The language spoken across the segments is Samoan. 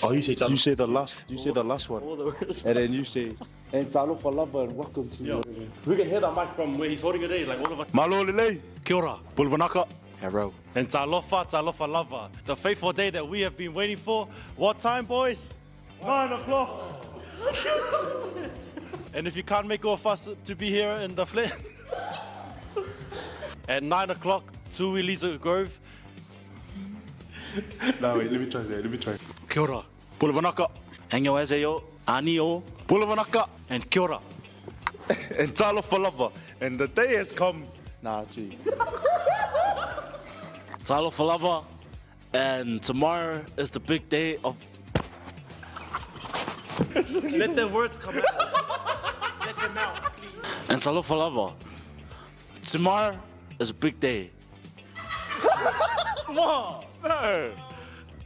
Oh, you say You say the last. You say the last one, and then you say, "And talofa lava and welcome to." Yeah. We can hear that mic from where he's holding it, eh? Like all of us. Malo lelei. Kia ora. Pulvanaka. Hello. And talofa, talofa lava. The fateful day that we have been waiting for. What time, boys? 9 o'clock. And if you can't make all of us to be here in the flat, at 9 o'clock, 2 Eliza Grove. No, wait, let me try that. Let me try. Kia ora. Pulvanaka. Annyeonghaseyo, Anio, Pulvanaka. and kia ora. And talofa lava. And the day has come. Nah, gee. Talofa lava. And tomorrow is the big day of Let the words come out. Let them out, please. and talofa lava. Tomorrow is a big day. Come bro.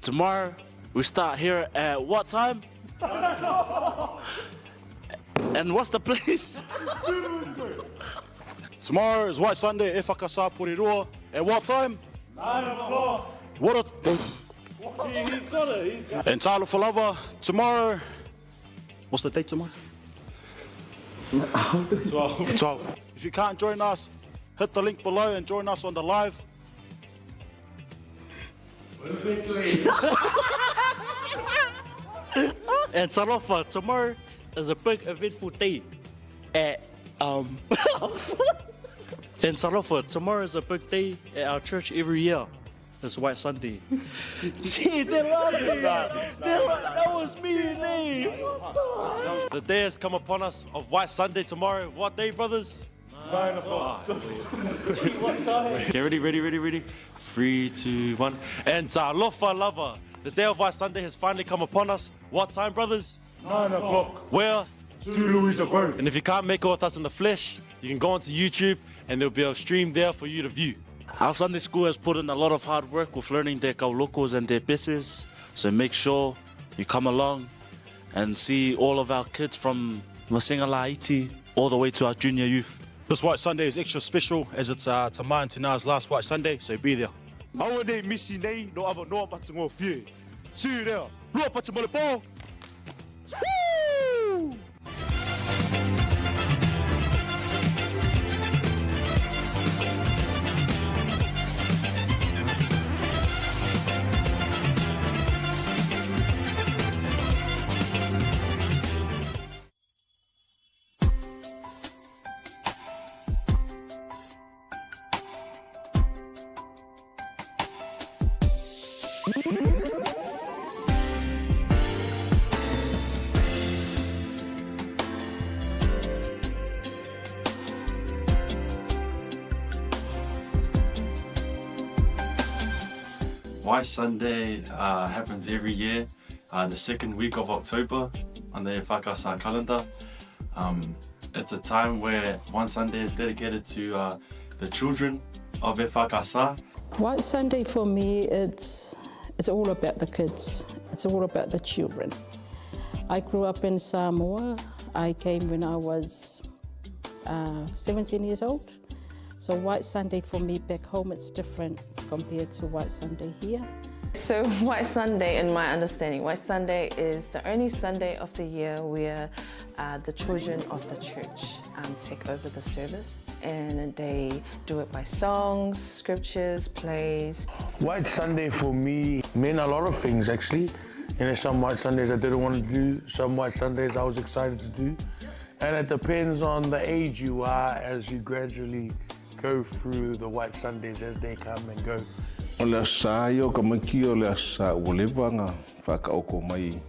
Tomorrow we start here at what time? And what's the place? Tomorrow is White Sunday, Efakasa Porirua. At what time? 9 o'clock. What a. He's got it. He's got And talofa lava. Tomorrow. What's the date tomorrow? 12. 12. If you can't join us, hit the link below and join us on the live. And talofa, tomorrow is a big eventful day at And talofa, tomorrow is a big day at our church every year. It's White Sunday. See, they laughing. That was me, Nate. The day has come upon us of White Sunday tomorrow. What day, brothers? 9 o'clock. What time? Okay, ready, ready, ready, ready. 3, 2, 1. And talofa lava. The day of White Sunday has finally come upon us. What time, brothers? 9 o'clock. Where? 2 Louisa Grove. And if you can't make it with us in the flesh, you can go onto YouTube and there'll be a stream there for you to view. Our Sunday school has put in a lot of hard work with learning their kaulokos and their business. So make sure you come along and see all of our kids from Masinga Laiti all the way to our junior youth. This White Sunday is extra special as it's Tama and Tina's last White Sunday, so be there. Aua nei misi nei no ava noa matungo fie. See you there. Lua patu mo le pō. Woo! White Sunday happens every year, the second week of October on the Whakasa calendar. It's a time where one Sunday is dedicated to the children of Efakasa. White Sunday for me, it's all about the kids. It's all about the children. I grew up in Samoa. I came when I was 17 years old. So White Sunday for me back home, it's different compared to White Sunday here. So White Sunday, in my understanding, White Sunday is the only Sunday of the year where the children of the church take over the service, and they do it by songs, scriptures, plays. White Sunday for me meant a lot of things actually. You know, some White Sundays I didn't want to do, some White Sundays I was excited to do. And it depends on the age you are as you gradually go through the White Sundays as they come and go. O le Aso Sa ia o ka maiki o le Aso Sa ua leva ona whakaoko mai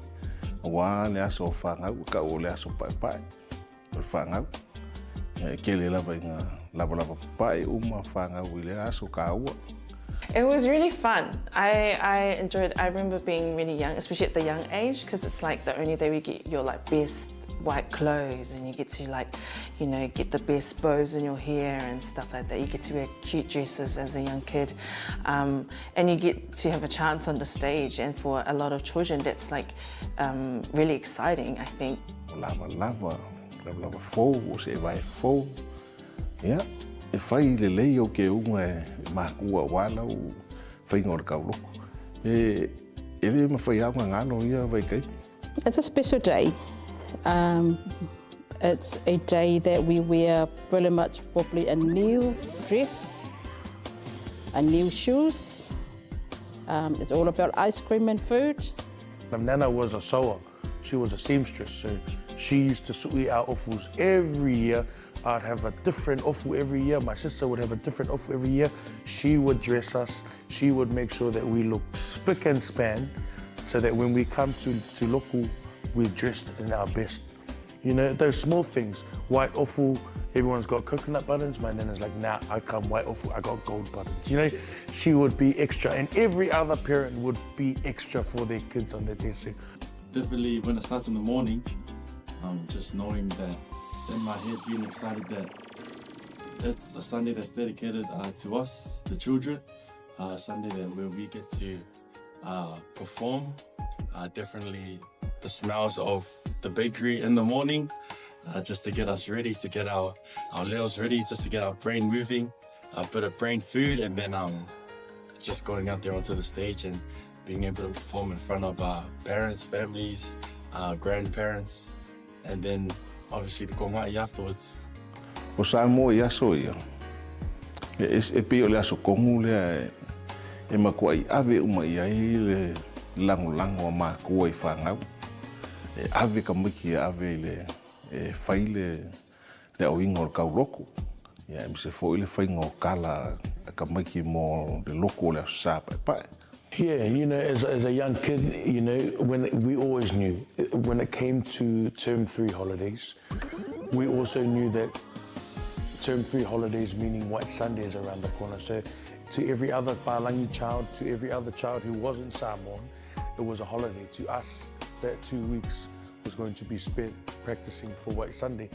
auā le aso o whāngau, ka o le aso paepae o le whāngau. E kele lava i ngā lavalava papae uma whāngau i le aso kāua. It was really fun. I enjoyed, I remember being really young, especially at the young age, because it's like the only day we get your best white clothes and you get to get the best bows in your hair and stuff like that. You get to wear cute dresses as a young kid, and you get to have a chance on the stage, and for a lot of children that's really exciting, I think. O lava lava, lava lava fou, o se vai fou. Ia, E fai lelei ou keuga e makua aua lau faiga o le kauloko. E e le mafai lava ona galo ia vaitaimi. It's a special day. Um, it's a day that we wear pretty much probably a new dress, a new shoes. Um, it's all about ice cream and food. My nana was a sewer. She was a seamstress, so she used to sui our ofus every year. I'd have a different ofu every year. My sister would have a different ofu every year. She would dress us. She would make sure that we look spick and span so that when we come to, to Loku, we're dressed in our best. You know, those small things. White ofu, everyone's got coconut buttons. My nana's like, nah, I come white ofu, I got gold buttons. You know, she would be extra, and every other parent would be extra for their kids on their day. So Definitely when it starts in the morning, um, just knowing that in my head, being excited that it's a Sunday that's dedicated uh, to us, the children, uh, Sunday that where we get to uh, perform. Uh, definitely the smells of the bakery in the morning, uh, just to get us ready, to get our, our leos ready, just to get our brain moving, a bit of brain food, and then um, just going out there onto the stage and being able to perform in front of our parents, families, uh, grandparents, and then obviously the konga'i afterwards. O Samoa i aso ia, e, e pei o le aso kogu lea e, e makuaʻi ave uma i ai le lagolago a mākua i whāngau. E ave ka maiki e ave i le, e fai le, le auiga o le kauloko. Ia, aemaise foi le faiga o kala a ka maiki mo le loko o le Aso Sa Paepae. Yeah, you know, as, as a young kid, you know, when we always knew when it came to term three holidays, we also knew that term three holidays meaning White Sundays around the corner. So to every other Palangi child, to every other child who wasn't Samoan, it was a holiday. To us, that two weeks was going to be spent practicing for White Sunday.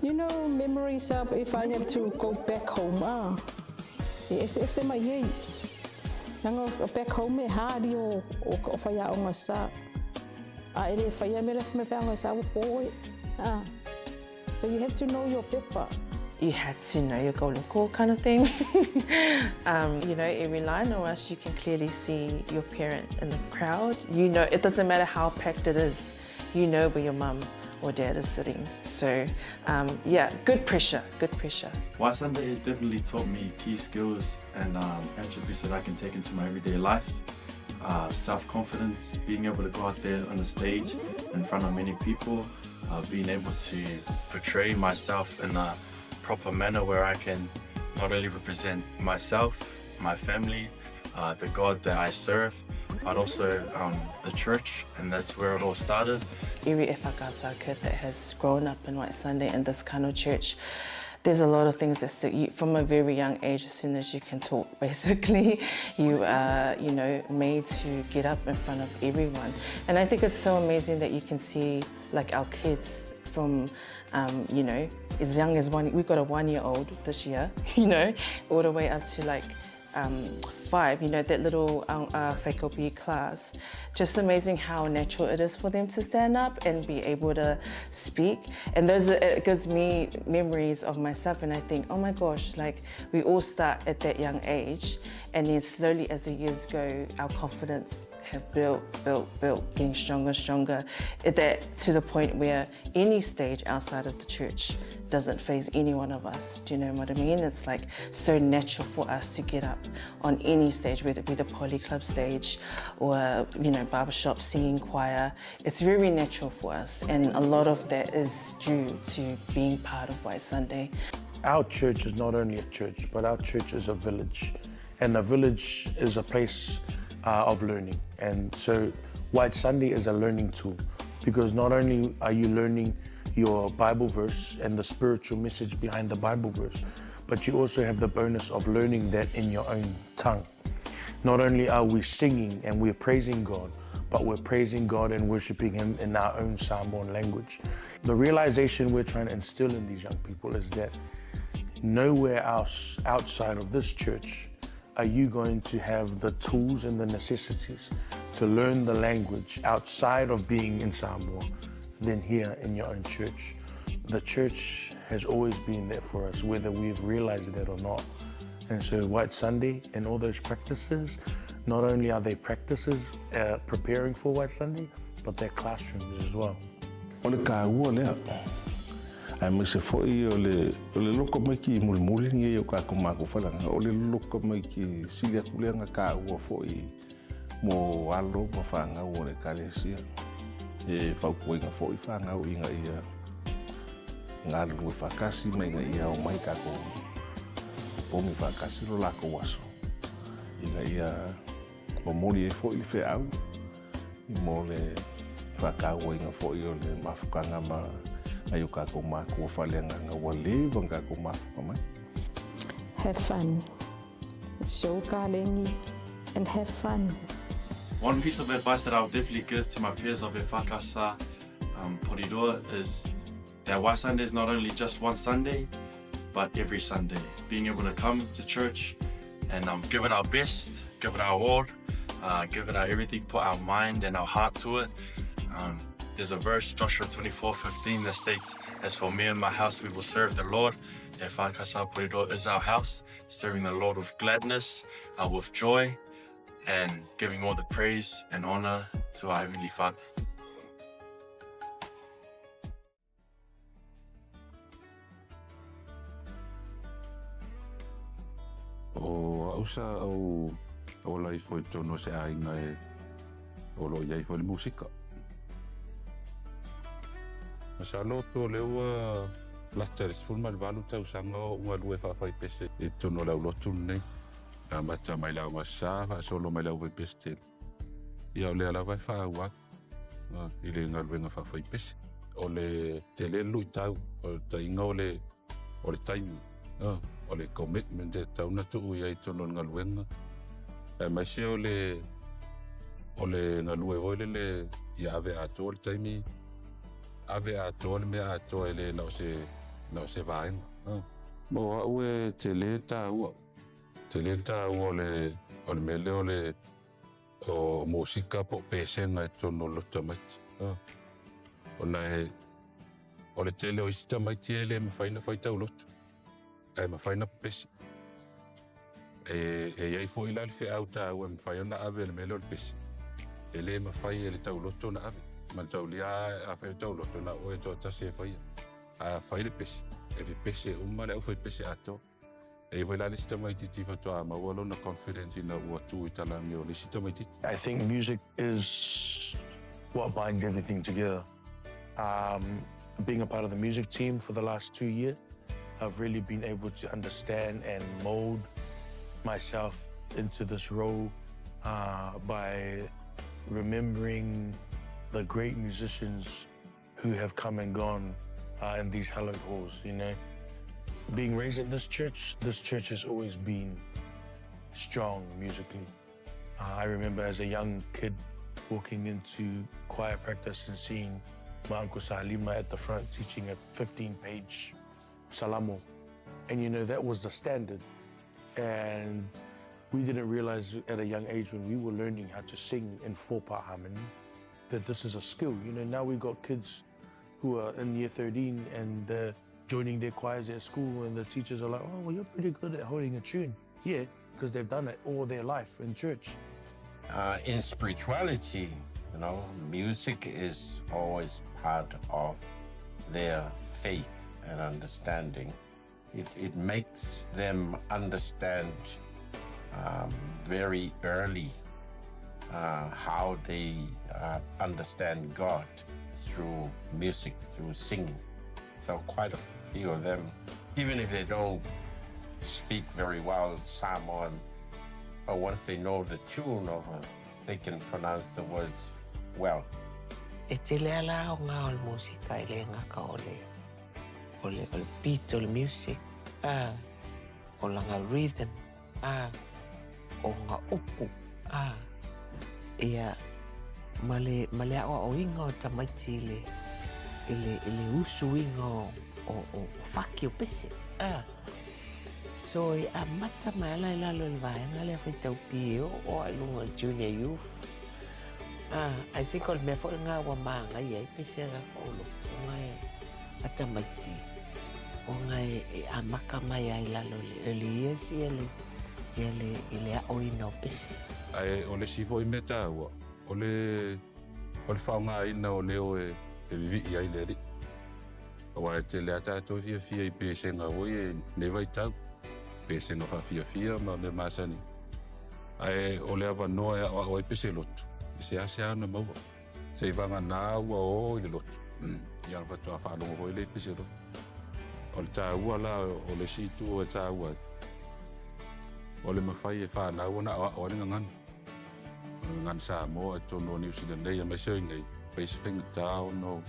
You know, memories of if I have to go back home, ah, e ese ese mai ei. Nanga back home e haari o, o, o whaiaonga sa. A ere whaia me me whaonga sa o pōe. Ah. So you have to know your pepper. You had to know your goloko kind of thing. um, you know, every line or else you can clearly see your parent in the crowd. You know, it doesn't matter how packed it is, you know where your mum or dad is sitting. So, um, yeah, good pressure, good pressure. White Sunday has definitely taught me key skills and um, attributes that I can take into my everyday life. Uh, self-confidence, being able to go out there on the stage in front of many people, uh, being able to portray myself in a proper manner where I can not only represent myself, my family, uh, the God that I serve, but also um, the church, and that's where it all started. Every Efakasa kid that has grown up in White Sunday in this kind of church, there's a lot of things that stick you from a very young age as soon as you can talk basically you are you know made to get up in front of everyone and i think it's so amazing that you can see like our kids from um, you know as young as one we've got a one-year-old this year you know all the way up to like um, five, you know, that little um, uh, faculty class. Just amazing how natural it is for them to stand up and be able to speak. And those it gives me memories of myself and I think, oh my gosh, like we all start at that young age and then slowly as the years go, our confidence have built, built, built, getting stronger, stronger, that to the point where any stage outside of the church doesn't phase any one of us. Do you know what I mean? It's like so natural for us to get up on any stage, whether it be the poly club stage or, you know, barbershop singing choir. It's very natural for us. And a lot of that is due to being part of White Sunday. Our church is not only a church, but our church is a village. And a village is a place uh, of learning. And so White Sunday is a learning tool because not only are you learning your Bible verse and the spiritual message behind the Bible verse, but you also have the bonus of learning that in your own tongue. Not only are we singing and we're praising God, but we're praising God and worshiping Him in our own Samoan language. The realization we're trying to instill in these young people is that nowhere else outside of this church are you going to have the tools and the necessities to learn the language outside of being in Samoa than here in your own church. The church has always been there for us, whether we've realized that or not. And so White Sunday and all those practices, not only are they practices uh, preparing for White Sunday, but they're classrooms as well. O le kāua lea, aemaise foi o le, o le loko maiki mulimuli nei o kākou makuafalaga, o le loko maiki sili atu lea na kāua foi mo alo ma fanau o le Ekalesia. E fautuaina foi fanau ina ia galulue faatasi ma ina ia omai kākou pomi faatasi lo lakou aso ina ia momoli ai foi le feau mo le faatauaina foi o le mafutaga ma nai o tatou matua faaleagaga ua leva ona tatou mafuta mai. Have fun. Show kalengi and have fun. One piece of advice that I would definitely give to my peers of Efakasa um, Porirua is that White Sunday is not only just one Sunday, but every Sunday. Being able to come to church and um, give it our best, give it our all, uh, give it our everything, put our mind and our heart to it. Um, there's a verse, Joshua 24, 15, that states, As for me and my house, we will serve the Lord. Efakasa Porirua is our house, serving the Lord with gladness, uh, with joy, and giving all the praise and honor to our Heavenly Father. O au sa au ola ifo i totonu o se aiga e o lo o i ai foi le musika. Masalo pe o lea ua lata i le 18 tausaga o ou galue faafaipese i totonu o le aulotu lenei. E amata mai le aogasa faasolo mai le aufaipese tele. Ia o lea lava e faaauau i le galuega faafaipese. O le tele le luitau, o le taiga o le o le taimi, o le commitment e tatau ona tuu i ai i totonu o le galuega, aemaise o le o le galue foi lele ia ave atoa le taimi, ave atoa le mea atoa e le na o se na o se vaega. Mo au e tele le taua, tele le taua o le o le mea lea o le o musika po o pesega i totonu o le loto tamaiti. Ona e o le tele o isi tamaiti e le mafai ona fai tauloto, ae mafai ona pepesi. E, e i ai foi la le feau taua e mafai ona ave e le mea lea o le pesi. E le mafai e le tauloto ona ave. Mataulia a fai le tauloto na o oe toatasi e faia. Ae a fai le pesi, e pepese uma le aufaipese atoa. E i ai foi la le isi tamaitiiti faatoa maua lona confidence ina ua tu i talage o le isi tamaitiiti. I think music is what binds everything together. Um, being a part of the music team for the last two years, I've really been able to understand and mold myself into this role uh, by remembering the great musicians who have come and gone uh, in these hallowed halls, you know. Being raised in this church, this church has always been strong musically. Uh, I remember as a young kid walking into choir practice and seeing my uncle Salima at the front teaching a 15-page salamo. And you know, that was the standard. And we didn't realize at a young age when we were learning how to sing in four-part harmony that this is a skill. You know, now we've got kids who are in year 13 and they're joining their choirs at school and the teachers are like, oh, well, you're pretty good at holding a tune. Yeah, because they've done it all their life in church. Uh, in spirituality, you know, music is always part of their faith and understanding. It, it makes them understand um, very early uh, how they uh, understand God through music, through singing. So quite a few of them, even if they don't speak very well Samoan, but once they know the tune of it, they can pronounce the words well. E tele ala aoga o le musika e le gata o le o le o le beat o le music a o lana rhythm a o nga upu a ia ma le ma le aoaoina o tamaiti i le i le i le usuina o o o faki o pese a so e amata mai ala i lalo i le vaega lea faitau pie o a i luga o le junior youth a I think o le mea foi lena ua magaia ai pesega o lotoga e a tamaiti. aoaoga e amaka mai ai i lalo i le early years ia le ia le i le aoina o pese. Ae o le isi foi mea taua, o le o le faaaogaina o leo e e vivii ai le Alii. Aua e tele lava tatou e fiafia i pesega foi i lenei vaitau, pesega faafiafia ma mea masani. Ae o le avanoa e aoao ai pese lotu, e seasea ona maua. Seivagana ua o i le lotu, ia ona faatoa faalogo foi lea i pese lotu. O le taua la o le isi itu e taua ai, o le mafai e fanau ona aoao ai le gagana. O le gagana Samoa i totonu o Niu Sila nei aemaise o i inei, fai si faigata ona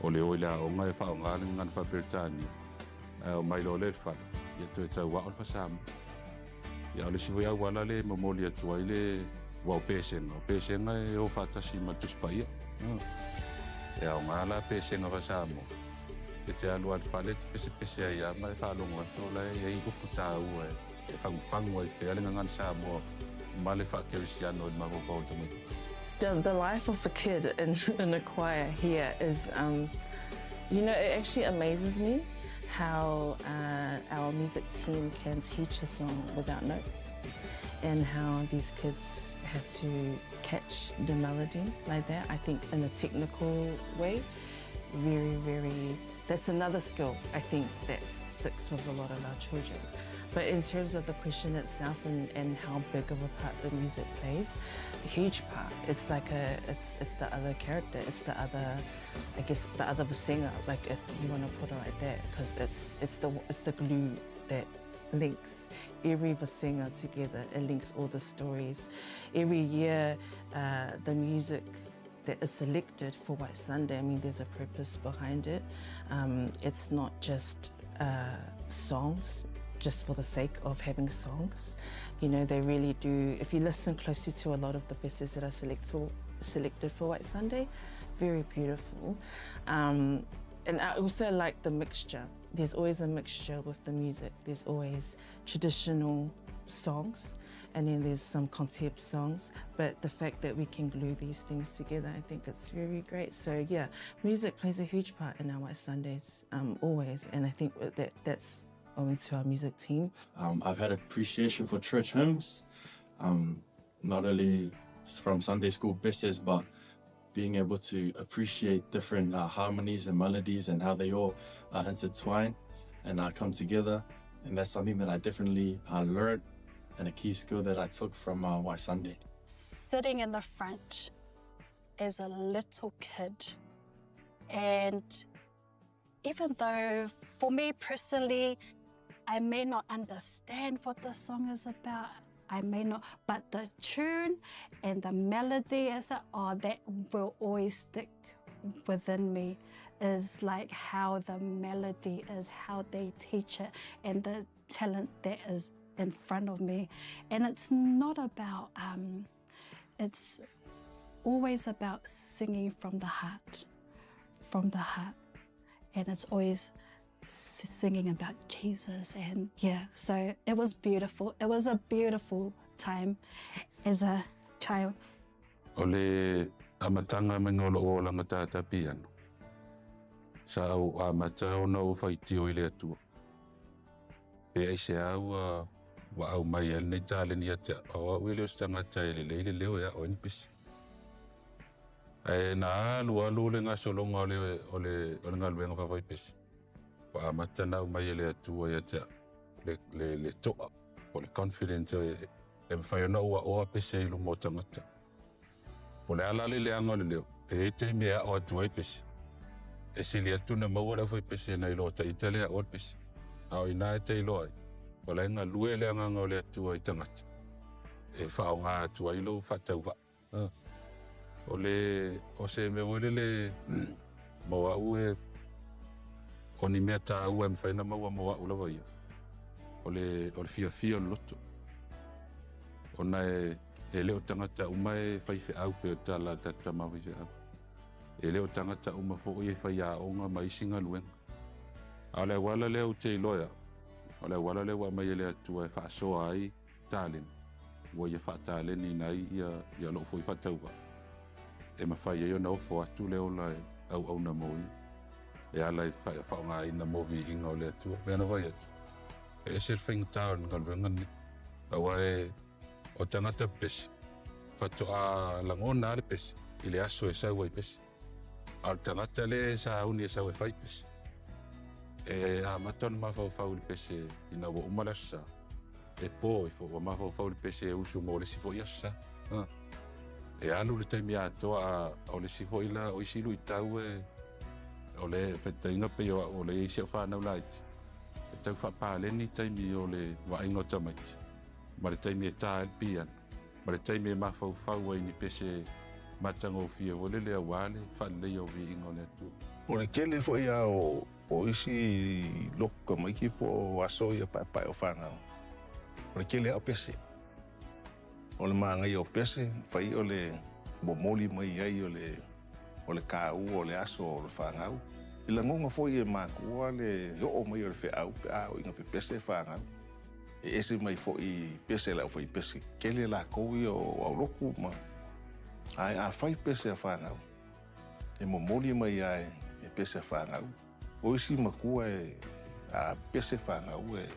o le o i le aoga e faaaoga le gagana faa-Peretania, ae omai loa lea i le fale, ia toe tau ao le faa-Samoa. Ia, o le isi foi auala lea e momoli atu ai le aua o pesega, o pesega e o faatasi ma le Tusi Paia. E aoga la pesega faa-Samoa, e te alu lava i le fale e te pesepese ai lava ma e faalogo atu o la e i ai upu taua e fagufagu ai pea le gagana Samoa ma le faa-Kerisiano i le mafaufau o le tamaitiiti. The, the life of a kid in, in a choir here is, um, you know, it actually amazes me how uh, our music team can teach a song without notes and how these kids have to catch the melody like that. I think in a technical way, very, very, that's another skill I think that sticks with a lot of our children. But in terms of the question itself and, and how big of a part the music plays, a huge part. It's like a, it's, it's the other character, it's the other, I guess, the other singer, like if you want to put it like that, because it's, it's, the, it's the glue that links every singer together. It links all the stories. Every year, uh, the music that is selected for White Sunday, I mean, there's a purpose behind it. Um, it's not just uh, songs, just for the sake of having songs. You know, they really do, if you listen closely to a lot of the pieces that are select for, selected for White Sunday, very beautiful. Um, and I also like the mixture. There's always a mixture with the music. There's always traditional songs and then there's some concept songs. But the fact that we can glue these things together, I think it's very great. So yeah, music plays a huge part in our White Sundays, um, always. And I think that that's owing to our music team. Um, I've had appreciation for church hymns, um, not only from Sunday school business, but being able to appreciate different uh, harmonies and melodies and how they all uh, intertwine and uh, come together. And that's something that I definitely uh, learned and a key skill that I took from uh, White Sunday. Sitting in the front as a little kid and even though for me personally, I may not understand what the song is about, I may not, but the tune and the melody is oh, that will always stick within me is like how the melody is, how they teach it, and the talent that is in front of me. And it's not about, um, it's always about singing from the heart, from the heart. And it's always singing about Jesus. And yeah, so it was beautiful. It was a beautiful time as a child. O le amataga maiga o lou olaga tata piano, sa ou amata ona ou faitio i le Atua. Pe aisea ua ua aumai ai lenei taleni ia te au, o au e le o se tagata e lelei le leo e aʻo ai ni pese. Ae na alualu le gasologa o le o le o le galuega faafaipese, ua amata ona aumai e le Atua ia te au le le le toʻa po o le confidence e mafai ona ou aʻoa pese i luma o tagata. Po o le a la le leaga o le leo, e i ai taimi e aʻo atu ai pese. E sili atu ona maua le aufaipese nai lo ta ita le aʻoa le pese. A o inā e te iloa ai, o la e galue le agaga o le Atua i tagata e faaaoga atu ai lou faatauvaa. O le, o se mea foi lele mo au e, o ni mea taua e mafai ona maua mo au lava ia, o le, o le fiafia o le loto. Ona e, e le o tagata uma e faifeau pei o le tala a le tatou tama faifeau. E le o tagata uma foi e faiaoga ma isi galuega. A o le auala lea ou te iloa e au, o le auala lea ua aumai e le Atua e faasoa ai taleni, ua ia faataleniina ai ia, ia lou foi faatauvaa, e mafai ai ona ofo atu le ola e auauna mo ia. e ala i faaaogaina mo viiga o le Atua. Pei ona fai atu, e ese le faigata o le galuega lenei, aua e o tagata pepesi, faatoa lagona lava le pese i le aso e sau ai pese. A o le tagata lea e sauni e sau e fai pese, e amata ona mafaufau i le pese ina ua uma le Aso Sa, e po ifo ua mafaufau i le pese e usu mo le isi foi Aso Sa. E alu le taimi atoa a o le isi foi la, o isi luitau e o le faitaitaiga pei o au o lea e i ai si au fanau laiti, e tau faapaleni taimi o le vaaiga o tamaiti ma le taimi e ta ai le piano ma le taimi e mafaufau ai i ni pese matagofie foi lele aua le faaleleia o viiga o le Atua. O le tele foi lava o isi lotu tamaiti po o aso ia paepae o fanau, o le tele lava o pese. O le manaia o pese, fai o le momoli mai ai o le o le kāua o le aso o le fanau. E lagona foi e matua le oo mai o le feau pe a oo ina pepese fanau. E ese mai foi i pese a le aufaipese tele lakou ia o aulotu ma ae afai pese a fanau, e momoli mai lava e pese a fanau. O isi matua e a pese fanau e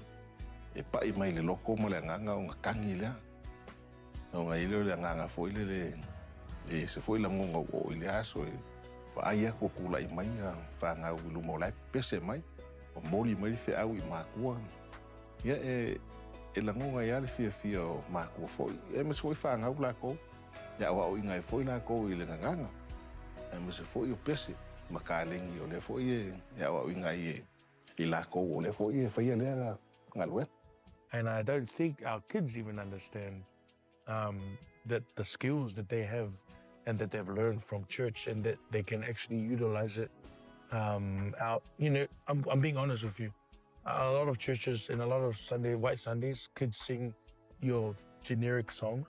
e pa'i mai le loto ma le agaga ona tagi lea. Ona i ai lea o le agaga foi lele e ese foi lagona ua oo i lea aso e vaai atu o tulai mai fanau i luma o la e pese mai, momoli mai le feau i matua. Ia e e lagona ai lava le fiafia o matua foi, aemaise foi fanau latou, e aoaoina ai foi latou i le gagana, aemaise foi o pese ma kalegi o lea foi e aoaoina ai e latou o lea foi e faia lea galuega. And I don't think our kids even understand um, that the skills that they have and that they've learned from church and that they can actually utilize it um, out. You know, I'm, I'm being honest with you. A lot of churches and a lot of Sunday, White Sundays, kids sing your generic song.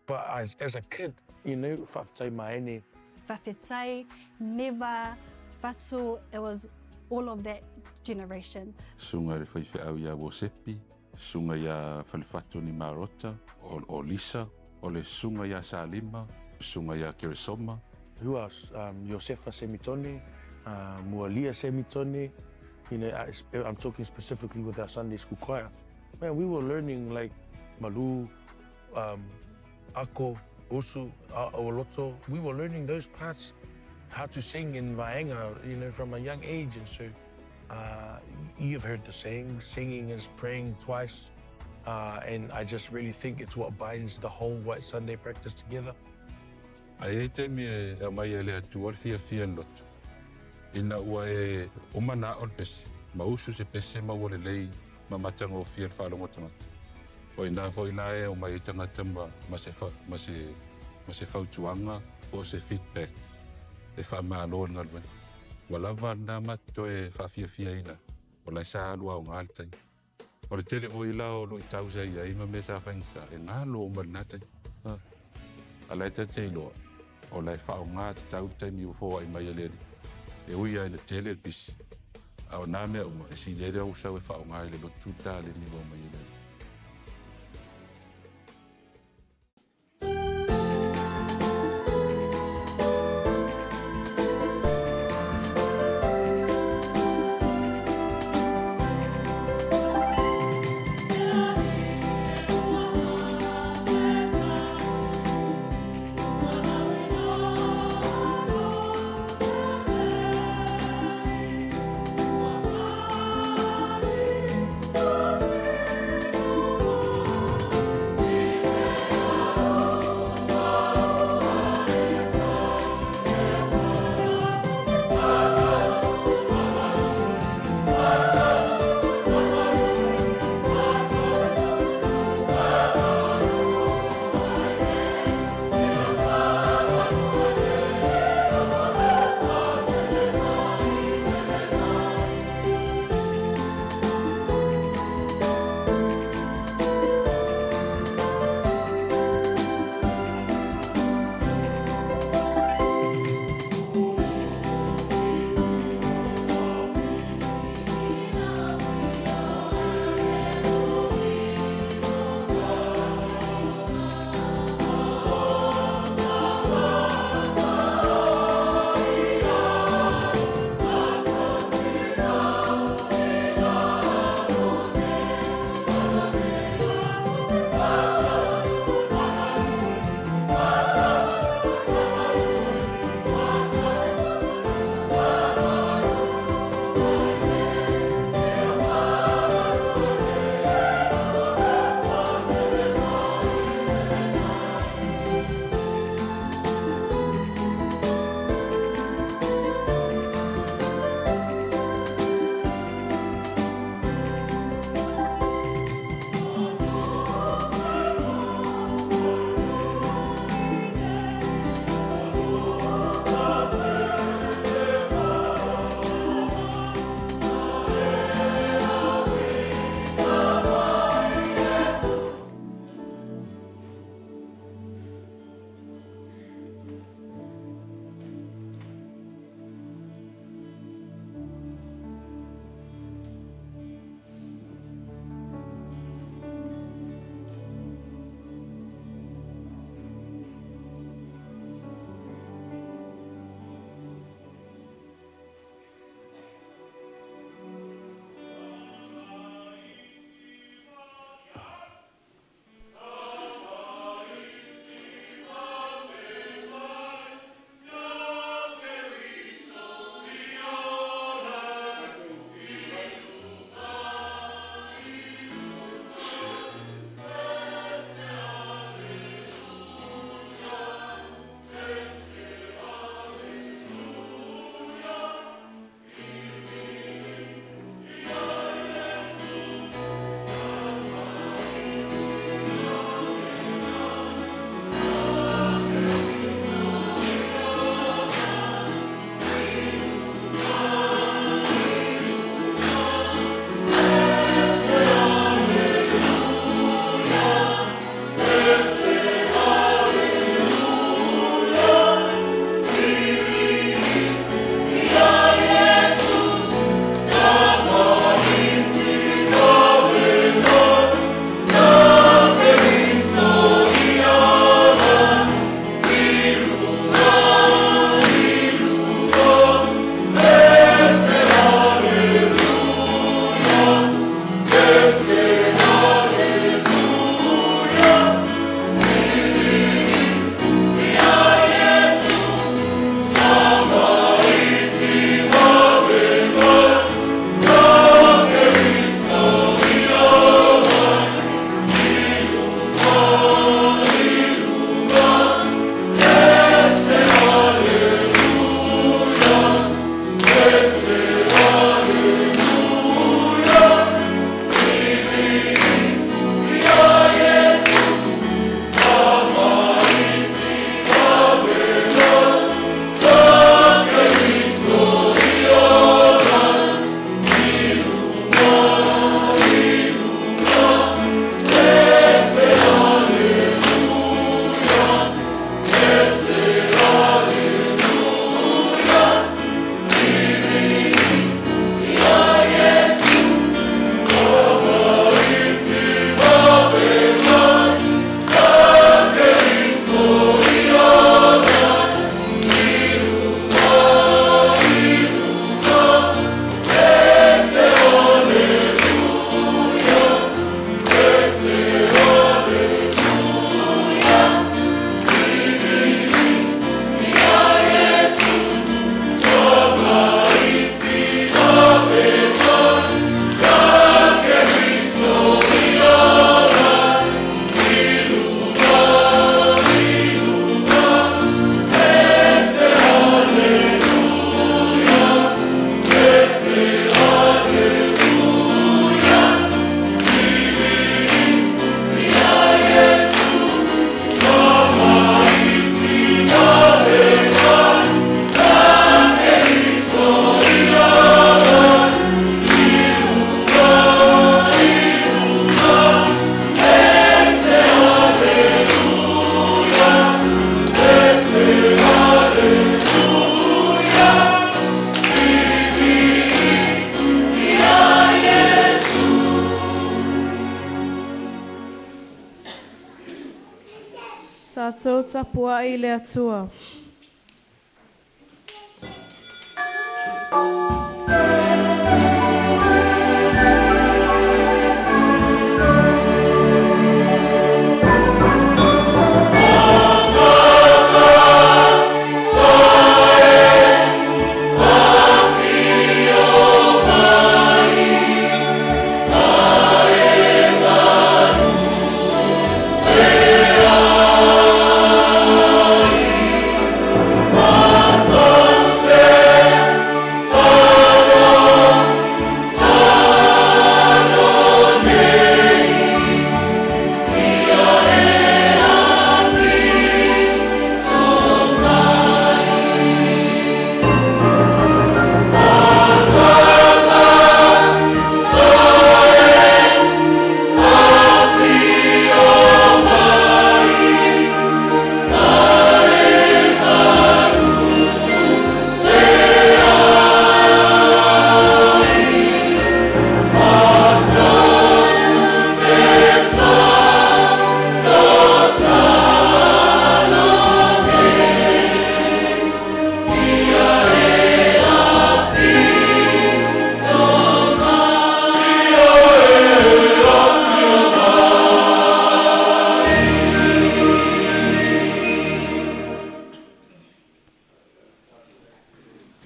But as, as a kid, you know, whawhetai maene. Whawhetai, Neva, Fatu, it was all of that generation. Susuga i le faifeau ia Uosepi, susuga ia Falefatoni Marota, o Lisa, o le susuga ia Salima, susuga ia Keresoma. Who else? Um, Iosefa Semitone, uh, Mualia Semitone, you know, I, I'm talking specifically with our Sunday school choir. Man, we were learning like Malu, um, Ako, Usu, Awaloto. We were learning those parts, how to sing in Vaenga, you know, from a young age. And so uh, you've heard the saying, singing is praying twice. Uh, and I just really think it's what binds the whole White Sunday practice together. Ae i ai taimi e aumai ai e le Atua le fiafia i le loto, ina ua e uma na o le pese, ma usu se pese ma ua lelei ma matagofie i le faalogo a tagata. O i ina foi la e aumai ai tagata ma, ma se, ma se, ma se fautuaga po o se feedback e faamalo i le galuega. Ua lava lena ma te toe faafiafiaina, o la e sa alu aoga le taimi. O le tele foi la o luitau sa i ai ma mea sa faigata, e galo uma i lena taimi. A la e ta te iloa, o la e faaaoga tatau le taimi ua foai mai e le Alii. E ui lava ina tele le pisi, a o nā mea uma, e sili ai le au e faaaoga i le lotu le taleni ua aumai e le Alii. Tatou tapuai i le Atua.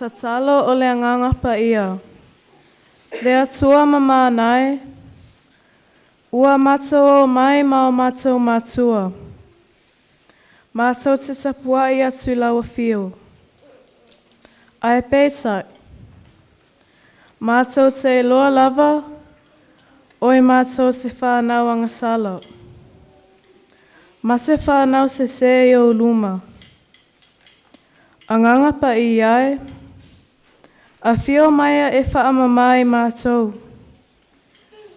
Tatalo o le Agaga Paia. Le Atua mamana e, ua matou omai ma o matou matua, matou te tapuai atu i lau afio. Ae peitai, matou te iloa lava, oe matou te fanau agasala, ma te fanau sesē i ou luma. Agaga Paia e, afio mai e faamamā i matou,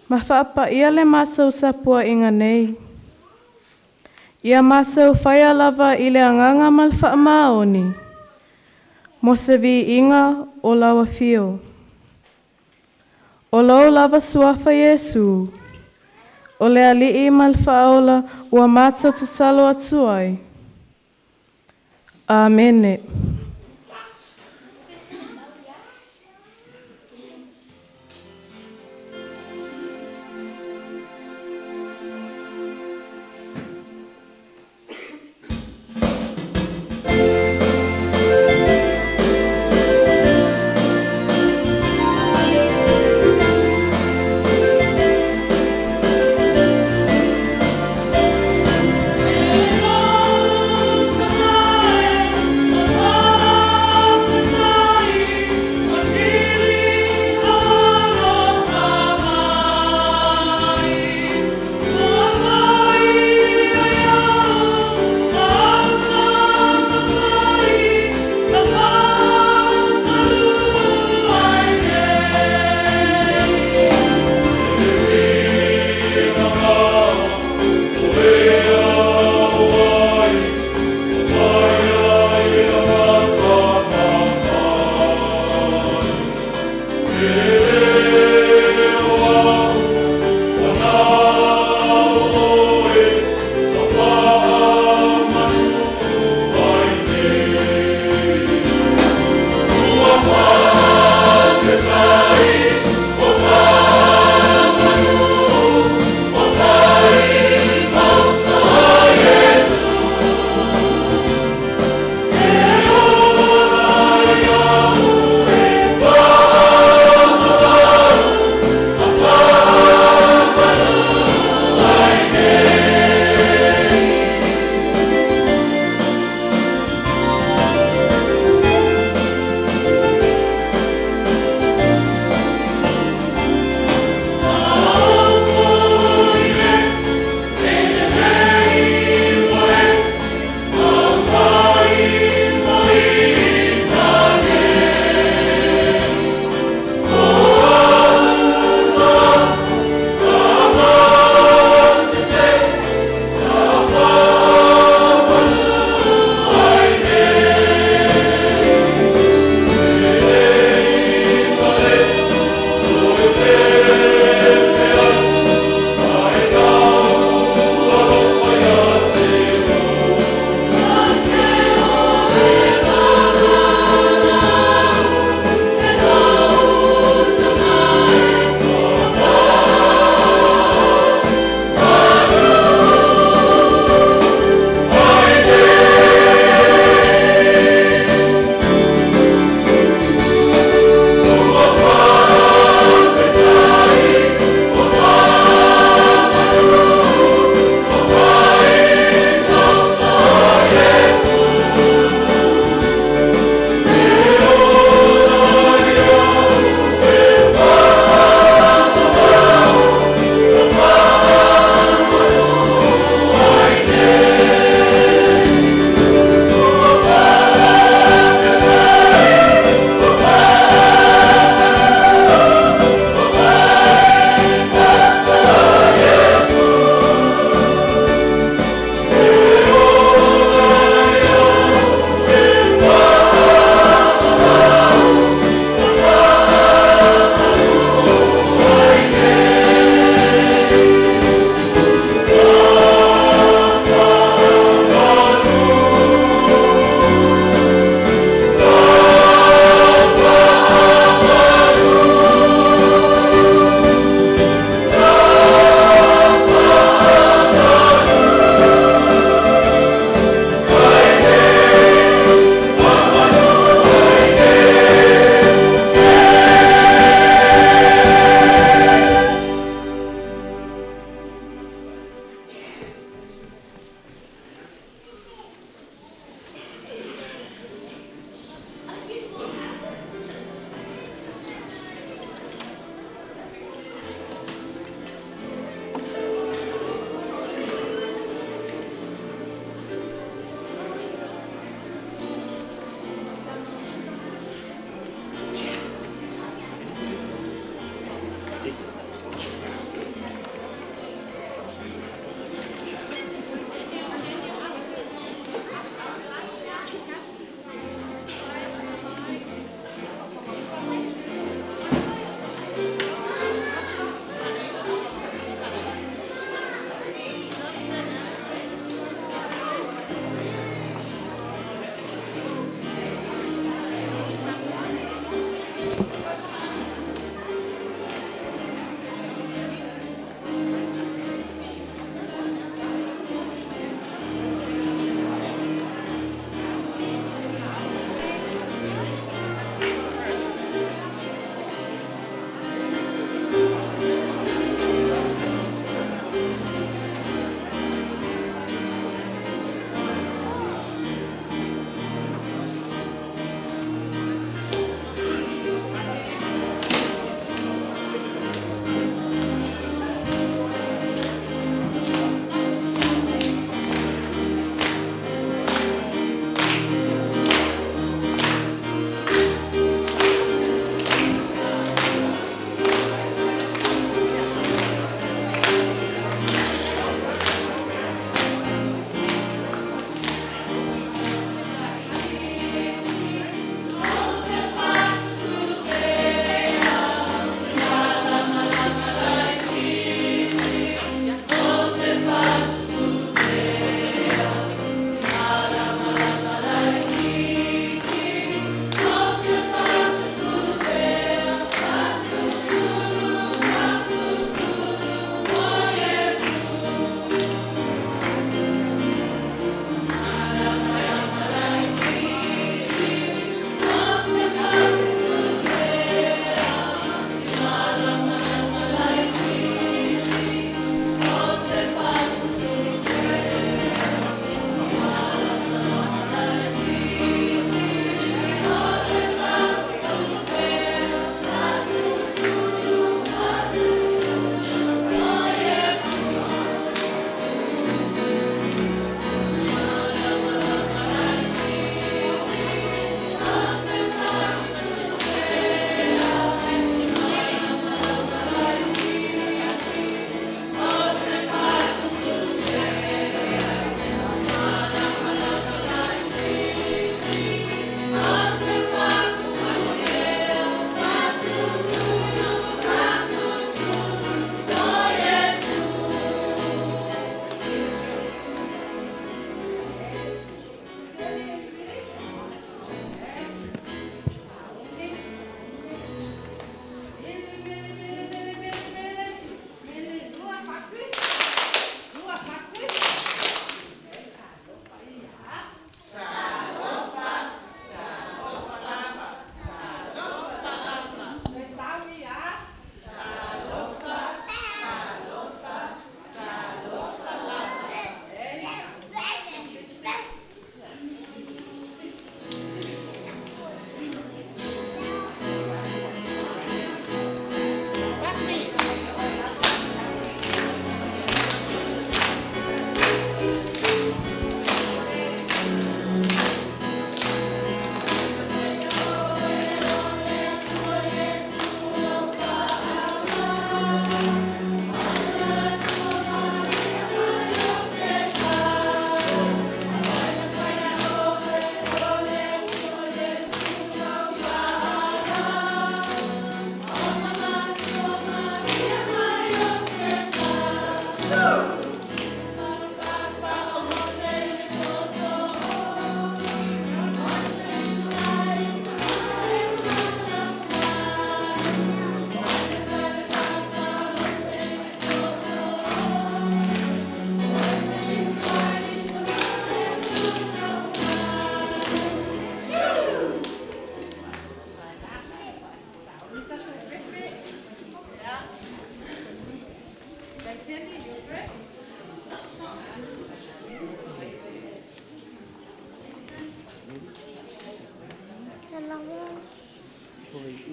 ma faapaia le matou tapuaiga nei. Ia matou faia lava i le agaga ma le faamaoni, mo se viiga o lau afio. O lou lava suafa Iesu, o le Alii ma le Faaola ua matou tatalo atu ai. Amene.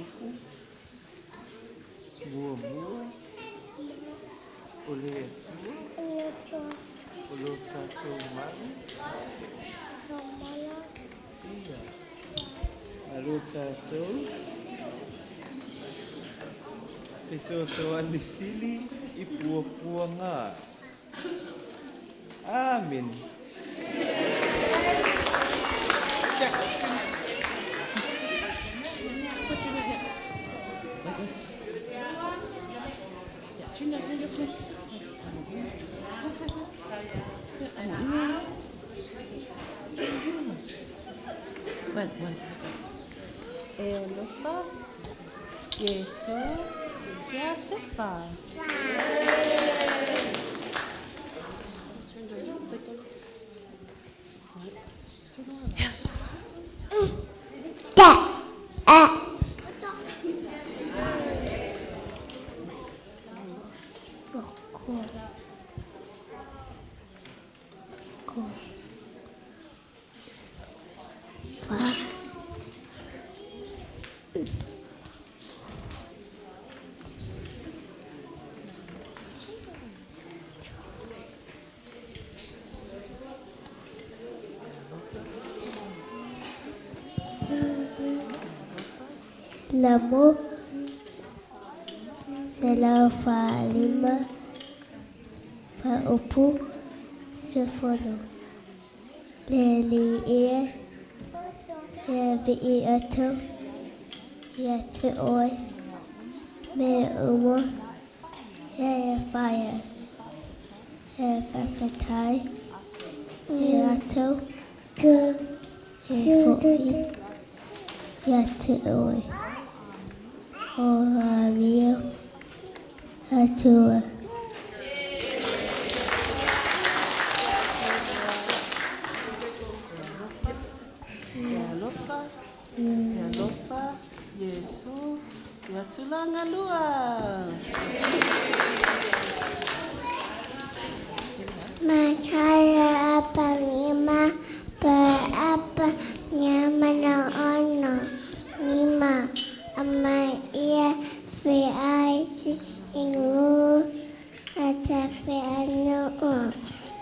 upu muamua o le Atua o lo tatou mala ia ma lo tatou fesoasoani sili i puapuaga. Amene. E alofa, Iesu, ia Sefa. Salamo 145 faaupu 10. Le Alii e, e vi'i atu ia te oe mea uma e whaia, e whakatai i ratou e fo'i ia te oe, o Ramio Atua. E alofa, e alofa, Iesu, ia tulaga lua. Mataia apa lima berapa nyamana ono lima ama ia fi ai si inglu ata fi anu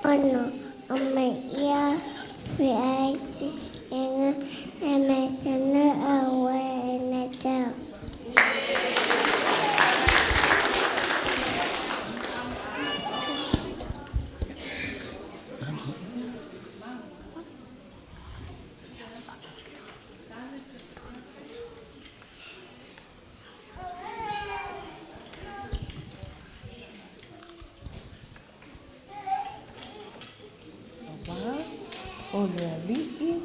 ono ama ia fi ai si inga emetanu awe enetau. Auā, o le Alii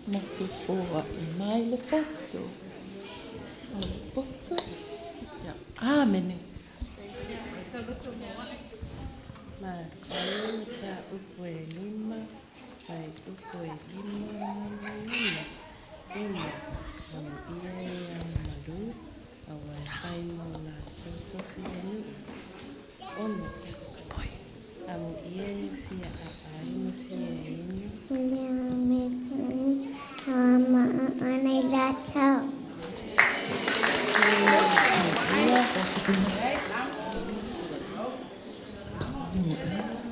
na te foai mai le poto. O le poto, ia, Amene. Mataio mataupu e lima, fuaiupu e lima ma le ono, lima, Amuia e au malu, aua e fai mo latou tofi e nuu. Ono, Amuia e fia aai ma fia inu.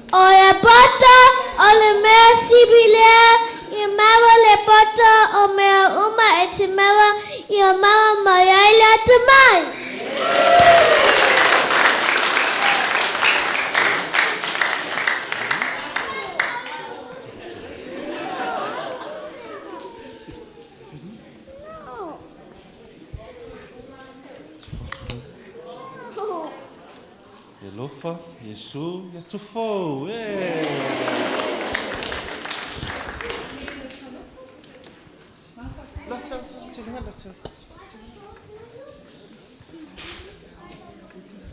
O le poto o le mea sibilea i maua le poto o mea uma e te maua ia maua mai ai le atamai. E alofa, Iesu, ia tufou, e!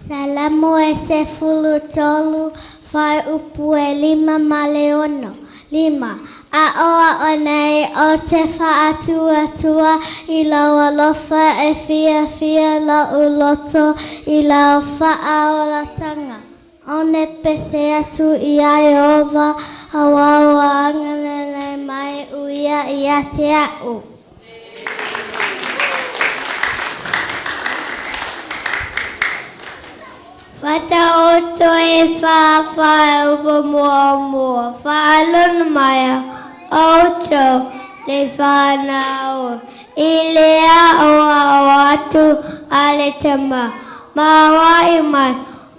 Salamo e 13, fuaiupu e lima ma le ono, lima. Aʻoaʻo nei ou te faatuatua i lou alofa e fiafia loʻu loto i lau faaolatanga. One pese atu iā Ieova, auā ua agalelei mai ʻo ia ia te aʻu. Fataoto e fa faaupu muamua, Faalona mai outou le fanau i le aoao atu a le Tama, ma auai mai o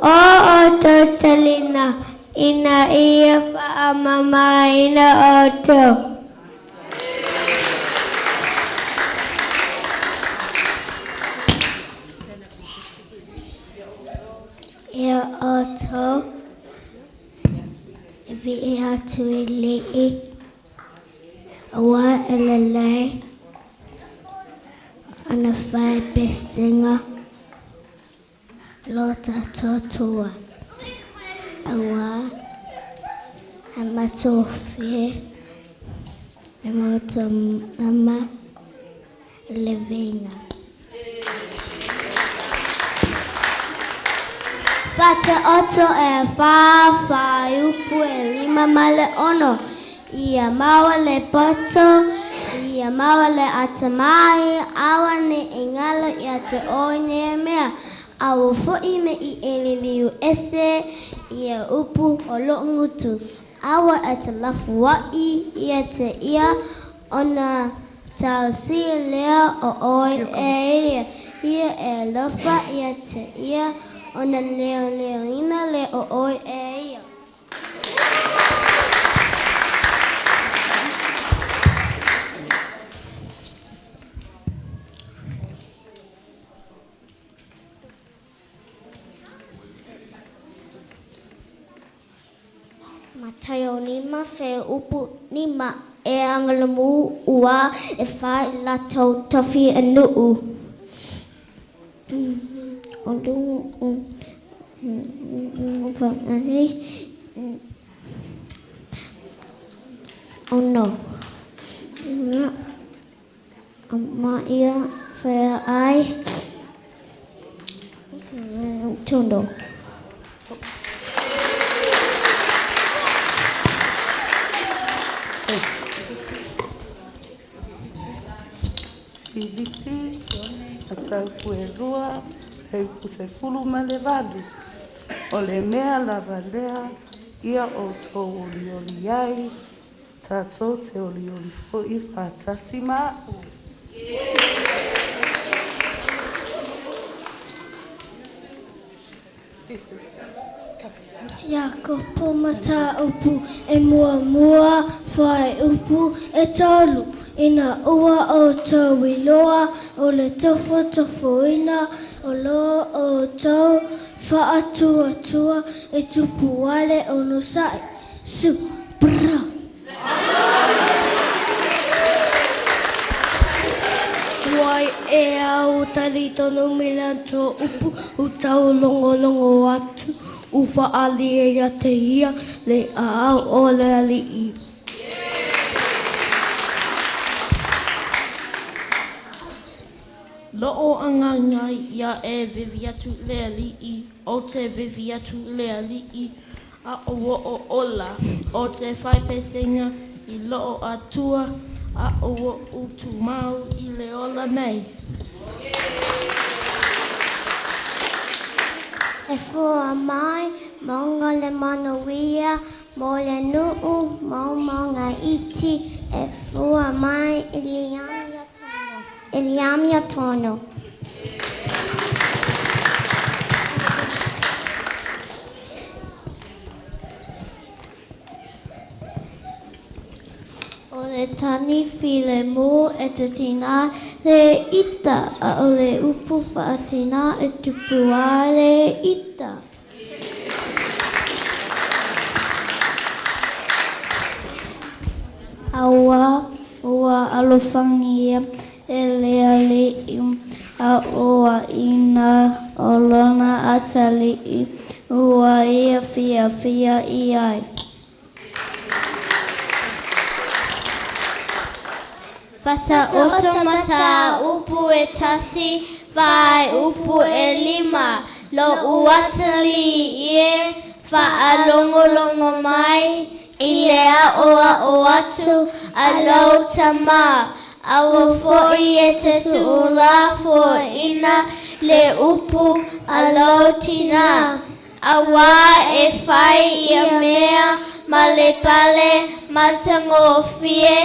outou taliga ina ia faamamaina outou. Ia outou e vii atu i le Alii, aua e lelei ona fai pesega lo tatou Atua, aua e matagofie e maoto ma le viiga. Fataoto e fa fuaiupu e 5 ma le 6. Ia maua le poto, ia maua le atamai, aua ne i galo ia te oe nei mea. Aua foi ne i e liliu ese ia upu o lou gutu. Aua e tuulafoai ia te ia, ona taosia lea o oe e ia. Ia e alofa ia te ia, ona leoleoina lea o oe e ia. Mataio 5 fuaiupu 5 E agalemu ua e fai i latou tofi e nuu. Ono. Ma ia feai tono. Filipi, mataupu e 2, fuaiupu 18. O le mea lava lea ia outou olioli ai, tatou te olioli foi faatasi ma a'u. Iakopo mataupu e 1 fuaiupu e 3. Ina ua outou iloa o le tofotofoina o lo outou faatuatua e tupu ai le onosai. Su bra. Wai e au talitonu milan to upu u tau logologo atu u faaali ia te ia le aao o le Alii. Loo agaga ia e vivi atu i le Alii, o te vivi atu i le Alii, a o oo ola, o te fai pesega i loo Atua, a o o'u tumau i le ola nei. E fua mai, mauga le manuia, mo le nuu, maumauga iti, e fua mai i le amiotonu. O le tani filemu e te tina le ita, a o le upu faatina e tupu ai le ita. Aua ua alofagia e le Alii, a ua ina o lona atalii, ua ia fiafia i ai. Fataoto mataupu e 1 fuaiupu e 5. Lou atalii e faalogologo mai i le aoao atu a lou tama. Aua foi e te tuulafoaina le upu a lou tina. Auā e fai ia mea ma le pale matagofie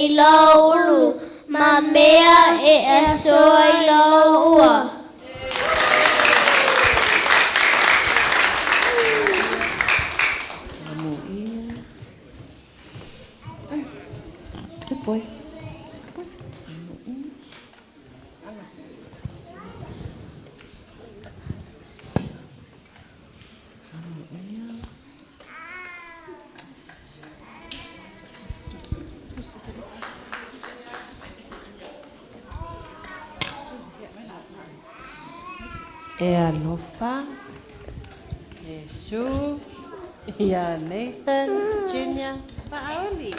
i lou ulu, ma mea e asoa i lou ua. Good boy. E alofa, Iesu, ia Nathan Junior Faaoli.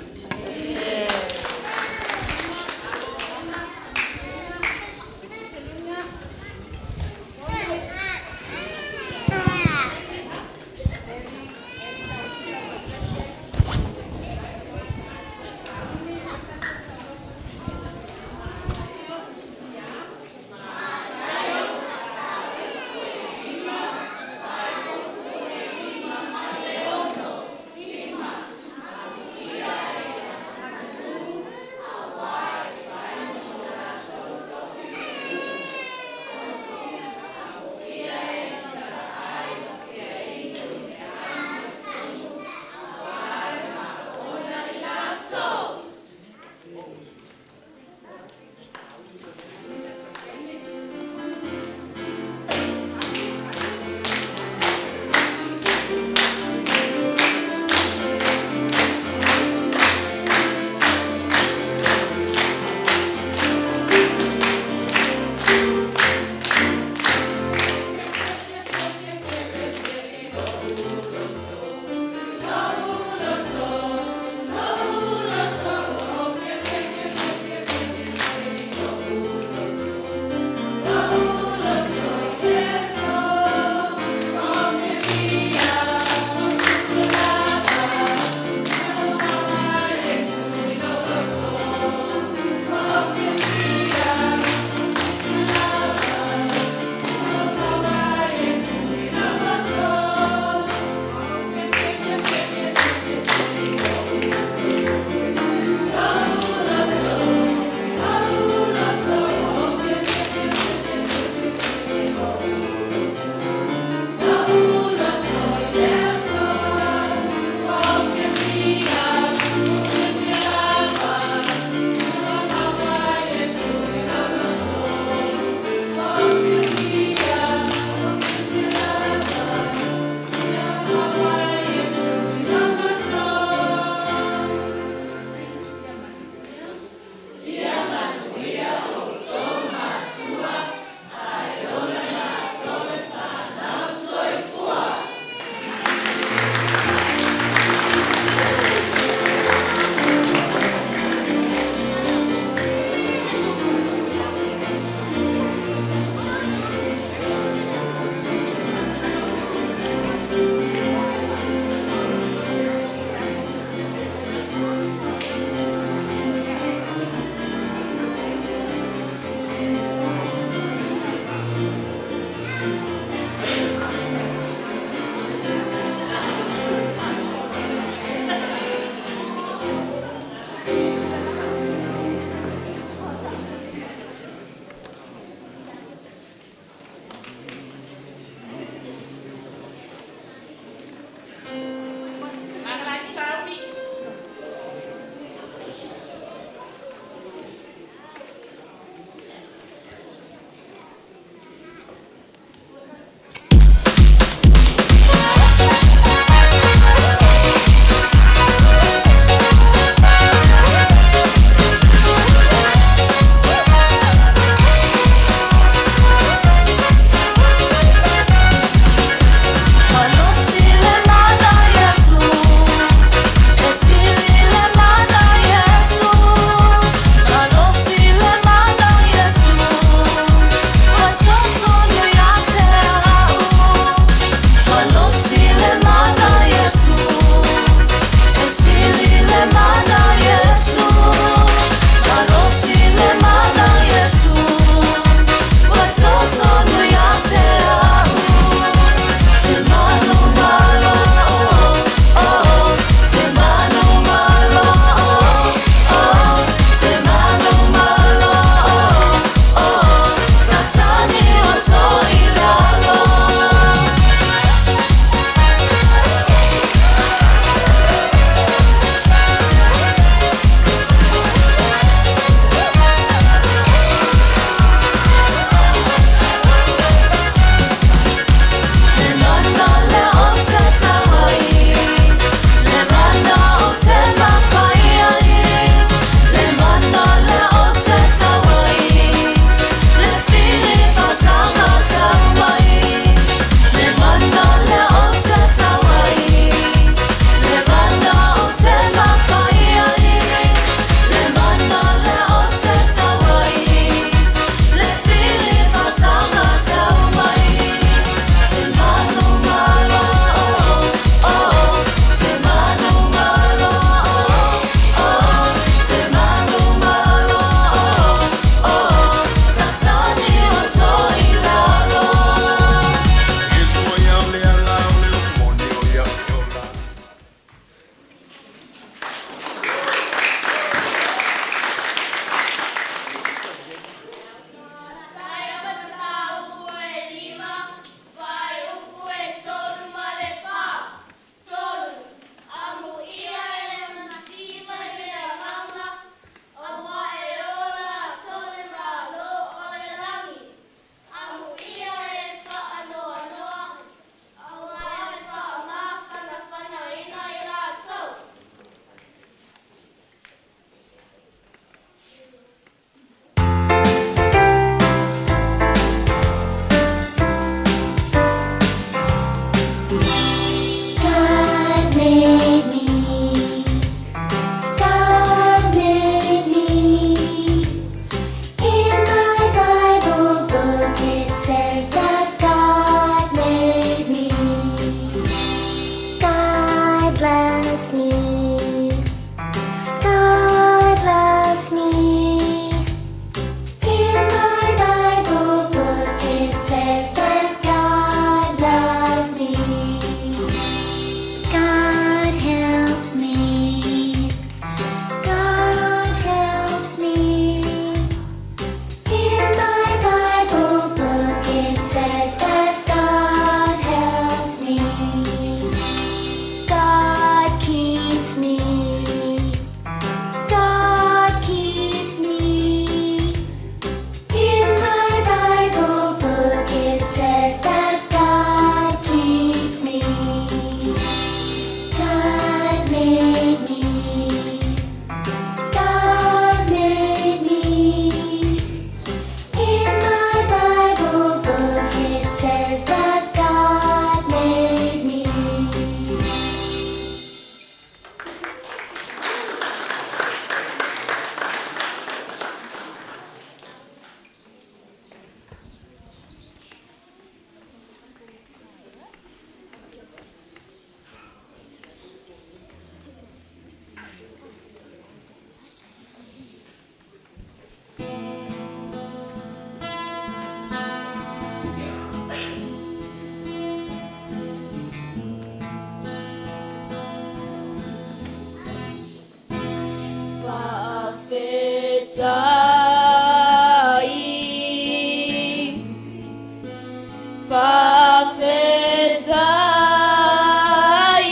Faafetai.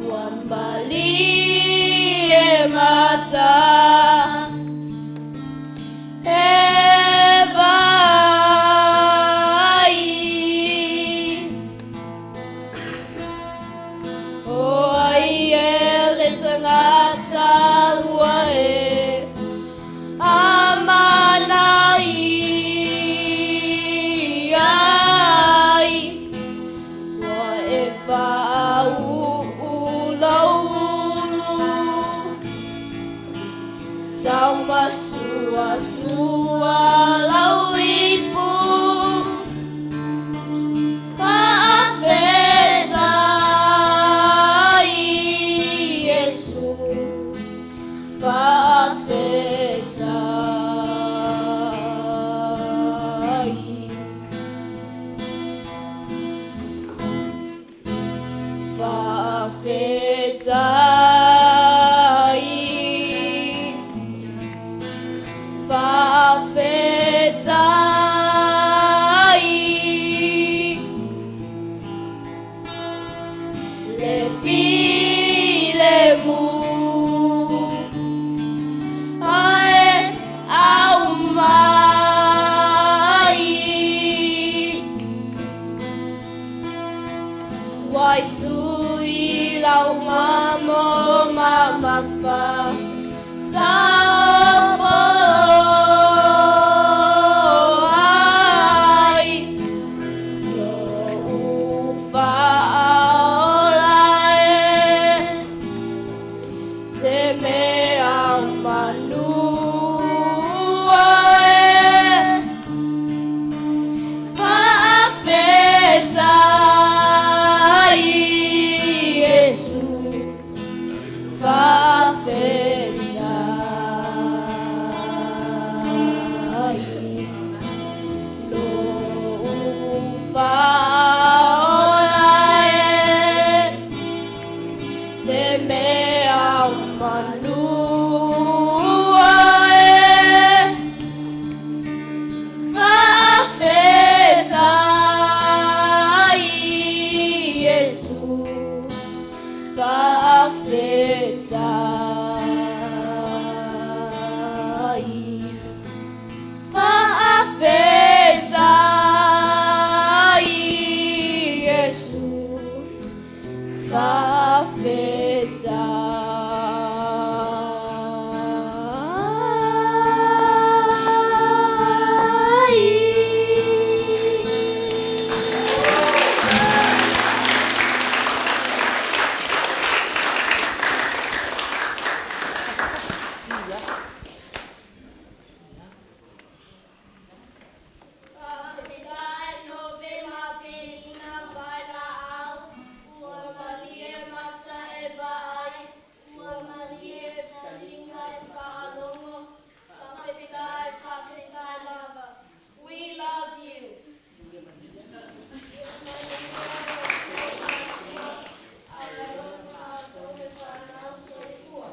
Ua malie mata e vaai. O ai e le tangata ua e amana i ai. Ua e faauu lou ulu taumasuasua lau ipu. Faafetai Iesu. Faafetai. Faafetai. Faafetai. Le filemu ae aumai. Wai sui lau mamo mamafa sao po ai. Lou faaola e se mea manua e. Faafetai Iesu. Faafetai. Lou faaola e se mea manua e. Faafetai Iesu. Faafetai. Faafetai Iesu. Faafetai. Faafetai Novema Penina Paelaau, ua malie mata e vaai, ua malie talinga e faalogo, faafetai, faafetai lava. We love you. Ia manuia o outou matua, alofa a outou fanau soifua.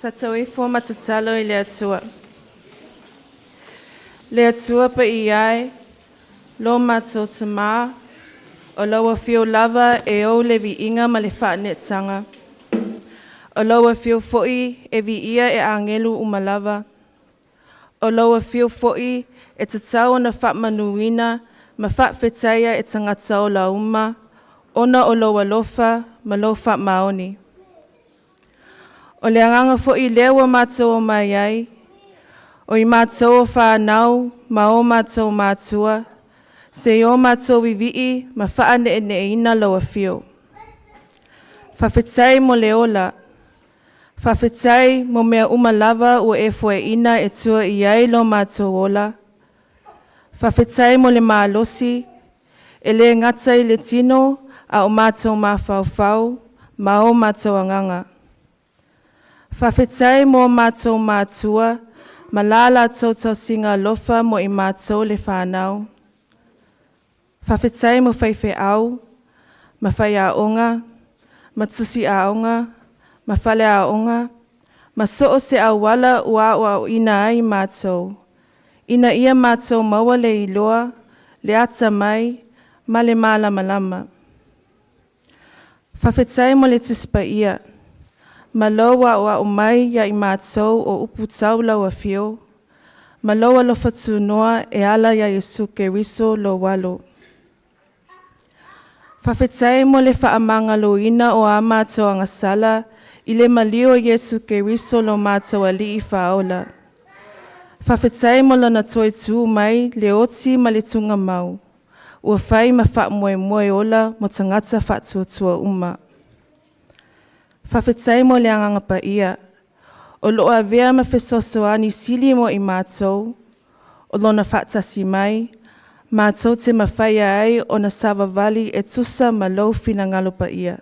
Sa ifo ma tatalo i le Atua. Le Atua paia e, lo matou Tamā, o lau afio lava e ou le viiga ma le faaneetaga. O lau afio foi e viia e agelu uma lava. O lau afio foi e tatau ona faamanuina ma faafetaia e tagata ola uma, ona o lou alofa ma lou faamaoni. O le agaga foi lea ua matou omai ai, o i matou o fanau ma o matou matua, se i o matou vivii ma faaneeneeina lau afio. Faafetai mo le ola. Faafetai mo mea uma lava ua e foeina e tua i ai lo matou ola. Faafetai mo le malosi, e le gata i le tino a o matou mafaufau ma o matou agaga. Faafetai mo matou matua ma la latou tausiga alofa mo i matou le fanau. Faafetai mo faifeau, ma faiaoga, ma tusiaoga, ma faleaoga, ma so o se auala ua aoaoina ai matou, ina ia matou maua le iloa, le atamai, ma le malamalama. Faafetai mo le Tusi Paia, ma lou aoao mai ia i matou o upu tau lau afio, ma lou alofa tunoa e ala ia Iesu Keriso lou Alo. Faafetai mo le faamagaloina o a matou agasala i le maliu o Iesu Keriso lo matou Alii Faaola. Faafetai mo lona toe tu mai le oti ma le tugamau, ua fai ma faamoemoe ola mo tagata faatuatua uma. Faafetai mo le Agaga Paia, o loo avea ma fesoasoani sili mo i matou, o lona faatasi mai, matou te mafaia ai ona savavali e tusa ma lou finagalo paia.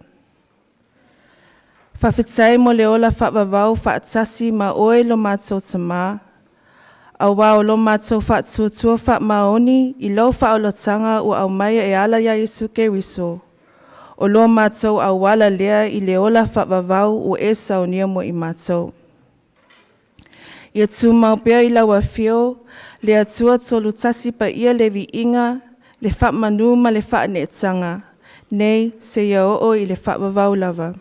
Faafetai mo le ola faavavau faatasi ma oe lo matou Tamā, auā o lo matou faatuatua faamaoni i lau faaolataga ua aumaia e ala ia Iesu Keriso, o lo matou auala lea i le ola faavavau ua e saunia mo i matou. Ia tumau pea i lau afio, le Atua Tolutasi Paia le viiga, le faamanu ma le faaneetaga, nei seia oo i le faavavau lava.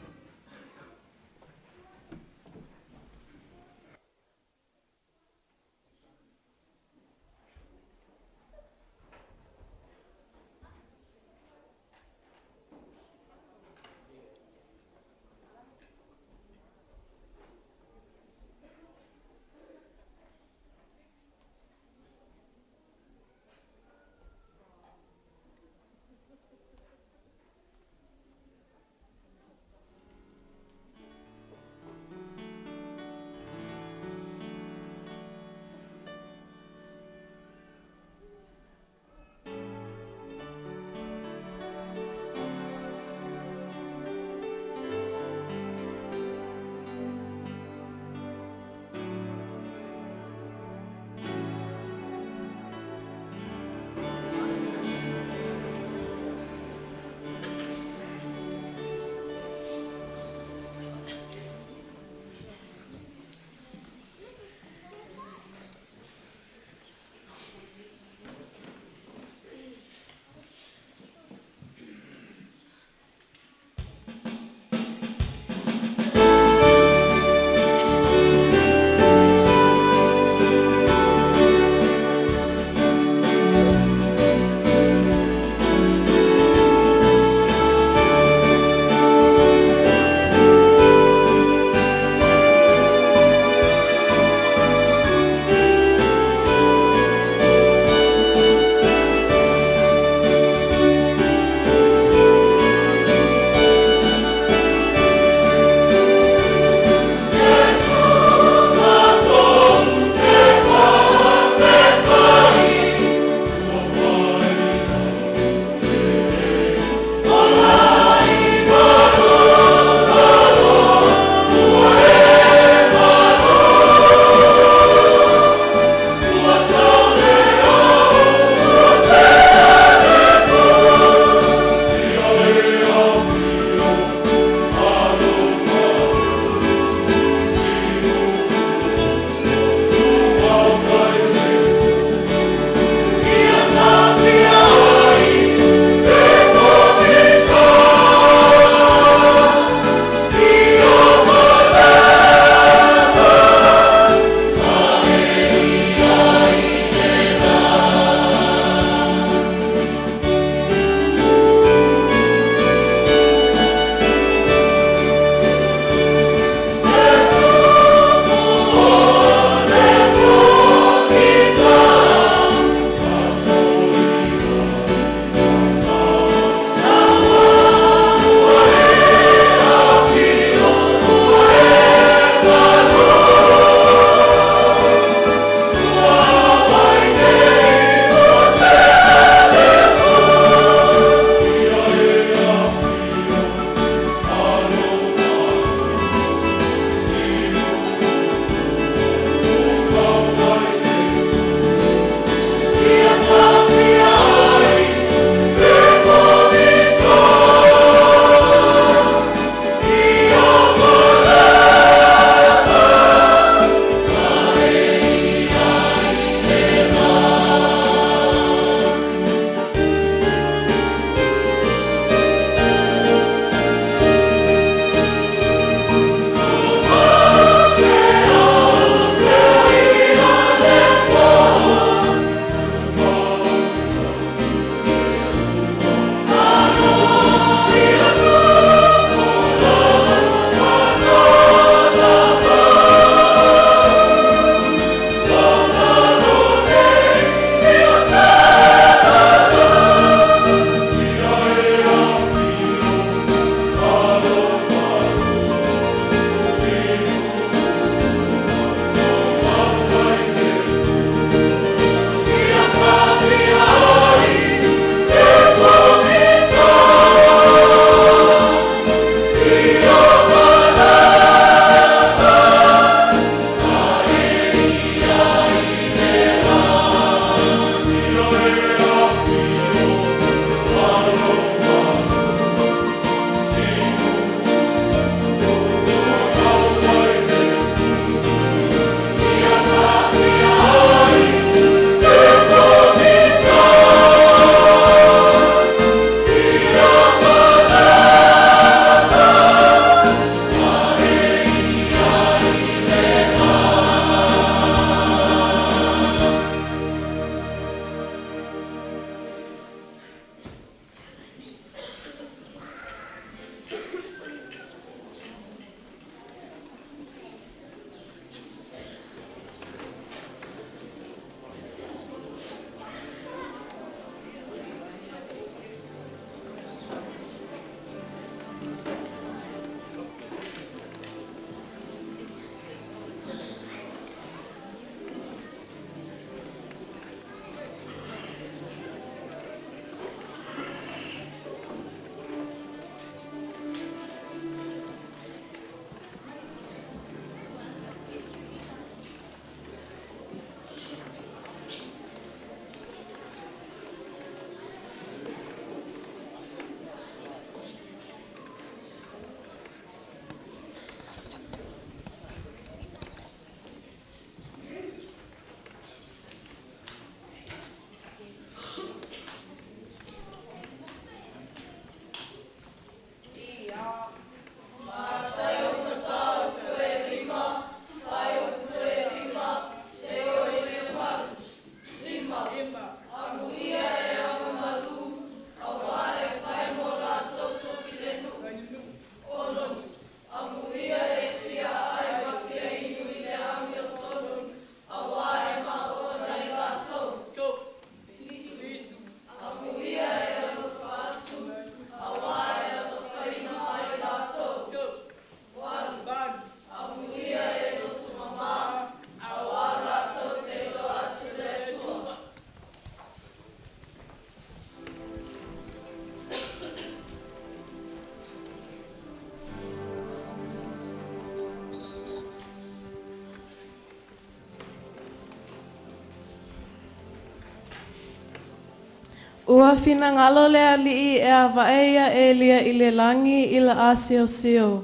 Ua finagalo le Alii e avae ia Elia i le lagi i le asiosio.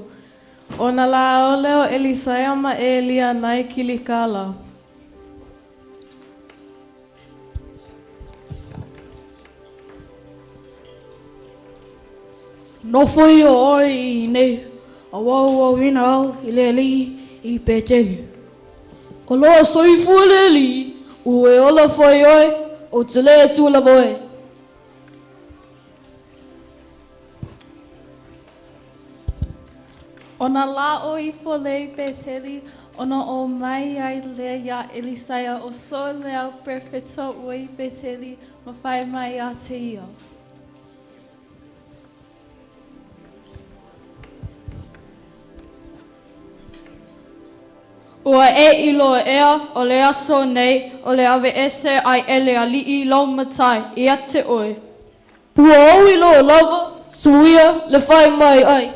Ona laau lea o Elisaia ma Elia nai Kilikala. Nofo ia oe i inei, auā ua auina au i le alii i Peteli. O loo soifua le Alii, ua e ola foi oe, ou te le atua lava oe. Ona laʻo ifo lea i Beteli, ona ō mai ai lea iā ʻElisaia ʻo so le au perofeta ua i Beteli, ma fai mai iā te ia. Ua e iloa ea o le aso nei o le aveese ai e le alii lou matai ia te oe. Ua ou iloa lava, suia le fai mai ai.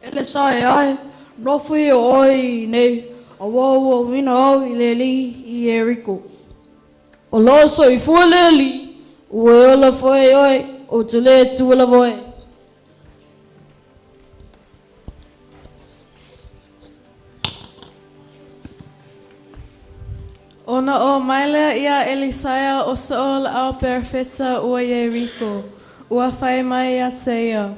E le sae ae, nofo ia oe i inei, auā ua auina au i le alii i Ieriko. O loo soifua le Alii, ua e ola foi oe, ou te le atua lava oe. Ona ō mai lea iā ʻElisaia ʻo soʻo o le ao perofeta ua Ieriko, ua fai mai iā te ia.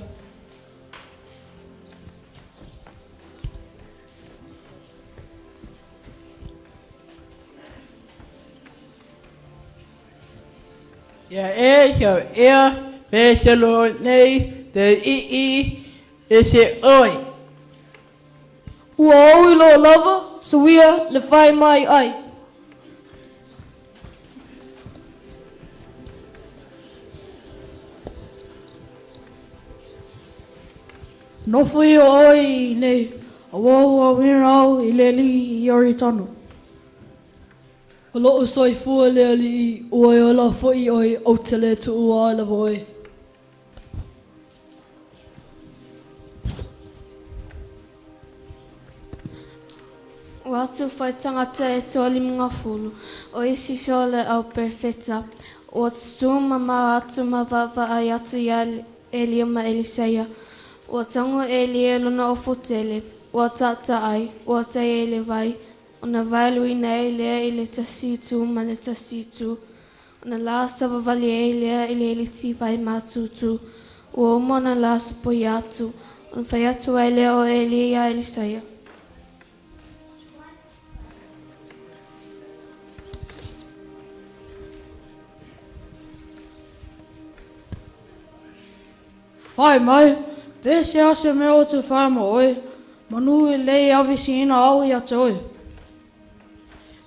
Ia e sau ea peselo nei te ii e se oe. Ua ou iloa lava, suia le fai mai ai. Nofo ia oe i inei, auā ua auina au i le alii i Ioritano. O loo soifua le Alii, ua e ola foi oe, ou te le tuua lava oe. Ua atu fai tagata e toalimagafulu, o isi so le au perofeta, ua tutū mamao atu ma vaavaai atu iā Elia ma Elisaia. Ua tago Elia i lona ofu tele, ua taʻataʻai, ua tai ai le vai, ona vaeluina ai lea i le tasi itu ma le tasi itu, ona la savavali ai lea i le eliti vai mātūtū. Ua uma ona la sopoia atu, ona fai atu ai lea o Elia iā Elisaia. Fai mai, pe se a se mea o te whai mo oe, manu e lei awisiina au ia te oe.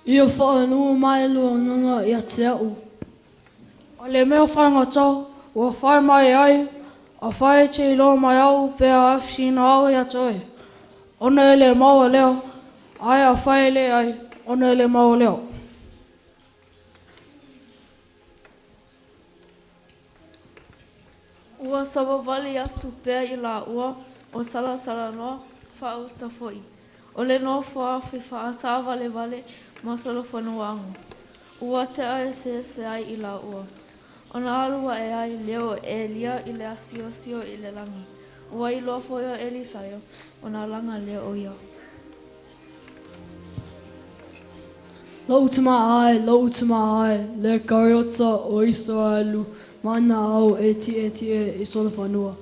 Ia whaanua mai lua nganga ia te au. A le mea whaingata, ua whai mai ai, a whai te iloa mai au pe a awisiina au ia te oe. Ona e le maua lea, ae a whai le ai, ona e le maua lea. Ua savavali atu pea i lāua ʻo Salasalanoa Faauta foʻi, o le nofo afe faataawalewale ma Solofonuaga. Ua tea eseese ai i lāua. Ona alu aʻe ai lea o ʻElia i le asiosio i le lagi. Ua iloa foi o ʻElisaia, ona laga lea o ia. Loʻu tama ae, loʻu tama ae, le kariota o Isaraelu ma na ao e tiʻetiʻe i solofanua.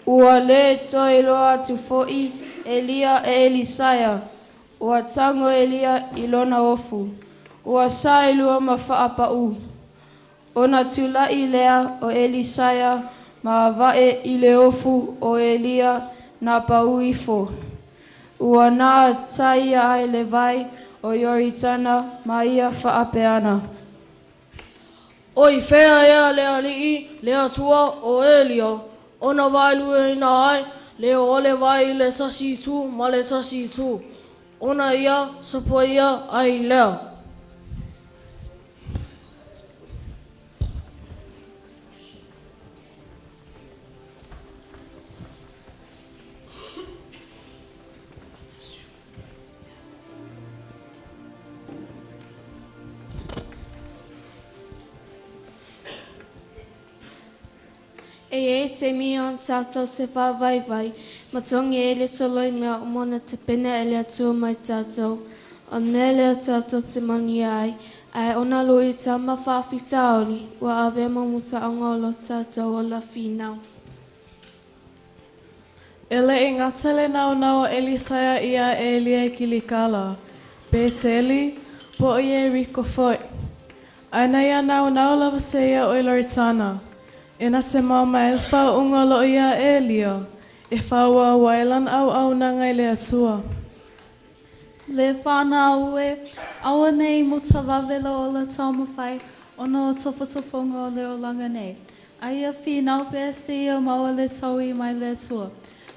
Ua le toe iloa atu foʻi Eliya e Elisaia, ua tago Eliya i lona ofu, ua saelua ma faapaʻu. Ona tulaʻi lea o Elisaia ma avae i le ofu o Eliya na paʻu ifo. Ua nātaia ai le vai o Ioritana ma ia faapeana. O i fea ea le Alii, le Atua o Elia, ona vaeluaina ai le o le vai i le tasi itu ma le tasi itu, ona ia sopoia ai lea. E iai taimi ona tatou te faavaivai ma togi ai le solo i mea uma ona tapena e le Atua mai tatou. O le mea lea tatou te manuia ai, ae ona luitau ma faafitauli ua avea ma mutaaga o lo tatou ola finau. E le i gata le naunau o Elisaia iā Elia i Kilikala, Beteli, po o Ieriko foi. Ae na ia naunau lava seia oo i Loritana, e na te mao ma ai le faauuga o loo iā Elia, e faaauau ai lana auaunaga i le Atua. Le fanau e, aua ne i mutavave lou ola taumafai ona o tofotofoga o le olaga nei, a ia finau pea seia maua le taui mai le Atua.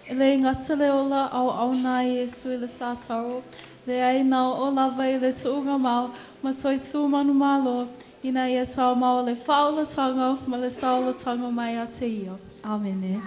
E le gata le ola auauna a Iesu i le Sataro, leai na oo lava i le tuuga mau ma toe tu manumalo ina ia taumaua le faaolataga ma le saolataga mai ia te ia. Amene.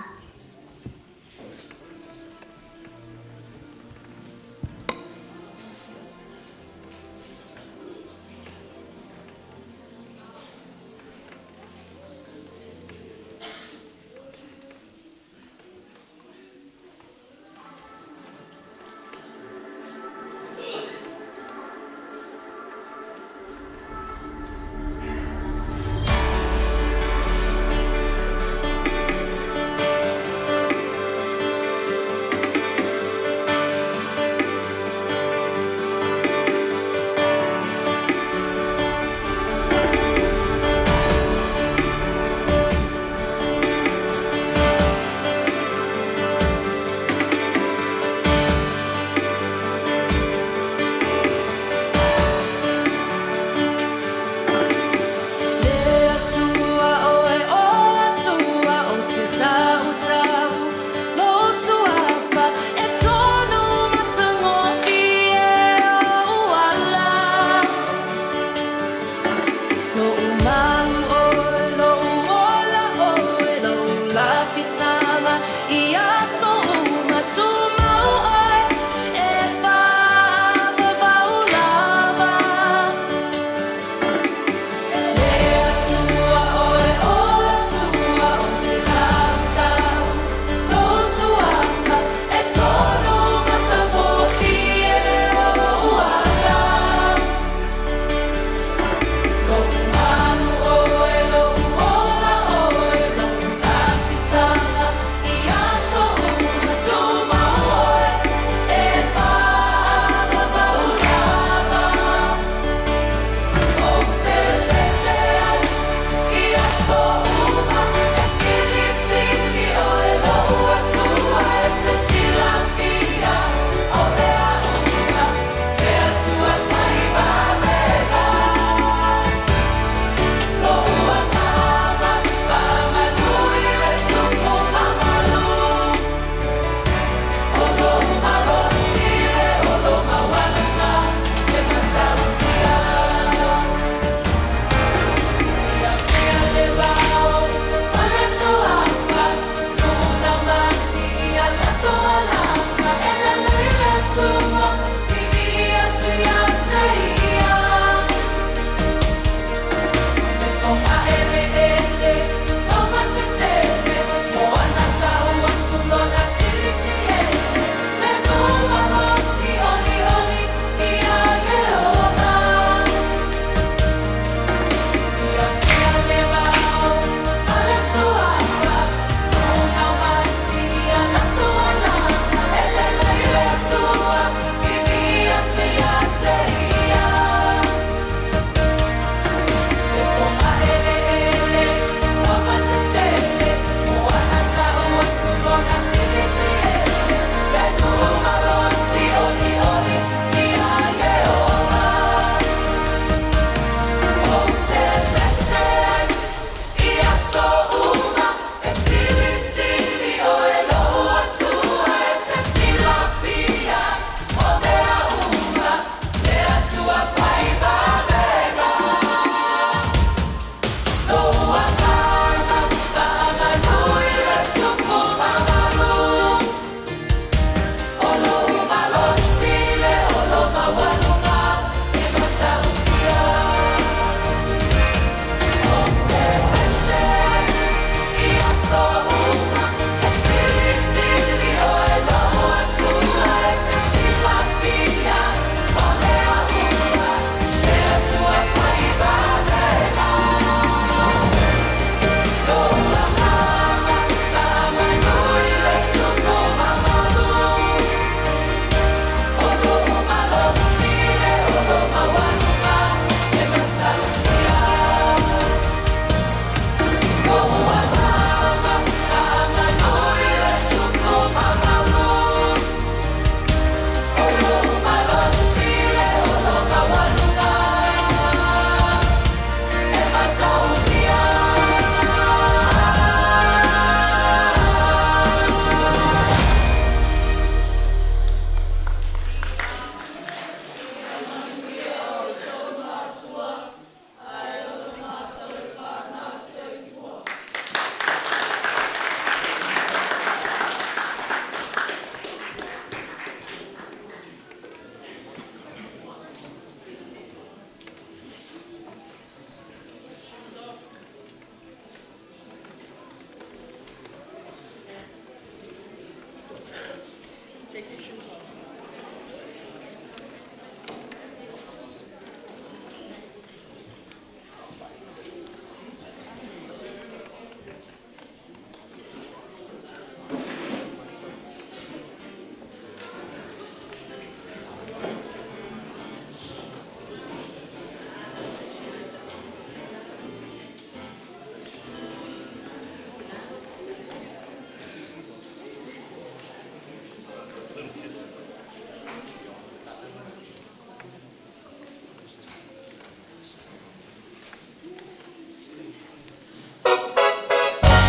Take your shoes off.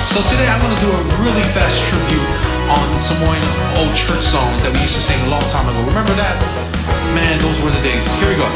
So today I'm going to do a really fast tribute on Samoan old church songs that we used to sing a long time ago. Remember that? Man, those were the days. Here we go.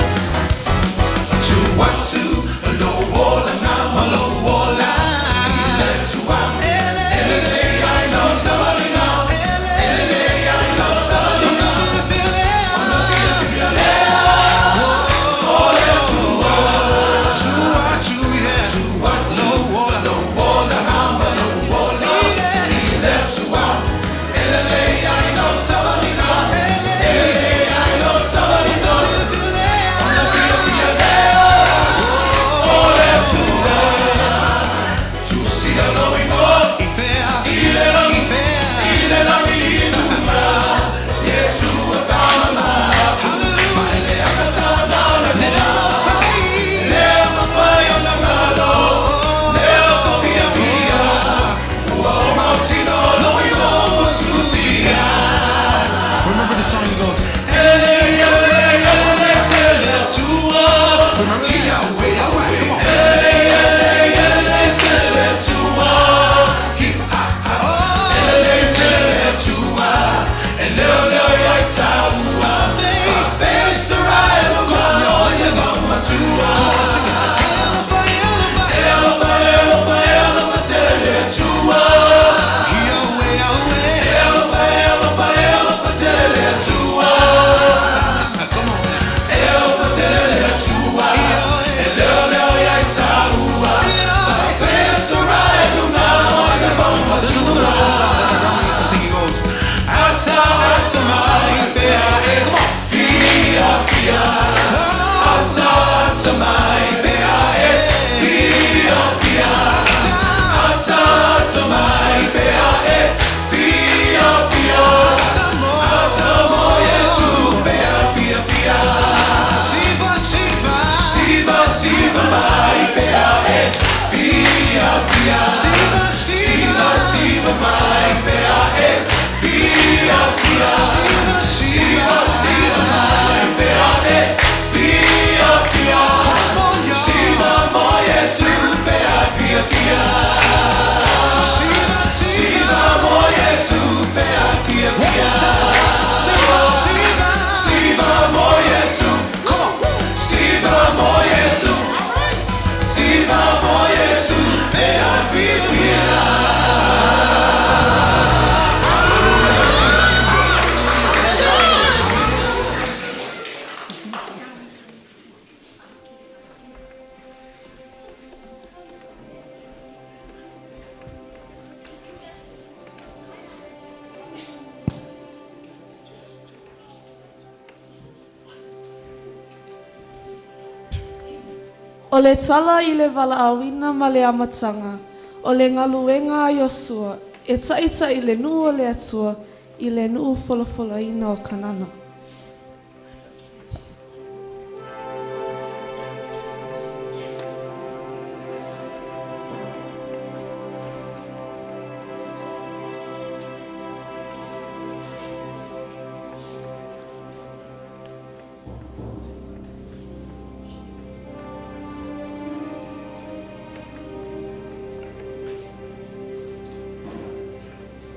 Remember the song that goes, Remember that? All right, come on. There's another old song that my grandma used to sing. He goes, Ata, ata, mai, pea, e. Come on. Fia, fia. Ata, ata, mai, pea, e. Fia, fia. Ata, ata, mai, pea, e. Fia, fia. Ata, mo, Yesu, pea, fia, fia. Siva, siva. Siva, siva, mai, pea, e. Fia, fia. Siva, siva. Siva, mai, pea, e. Fia, fia. Siva, siva. Siva, mai, pea, e. Fia, fia. Siva, mo, Yesu, pea, fia, fia. Siva, siva, mo, Yesu, pea, fia, fia. Siva, siva. Siva, mo, Yesu. Come on. Siva, mo, Yesu. Siva, mo, Yesu, pea, fia, fia. O le tala i le valaauina ma le amataga, o le galuega a Iosua, e taʻitaʻi le nuu o le Atua i le nuu folafolaina o Kanana.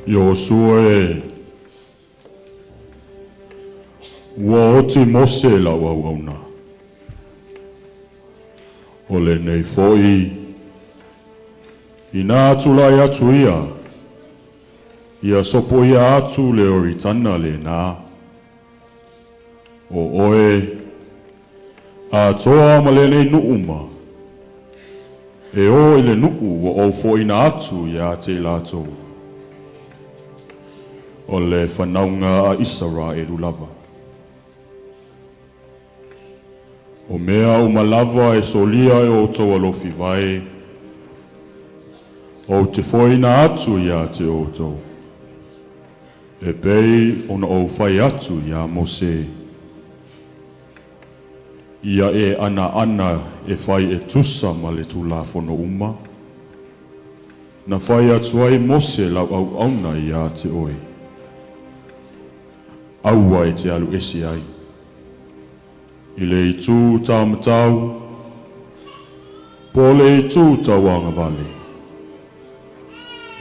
Iosua e, ua oti Mose lau auauna. O lenei foʻi, inā tulai atu ia, ia sopoia atu le Ioritana lenā. O oe, atoa ma lenei nuu ma, e o i le nuu ua ou foʻiina atu iā te i latou. O le fanauga a Isaraelu lava. O mea uma lava e solia e outou alofi vae, ou te foeina atu ia te outou, e pei ona ou fai atu iā Mose, ia e anaana e fai e tusa ma le Tulafono uma, na fai atu ai Mose lau auauna ia te oe. Aua e te alu ese ai i le itu taumatau po o le itu tauagavale,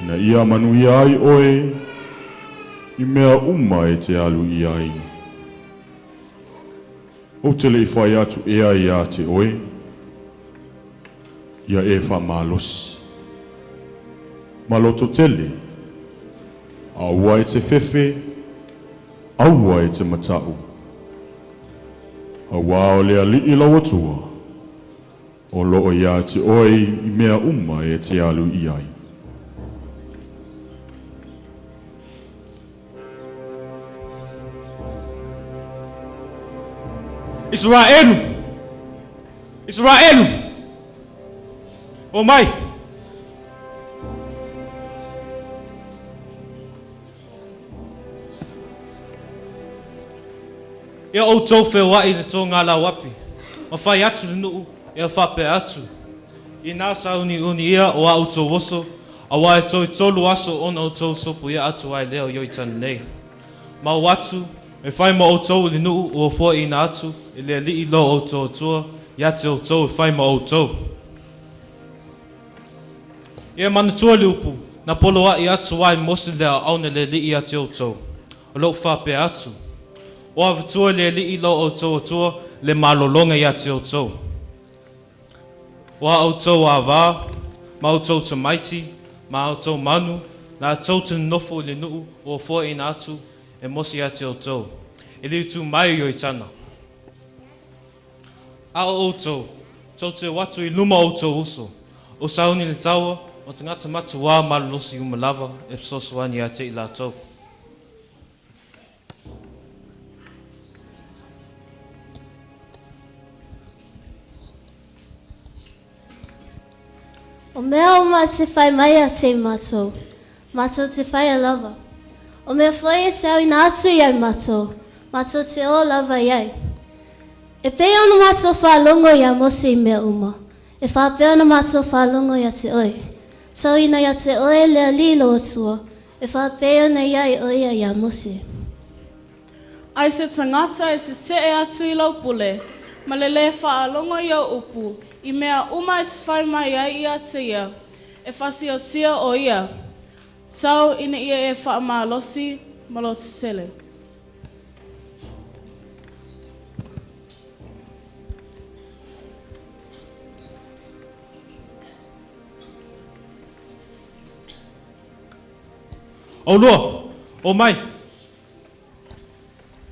ina ia manuia ai oe i mea uma e te alu i ai. Ou te le i fai atu ea ia te oe, ia e faamalosi, ma lototele, aua e te fefe, aua e te mataʻu, auā o le Alii lau Atua, o loo iā te oe i mea uma e te alu i ai. Isaraelu! Isaraelu! O mai! Ia outou feoai i le togālauapi, ma fai atu le nuu, ia faapea atu, Inā sauniuni ia o a outou oso, auā e toitolu aso ona outou sopoia atu ai lea o Ioritana nei. Ma o atu, e fai ma outou i le nuu ua foaiina atu e le Alii lo outou Atua ia te outou e fai ma outou. Ia manatua le upu, na poloaʻi atu ai Mose le aoauna le Alii ia te outou, o loo faapea atu, O avatua le Alii lo outou Atua le malologa ia te outou. O a outou avā, ma outou tamaiti, ma a outou manu, latou te nonofo i le nuu ua foaiina atu e Mose ia te outou, e le itu mai o Ioritana. A o outou, tou te o atu i luma o outou uso, o sauni le taua, o tagata matuā malolosi uma lava e fesoasoani ia te i latou. O mea uma te whai mai a te matou, matou te whaia lava. O mea foi e te auina atu i ai matou, matou te o lava i ai. E pei ona matou faalogo iā Mose i mea uma, e faapea ona matou faalogo ia te oe. Tauina ia te oe le Alii lou Atua, E faapea ona i ai ʻo ia iā Mose. Ai se tagata e seseʻe atu i lau pule, ma le lē faalogo i ou upu, i mea uma e te fai mai ai ia te ia, e fasiotia ʻo ia, tau ina ia e faamalosi ma lototetele. ʻOlua, o mai!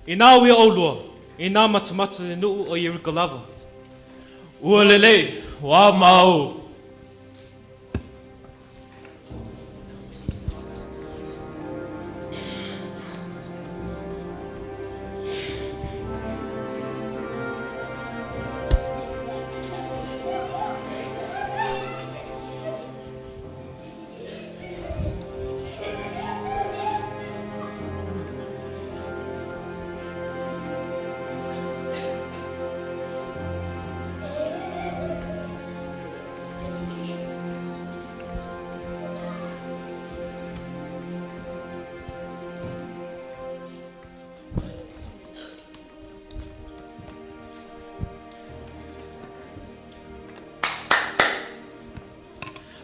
Inā uia ʻolua, inā matamata le nuʻu o Ieriko lava. Ua lelei, ua mau.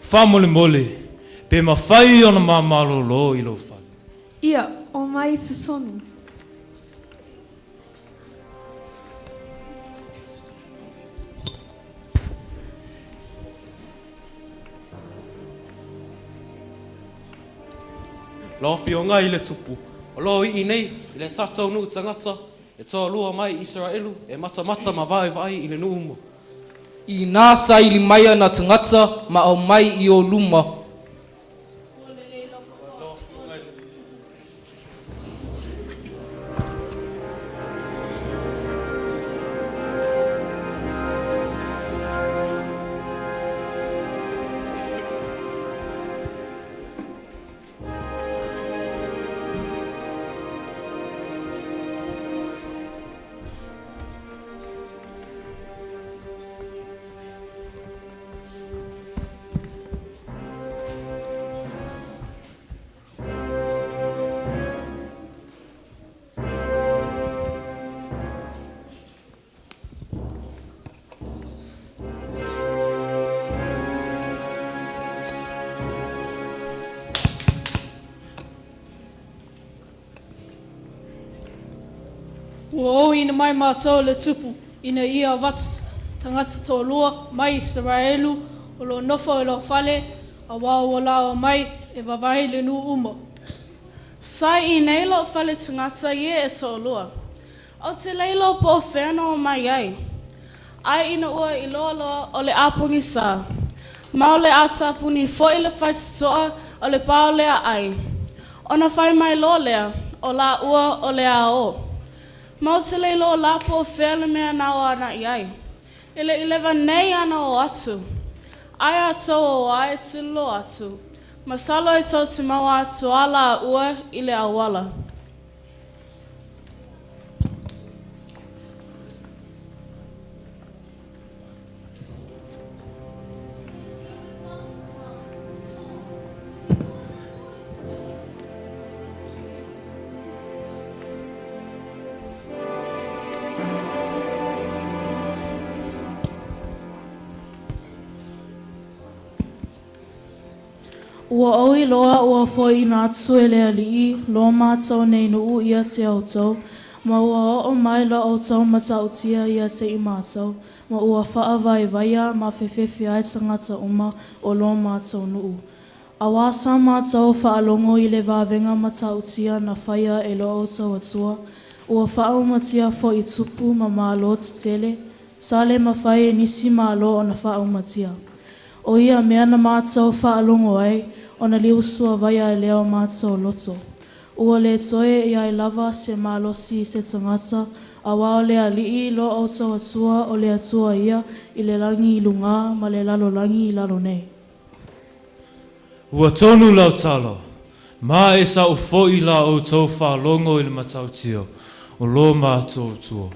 Faamolemole, pe mafai ona ma malolo i lou fale. Ia, omai i totonu. Lau Afioga i le Tupu, o lo o ii nei i le tatou nuu tagata e toalua mai Isaraelu e matamata ma vaevae i le nuu uma. Inā saili mai ana tagata ma aumai i o luma. Ua ouina mai matou e le Tupu, ina ia avatu tagata toalua mai Isaraelu o lo o nofo i lou fale, auā ua laoa mai e vavae le nuu uma. Sa i inei lou fale tagata ia e toalua. Ou te le iloa po o fea na omai ai. Ae ina ua iloa loa o le a pogisa, ma o le a tapuni foi le faitotoa o le pa o le aai, ona fai mai loa lea o lāua o le a o. Ma ou te le iloa la po o fea le mea na o anaʻi ai. E le i leva nei ana o atu. Ae a tou o a e tililo atu, masalo e tou te maua atu a lāua i le auala. Ua ou iloa ua foaiina atu e le Alii lo matou nei nuu ia te outou, ma ua oo mai la outou matautia ia te i matou, ma ua faavaivaia ma fefefe ai tagata uma o lo matou nuu. Auā sa matou faalogo i le vavega matautia na faia e lo outou Atua, ua faaumatia foi tupu ma malo tetele, sa le mafai e nisi malo ona faaumatia. O ia mea na matou faalogo ai, ona liusuavaia ai lea o matou loto. Ua le toe i ai lava se malosi i se tagata, auā o le Alii lo outou Atua o le Atua ia i le lagi i lugā ma le lalolagi i lalo nei. Ua tonu lau tala, ma e sa'o fo'i la outou faalogo i le matautia o lo matou Atua.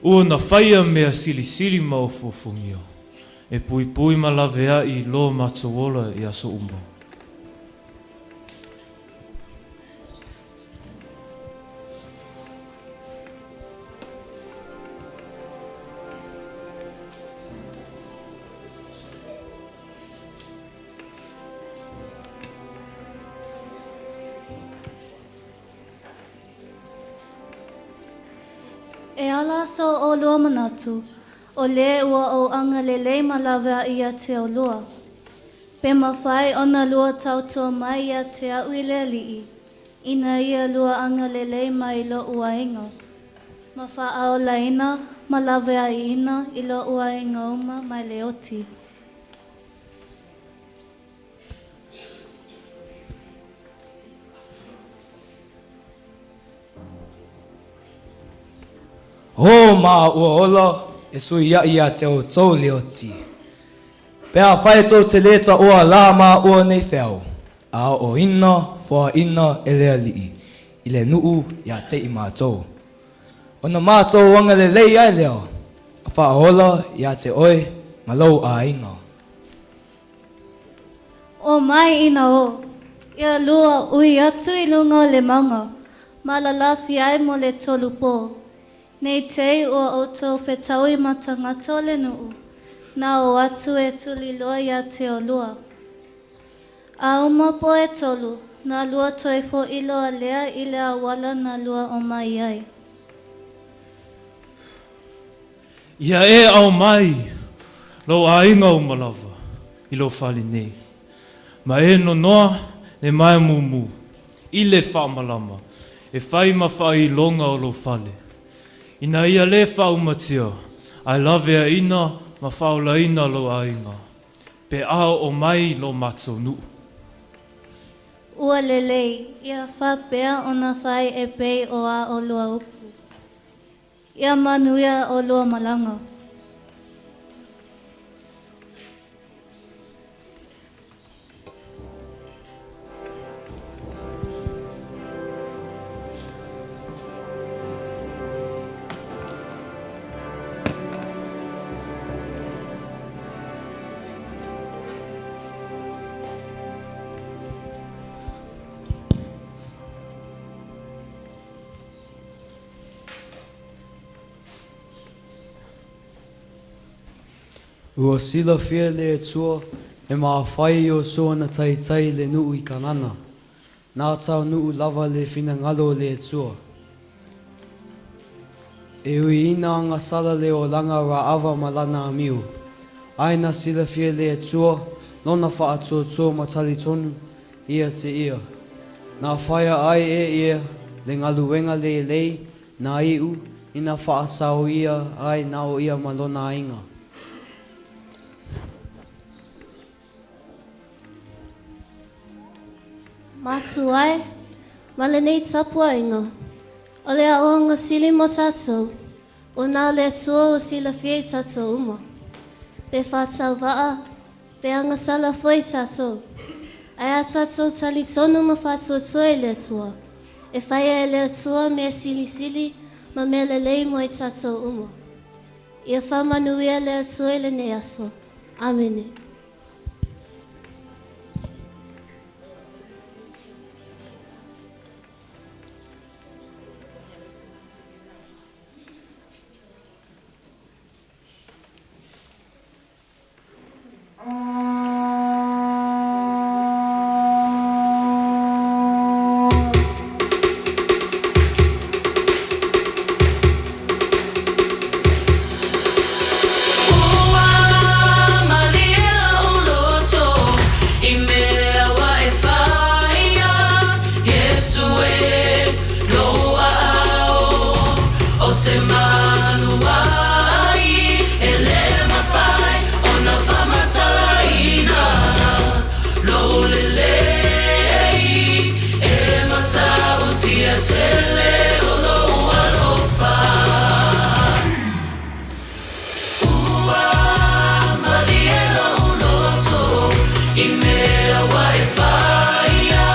Ua na faia mea silisili ma ofuofugia, e puipui ma lavea'i i lo matou ola i aso uma. E ala so ʻolua manatu, o lē ua ou agalelei ma laweaʻi iā te ʻolua. Pe mafai ona lua tautua mai iā te aʻu i le aliʻi, ina ia lua agalelei mai i loʻu aiga, ma faaolaina ma laweaʻiina i loʻu aiga uma mai le oti. Ō māua ola e suiaʻi iā te outou leoti. Pe afai tou te lē taʻoa lā māua nei feau, a oʻoina foaʻina e le aliʻi i le nuʻu iā te i mātou. Ona mātou agalelei ai lea a faaola iā te oe ma lou ʻāina. O mai ina o, ia lua ui atu i luga o le maunga, ma lalafi ai mo le tolu po. Nei tei ua outou fetaui ma tagata o le nuu, na o atu e tuliloa ia te olua. A uma po e tolu, na lua toe foʻi loa lea i le auala na lua omai ai. Ia e ao mai lou aiga uma lava i lou fale nei, ma e nonoa le maemumu i le faamalama e fai ma faailoga o lou fale, ina ia le faaumatia ae laveaina ma faaolaina lou aiga, pe a oo mai lo matou nuu. Ua lelei, ia faapea ona fai e pei o a olua upu. Ia manuia olua malaga. Ua silafia le Atua e mafai o sona taitai le nuu i Kanana. Na tau nuu lava le finagalo o le Atua. E ui ina agasala le olaga o Raava ma lana amio, ae na silafia e le Atua lona faatuatua ma talitonu ia te ia. Na faia ai e ia le galuega lelei na iʻu ina faasaoia ai na o ia ma lona aiga. Matua e, ma lenei tapuaiga, o le aoaoga sili mo tatou, ona o le Atua ua silafia i tatou uma. Pe faatauvaa, pe agasala foi tatou. Ae a tatou talitonu ma faatuatua i le Atua, e faia e le Atua mea silisili ma mea lelei mo i tatou uma. Ia faamanuia le Atua i lenei aso. Amene. Ua malie lou loto i mea ua e faia, Iesu e, lou aao ou te malu ai, e le mafai ona faamatalaina lou lelei, e matautia tele o lou alofa. Ua malie lou loto i mea ua e faia,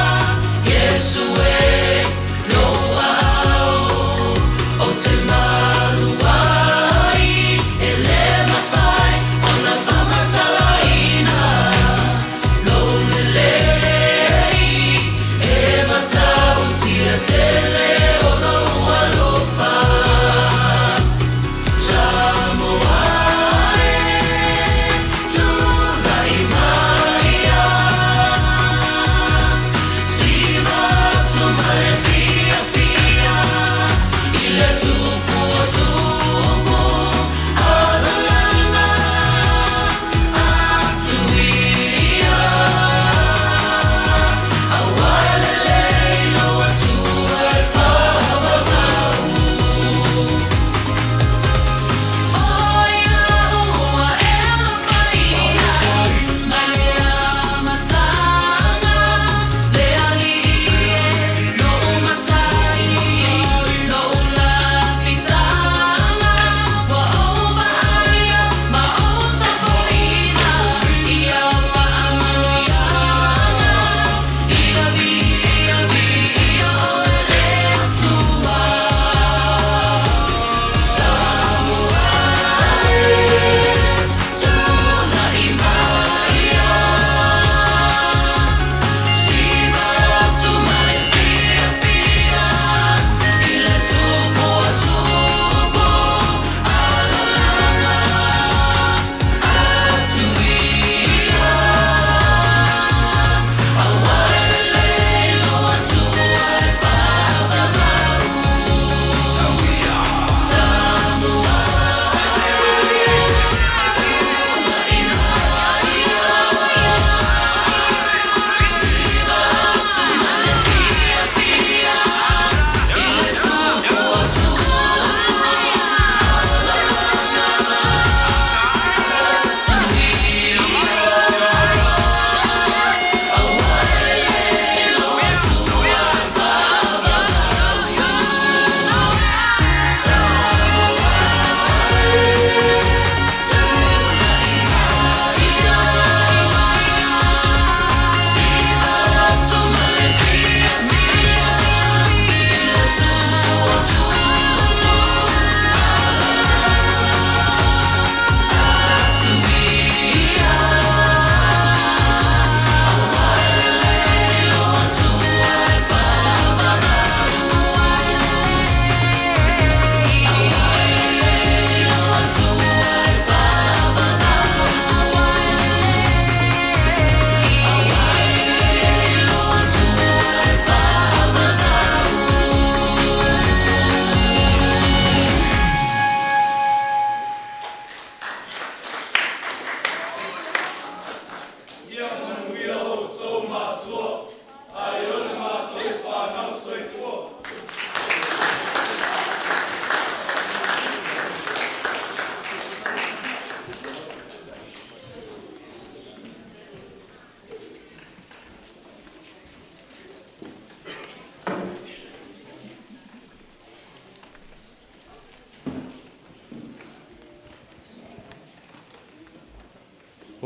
Iesu e, lou aao ou te malu ai, e le mafai ona faamatalaina lou lelei, e matautia tele o lou alofa. Samoa e, tulai maia, siva atu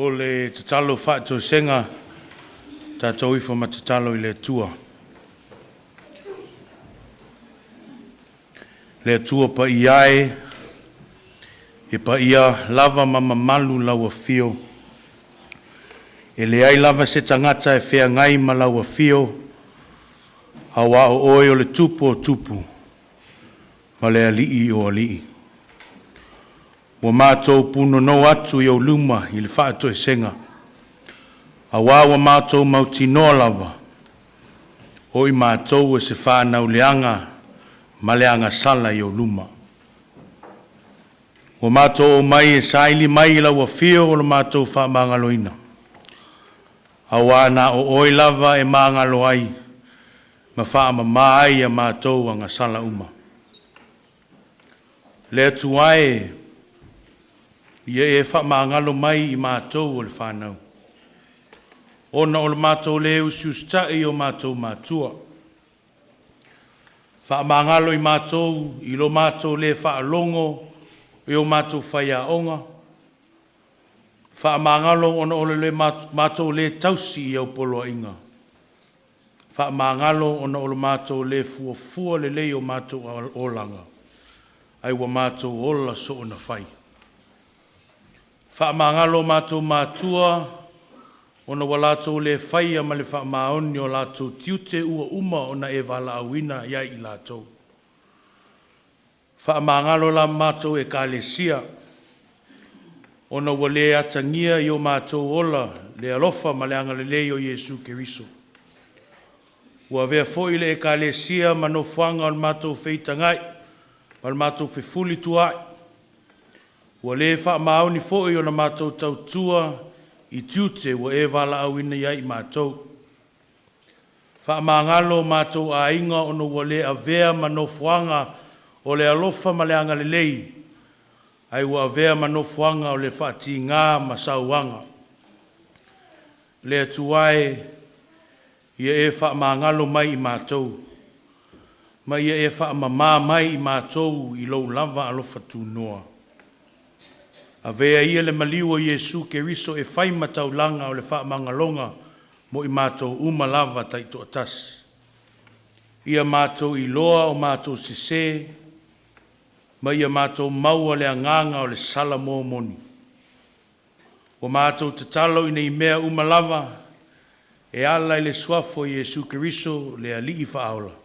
O le tatalo faatoesega, tatou ifo ma tatalo i le Atua. Le Atua paia e, e paia lava ma mamalu lau afio. E leai lava se tagata e feagai ma lau afio, auā o oe o le Tupu o Tupu, ma le Alii o Alii. Ua matou punonou atu i ou luma i le faatoesega, auā ua matou mautinoa lava, o i matou o se fanau leaga ma le agasala i ou luma. Ua matou omai e saili mai i lau afio o lo matou faamagaloina, auā na o oe lava e magalo ai ma faamama ai a matou agasala uma. Le Atua e, ia e faamagalo mai i matou o le fanau, ona o le matou le usiusita'i i o matou matua. Faamagalo i matou i lo matou le faalogo i o matou faiaoga, faamagalo ona o le matou le tausi i au poloaiga, faamagalo ona o lo matou le fuafua lelei o matou olaga, ai ua matou ola soonafai. Faamagalo o matou matua, ona ua latou le faia ma le faamaoni o latou tiute ua uma ona e valaauina i ai i latou. Faamagalo la matou ekalesia, ona ua le atagia i o matou ola le alofa ma le agalelei o Iesu Keriso. Ua avea foi le ekalesia ma nofoaga o le matou feitagai ma le matou fefulituaai. Ua le faamaoni foi ona matou tautua i tiute ua e valaauina i ai i matou. Faamagalo o matou aiga ona ua le avea ma nofoaga o le alofa ma le agalelei, ai ua avea ma nofoaga o le faatigā ma sauaga. Le Atua e, ia e faamagalo mai i matou, ma ia e faamamā mai i matou i lou lava alofa tunoa. Avea ia le maliu o Iesu Keriso e fai ma taulaga o le faamagaloga mo i matou uma lava taitoatasi. Ia matou iloa o matou sesē, ma ia matou maua le agaga o le salamo moni. Ua matou tatalo i nei mea uma lava, e ala i le suafa o Iesu Keriso le Alii Faaola.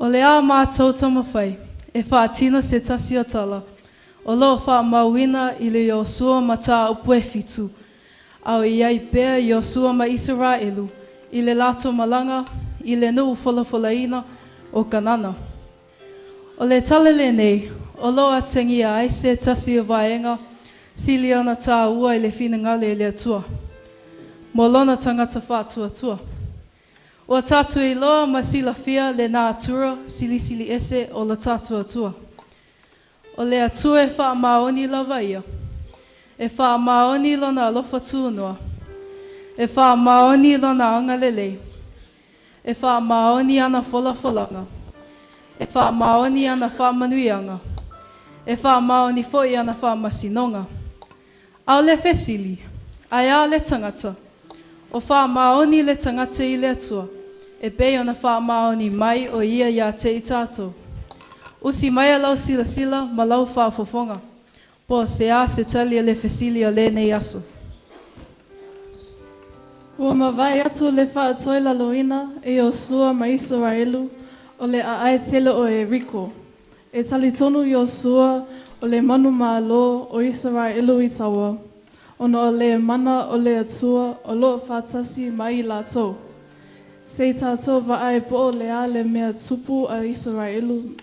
O le a mātou taumafai e faatino se tasi o tala o lo o faamauina i le Iosua mataupu e fitu, a o i ai pea Iosua ma Isaraelu i le latou malaga i le nuu folafolaina o Kanana. O le tala lenei o lo o atagia ai se tasi o vaega sili ona tāua i le finagalo e le Atua mo lona tagata faatuatua. Ua tatou iloa ma silafia le natura silisili ese o lo tatou Atua. O le Atua e faamaoni lava ia. E faamaoni lona alofa tunoa. E faamaoni lona agalelei. E faamaoni ana folafolaga. E faamaoni ana faamanuiaga. E faamaoni foi ana faamasinoga. A o le fesili, ae a le tagata? O faamaoni le tagata i le Atua, e pei ona faamaoni mai o ia iā te i tatou. Usi maia lau silasila ma lau faafofoga, po o se a se tali a le fesili o lenei aso. Ua mavae atu le faatoilaloina e Iosua ma Isaraelu o le aai tele o Ieriko. E talitonu Iosua o le manumalo o Isaraelu i taua, ona o le mana o le Atua o lo o faatasi ma i latou. Se i tatou vaai po o le a le mea tupu a Isaraelu.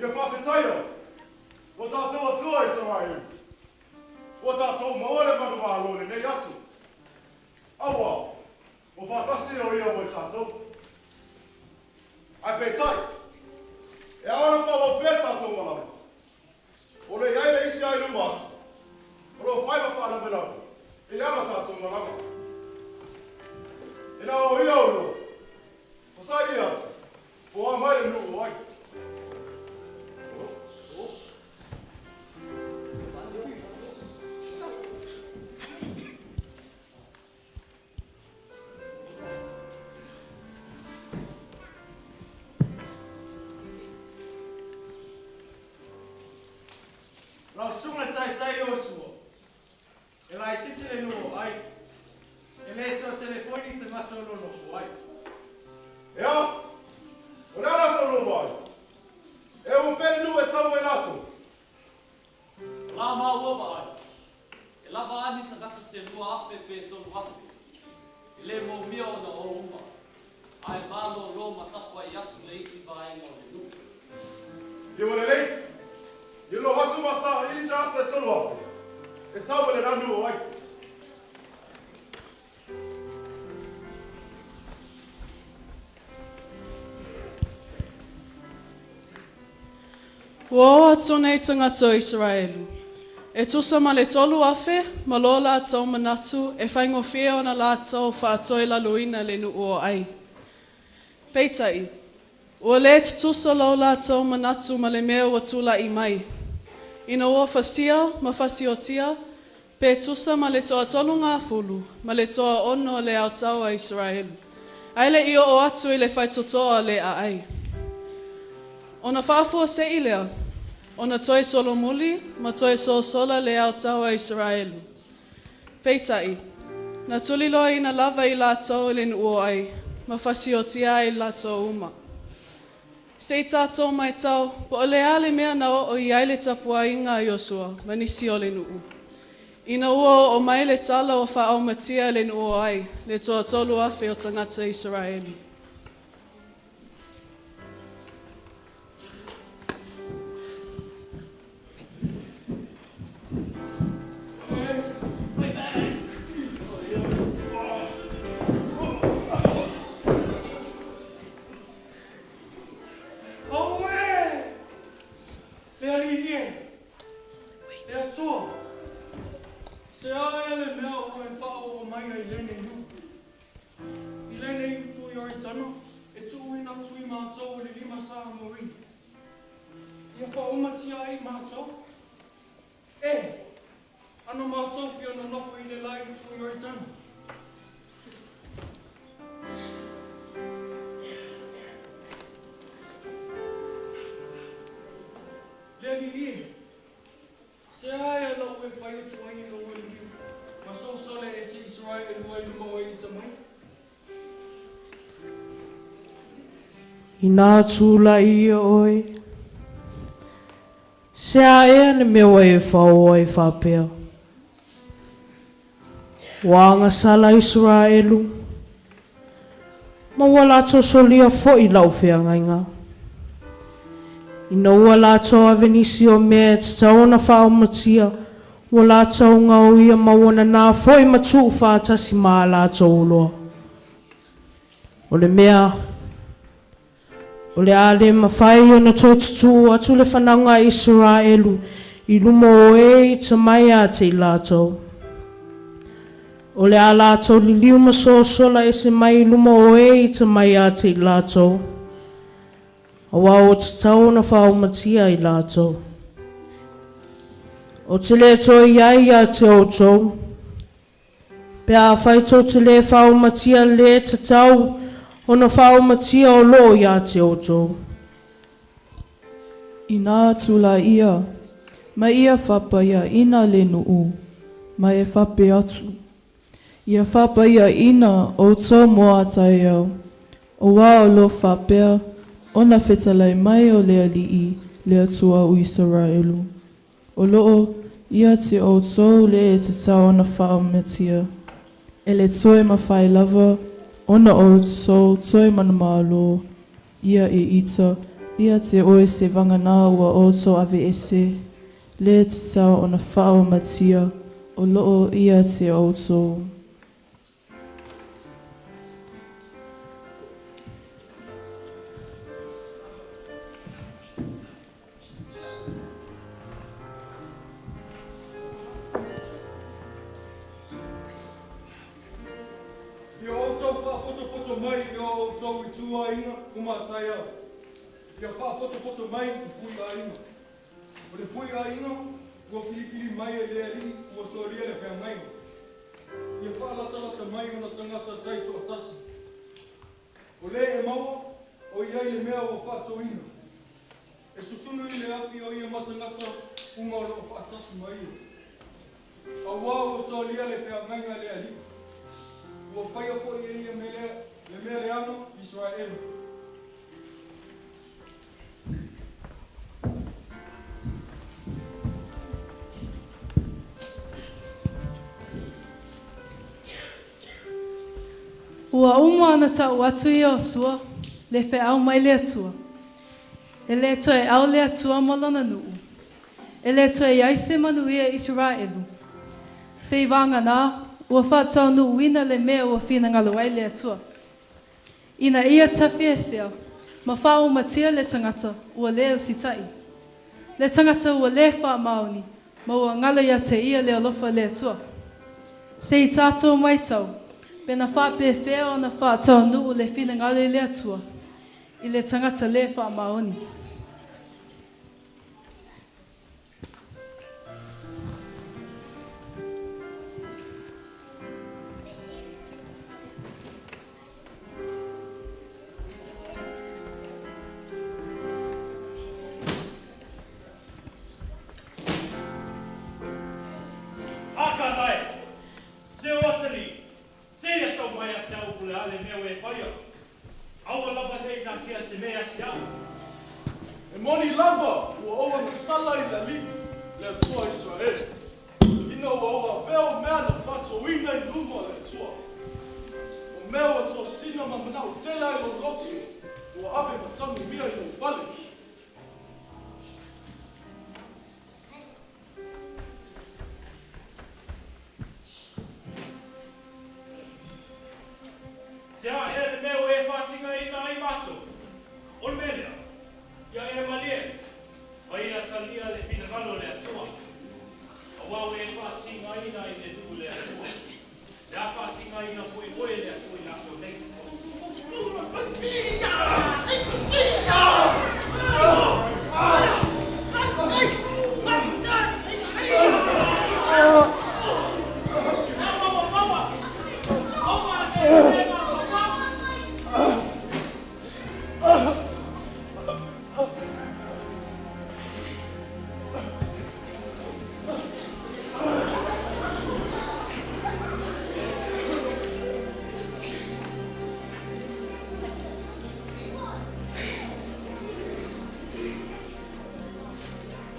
Ia faafetaia lo tatou Atua Isaraelu, ua tatou maua le manumalo i lenei aso, auā ua faatasi o ia ma i tatou. Ae peitai, e ao ona faaauau pea le tatou malaga, o lo o i ai le isi ai luma atu, o lo o fai ma faalavelave i le ala tatou malaga. Ina o ia oulua, fasaili atu, po o a mai le nuu o ai. Lau susuga i le Taitai Iosua, e laitiiti le nuu o Ai, e le toatele foi ni tagata o lo o nofo ai. Ea, o le a latou lova ai? E ua pea le nuu e tau ai latou. O la māua vaai, e lava a ni tagata se 2000 pe 3000, e le mōmia ona o uma, a e malōlō ma tapuai atu le isi vaega o le nuu. Ia ua lelei, ia loho atu ma saili tagata e 3000, e tau ai le nanu o Ai. Ua oo atu nei tagata o Isaraelu, e tusa ma le 3000 ma lo latou manatu e faigofie ona latou faatoilaloina le nuu o Ai. Peitai, ua le tutusa lo latou manatu ma le mea ua tula'i mai. Ina ua fasia ma fasiotia, pe tusa ma le 30 ma le 60 o le aotau a Isaraelu, ae le i oo atu i le faitotoa o le aai. Ona faafuase'i lea, ona toe solomuli ma toe sosola le aotau a Isaraelu. Peitai, na tuliloaina lava i latou i le nuu o Ai, ma fasiotia ai latou uma. Se i tatou maitau po o le a le mea na oo i ai le tapuaiga a Iosua ma nisi o le nuu. Ina ua oo mai le tala ua faaaumatia e le nuu o Ai le 3000 o tagata Isaraelu. Auē! Le Alii e! Le Atua! Se a ea le mea ua e faaoo mai ai i lenei nuu? I lenei utu Ioritana e tuuina atu i matou o le lima sa Amori, ia faaumatia ai matou? E! Ana matou fia nonofo i le lae utu Ioritana. Alii e, se a ea la'u e fai atu ai i lou liliu, ma sosola ese Isaraelu ai luma o e ita mai? Inā tulaʻi ia ʻoe, se a ea le mea ua e faaoo ai faapea? Ua agasala Isaraelu, ma ua latou solia foʻi la'u feagaiga. Ina ua latou ave nisi o mea e tatau ona faaaumatia, ua latou gaoia ma ua nanā foʻi ma tuu faatasi ma a latou oloa. O le mea, o le a lē mafai ona toe tutū atu le fanauga a Isaraelu i luma o e ita mai ia te i latou. O le a latou liliu ma sosola ese mai i luma o e ita mai ia te i latou, auā ua tatau ona faaumatia i latou. Ou te lē toe i ai ia te outou, Pe afai tou te lē faaomatia lē tatau ona faaomatia o loo iā te outou. Inā atu la ia, ma ia faapaiaina le nuu, ma e faapea atu, Ia faapaiaina outou mo a taeao, auā o lo faapea ona fetalai mai o le Alii le Atua o Isaraelu. O loo ia te outou le e tatau ona faaaumatia, e le toe mafai lava ona outou toe manumalo ia e ita ia te oe se vagana ua outou aveese, le tatau ona faaaumatia o loo ia te outou. Ia outou faapotopoto mai i o outou ituaiga umataeao. Ia faapotopoto mai i pui aiga. O le pui aiga ua filifili mai e le Alii ua solia le feagaiga. Ia faalatalata mai ona tagata taitoatasi. O lē e maua, o i ai le mea ua faatōina. E susunu i le afi o ia matagata uma o loo faatasi ma ia. Auā ua solia le feagaiga a le Alii. Ua faia foi e ia le mea leaga i Isaraelu. Ua uma ona ta'u atu i Iosua le feau mai le Atua, E lē toe ao le Atua ma lona nuu, e lē toe i ai se manuia i Isaraelu, seivaganā ua faataunuuina le mea ua finagalo ai le Atua. Ina ia tafiesea ma faaumatia le tagata ua lē usitaʻi, le tagata ua lē faamaoni ma ua galo iā te ia le alofa o le Atua. Se i tatou maitau, pe na faapefea ona faataunuu le finagalo i le Atua i le tagata lē faamaoni. Aka nae, se o Atali, se ia tau mai a te au po le a le mea ua e faia. Aua lava nei natia se mea ia te au. E moni lava ua ou agasala i le Alii, le Atua o Isaraelu, ina ua ou avea o mea na faatōina i luma o le Atua, o mea ua tosina ma manao tele ai lou loto, ua ave ma tanumia i lou fale. Se a ea le mea ua e faatigaina ai matou? O le mea lea, ia e malie, ma ia talia le finagalo o le Atua, auā ua e faatigaina i le nuu le Atua. Le a faatigaina foi oe e le Atua i le aso nei.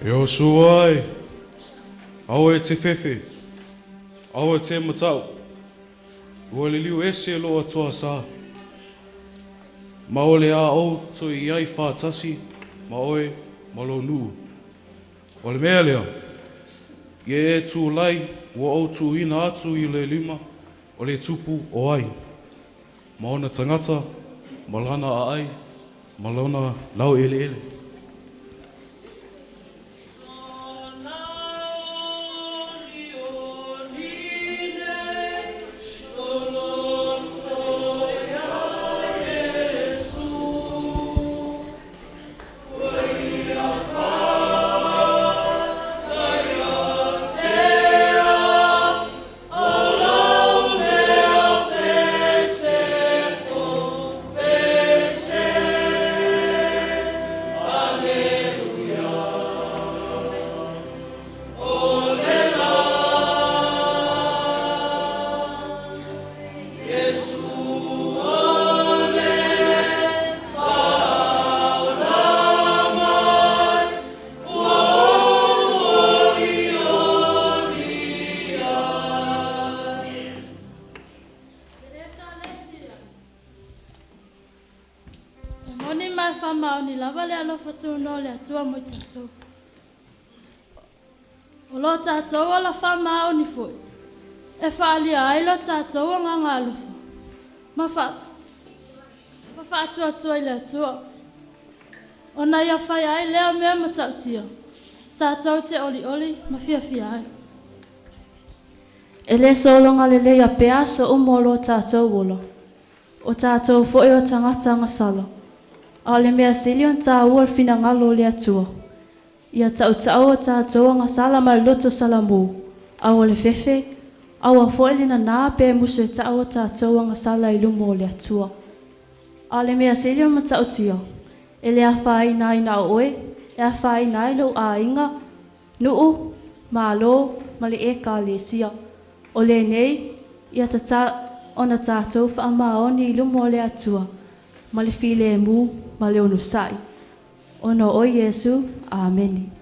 Iosua e, aua e te fefe, aua e te mata'u, ua liliu ese lou Atua sa, ma o le a ou toe i ai faatasi ma oe ma lou nuu. O le mea lea, ia e tulai ua ou tuuina atu i le lima o le tupu o Ai, ma ona tagata, ma lana aai, ma lona laueleele. E moni ma e faamaoni lava le alofa tunoa o le Atua mo i tatou. O lo tatou ola faamaoni foi e faaalia ai lo tatou agaga alofa ma fa ma faatuatua i le Atua, ona ia fai ai lea mea matautia tatou te olioli ma fiafia ai. E le sologa leleia pea aso uma o lo tatou ola. O tatou foi o tagata agasala. A o le mea sili ona taua o le finagalo o le Atua, ia tautau o tatou agasala ma le loto salamu, aua le fefe, aua foi le nanā pe musu e tau o tatou agasala i luma o le Atua. A o le mea sili ona matautia, e le afaina ai na o oe, e afaina ai lou aiga, nuu, malo ma le Ekalesia. O lenei, ia tatau ona tatou faamaoni i luma o le Atua ma le filemu ma le onosai. Ona o oe Iesu. Amene.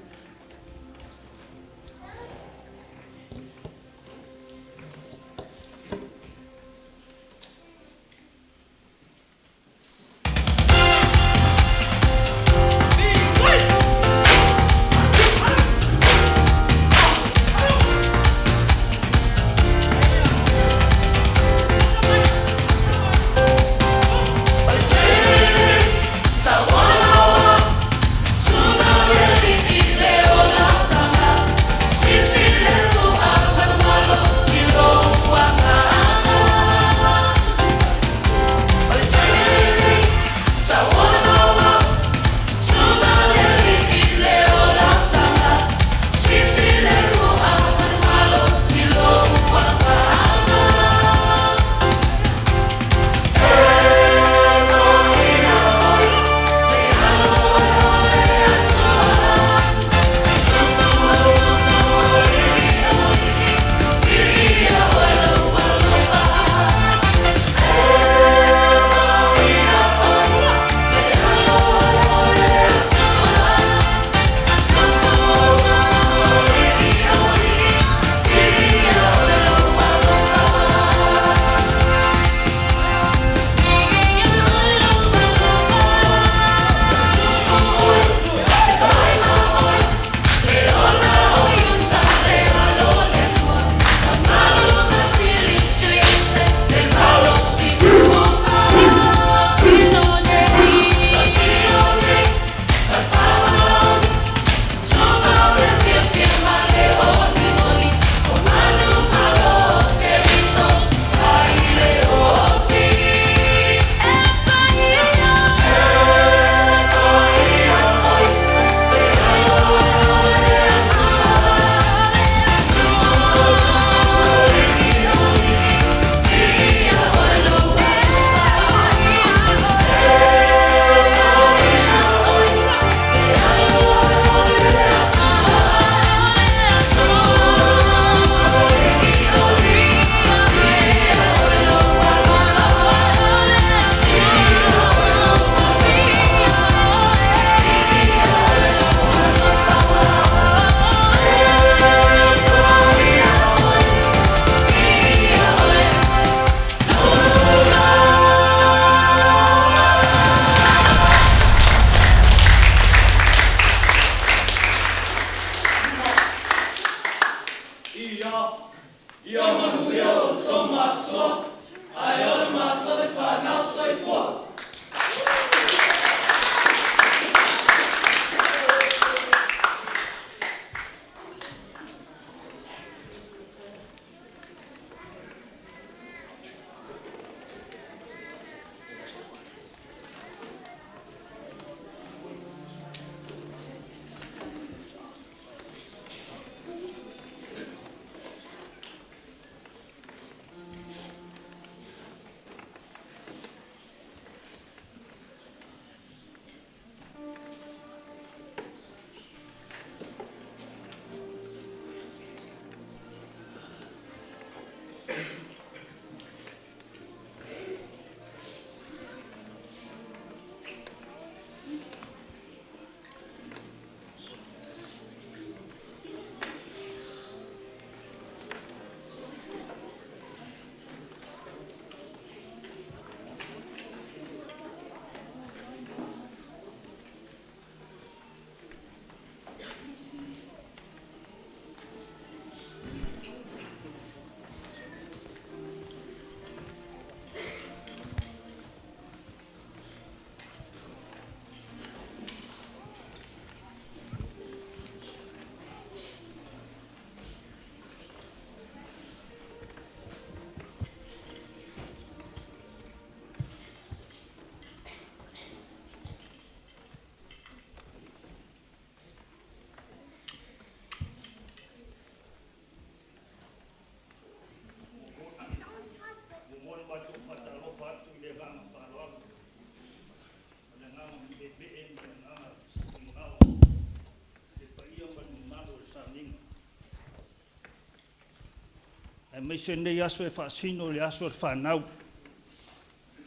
Aemaise lenei aso e faasino i le aso o le fanau.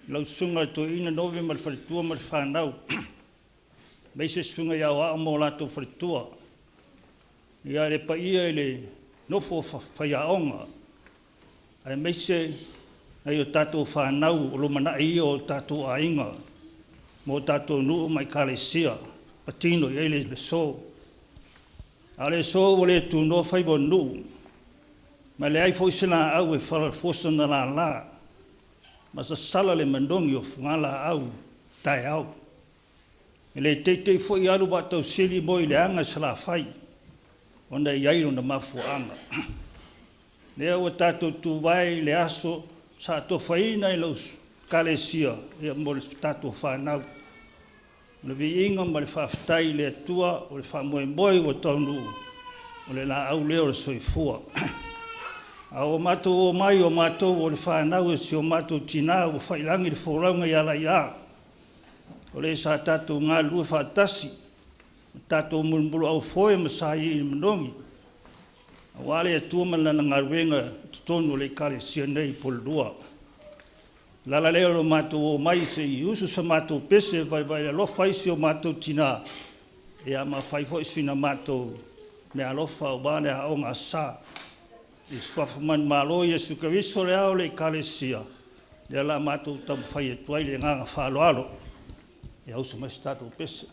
Lau Susuga i le Toeaina Nove ma le faletua ma le fanau, aemaise Susuga i Aoao ma o latou faletua. Ia le paia i le nofo faiaoga, aemaise nai o tatou fanau o lumanai ia o tatou aiga ma o tatou nuu ma ekalesia patino i ai le aso. A o le aso ua le tunoa faiva o le nuu, ma e leai foi se laau e fua sona lala, ma sasala le manogi o fugalaau taeao. E le teitei foi alu vaatausili moe i le aga i Salafai, ona e i ai lona mafuaaga. Lea ua tatou tuvae i le aso sa atofaina e lau Ekalesia mo le tatou fanau. O le viiga ma le faafetai i le Atua o le faamoemoe ua taunuu, o le laau lea o le soifua. A ua matou omai o matou o le fanau e si o matou tina ua faiilagi le folauga ia Laiā, o le sa tatou galulue faatasi, ma tatou mulumuluaufoe ma saili manogi, aua le Atua ma Lana galuega i totonu o le Ekalesia nei i Pulelua. O le ala lea o le matou omai se i usu sa matou pese e vaivai alofa ai si o matou tina, ia ma fai foi sina matou meaalofa aua le Aoga Aso Sa. I le suafa manumalo o Iesu Keriso o le Ao o le Ekalesia, lea o le a matou taumafai atu ai i le agaga faaaloalo. Ia usu mai se tatou pese.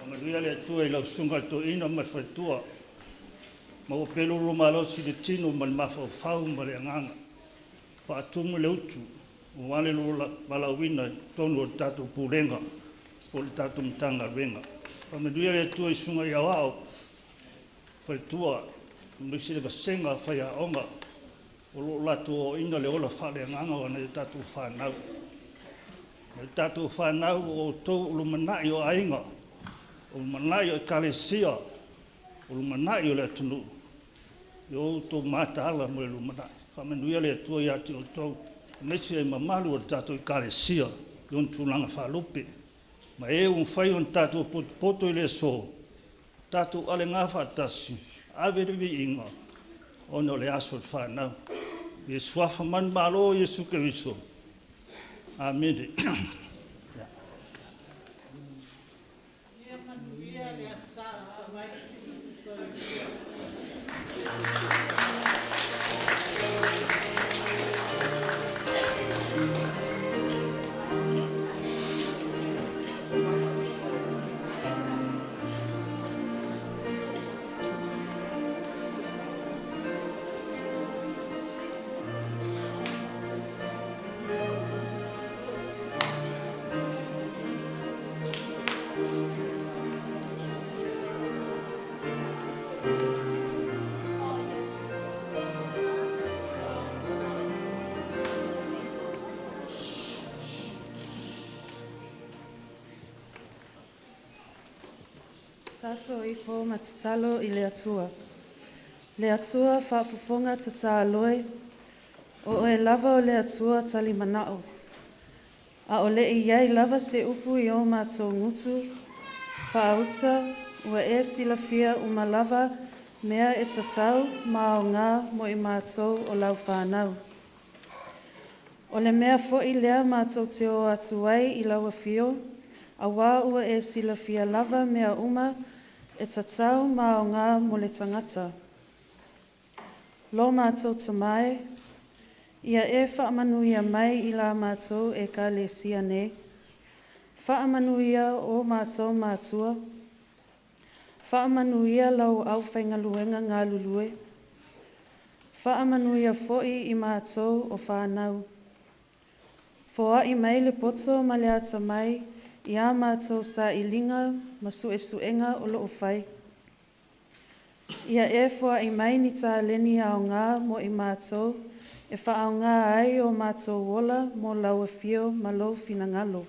Faamanuia le Atua i lau Susuga i le Toeaina ma le faletua. Maua pea lo oulua malosi i le tino ma le mafaufau ma le agaga. Faatumu le utu aua le lua valaauina i totonu o le tatou Pulega po o le tatou Matagaluega. Faamanuia le Atua i Susuga i Aoao, faletua, aemaise le vasega faiaoga. O lo o latou aoaoina le ola faaleagaga o nai o tatou fanau. Nai o tatou fanau o outou o lumanai o aiga, o lumanai o ekalesia, o lumanai o le atunuu, i o outou mataala mo le lumanai. Faamanuia le Atua ia te outou, aemaise le mamalu o le tatou ekalesia i ona tulaga faalupe. Ma e ua mafai ona tatou potopoto i le aso, tatou alega faatasi, ave le viiga, ona o le aso o le fanau. I le suafa manumalo o Iesu Keriso. Amene. Tatou ifo ma tatalo i le Atua. Le Atua faafofoga tatalo e, o oe lava o le Atua talimanao. A o le i ai lava se upu i o matou gutu, faauta ua e silafia uma lava mea e tatau ma aoga mo i matou o lau fanau. O le mea foi lea matou te o atu ai i lau afio, auā ua e silafia lava mea uma e tatau ma aoga mo le tagata. Lo matou Tamā e, ia e faamanuia mai i la matou ekalesia nei. Faamanuia o matou matua. Faamanuia lau aufaigaluega galulue. Faamanuia foi i matou o fanau. Foai mai le poto ma le atamai i a matou sailiga ma suesuega o loo fai. Ia e foai mai ni taleni aoga mo i matou e faaaoga ai o matou ola mo lau afio ma lou finagalo.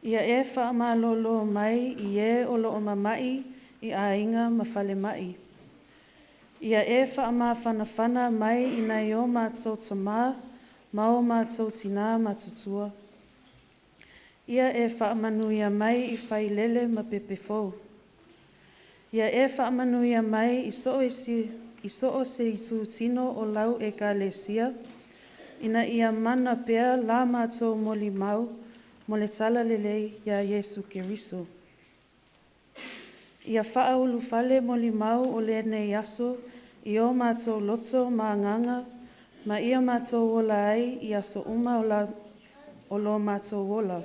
Ia e faamalolo mai i e o loo mamai i aiga ma falemai. Ia e faamafanafana mai i nai o matou tamā ma o matou tinā matutua. Ia e faamanuia mai i Failele ma Pepefou. Ia e faamanuia mai i so i so o se itutino o lau ekalesia, ina ia mana pea la matou molimau mo le talalelei iā Iesu Keriso. Ia faaulufale molimau o lenei aso i o matou loto ma agaga, ma ia matou ola ai i aso uma o, la, o lo matou ola.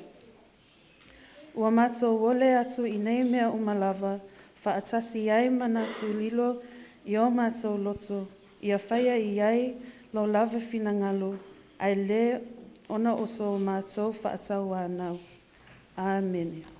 Ua matou ole atu i nei mea uma lava, faatasi ai manatu lilo i o matou loto, ia faia i ai lo lava finagalo, ae le ona o so matou faatauanau. Amene.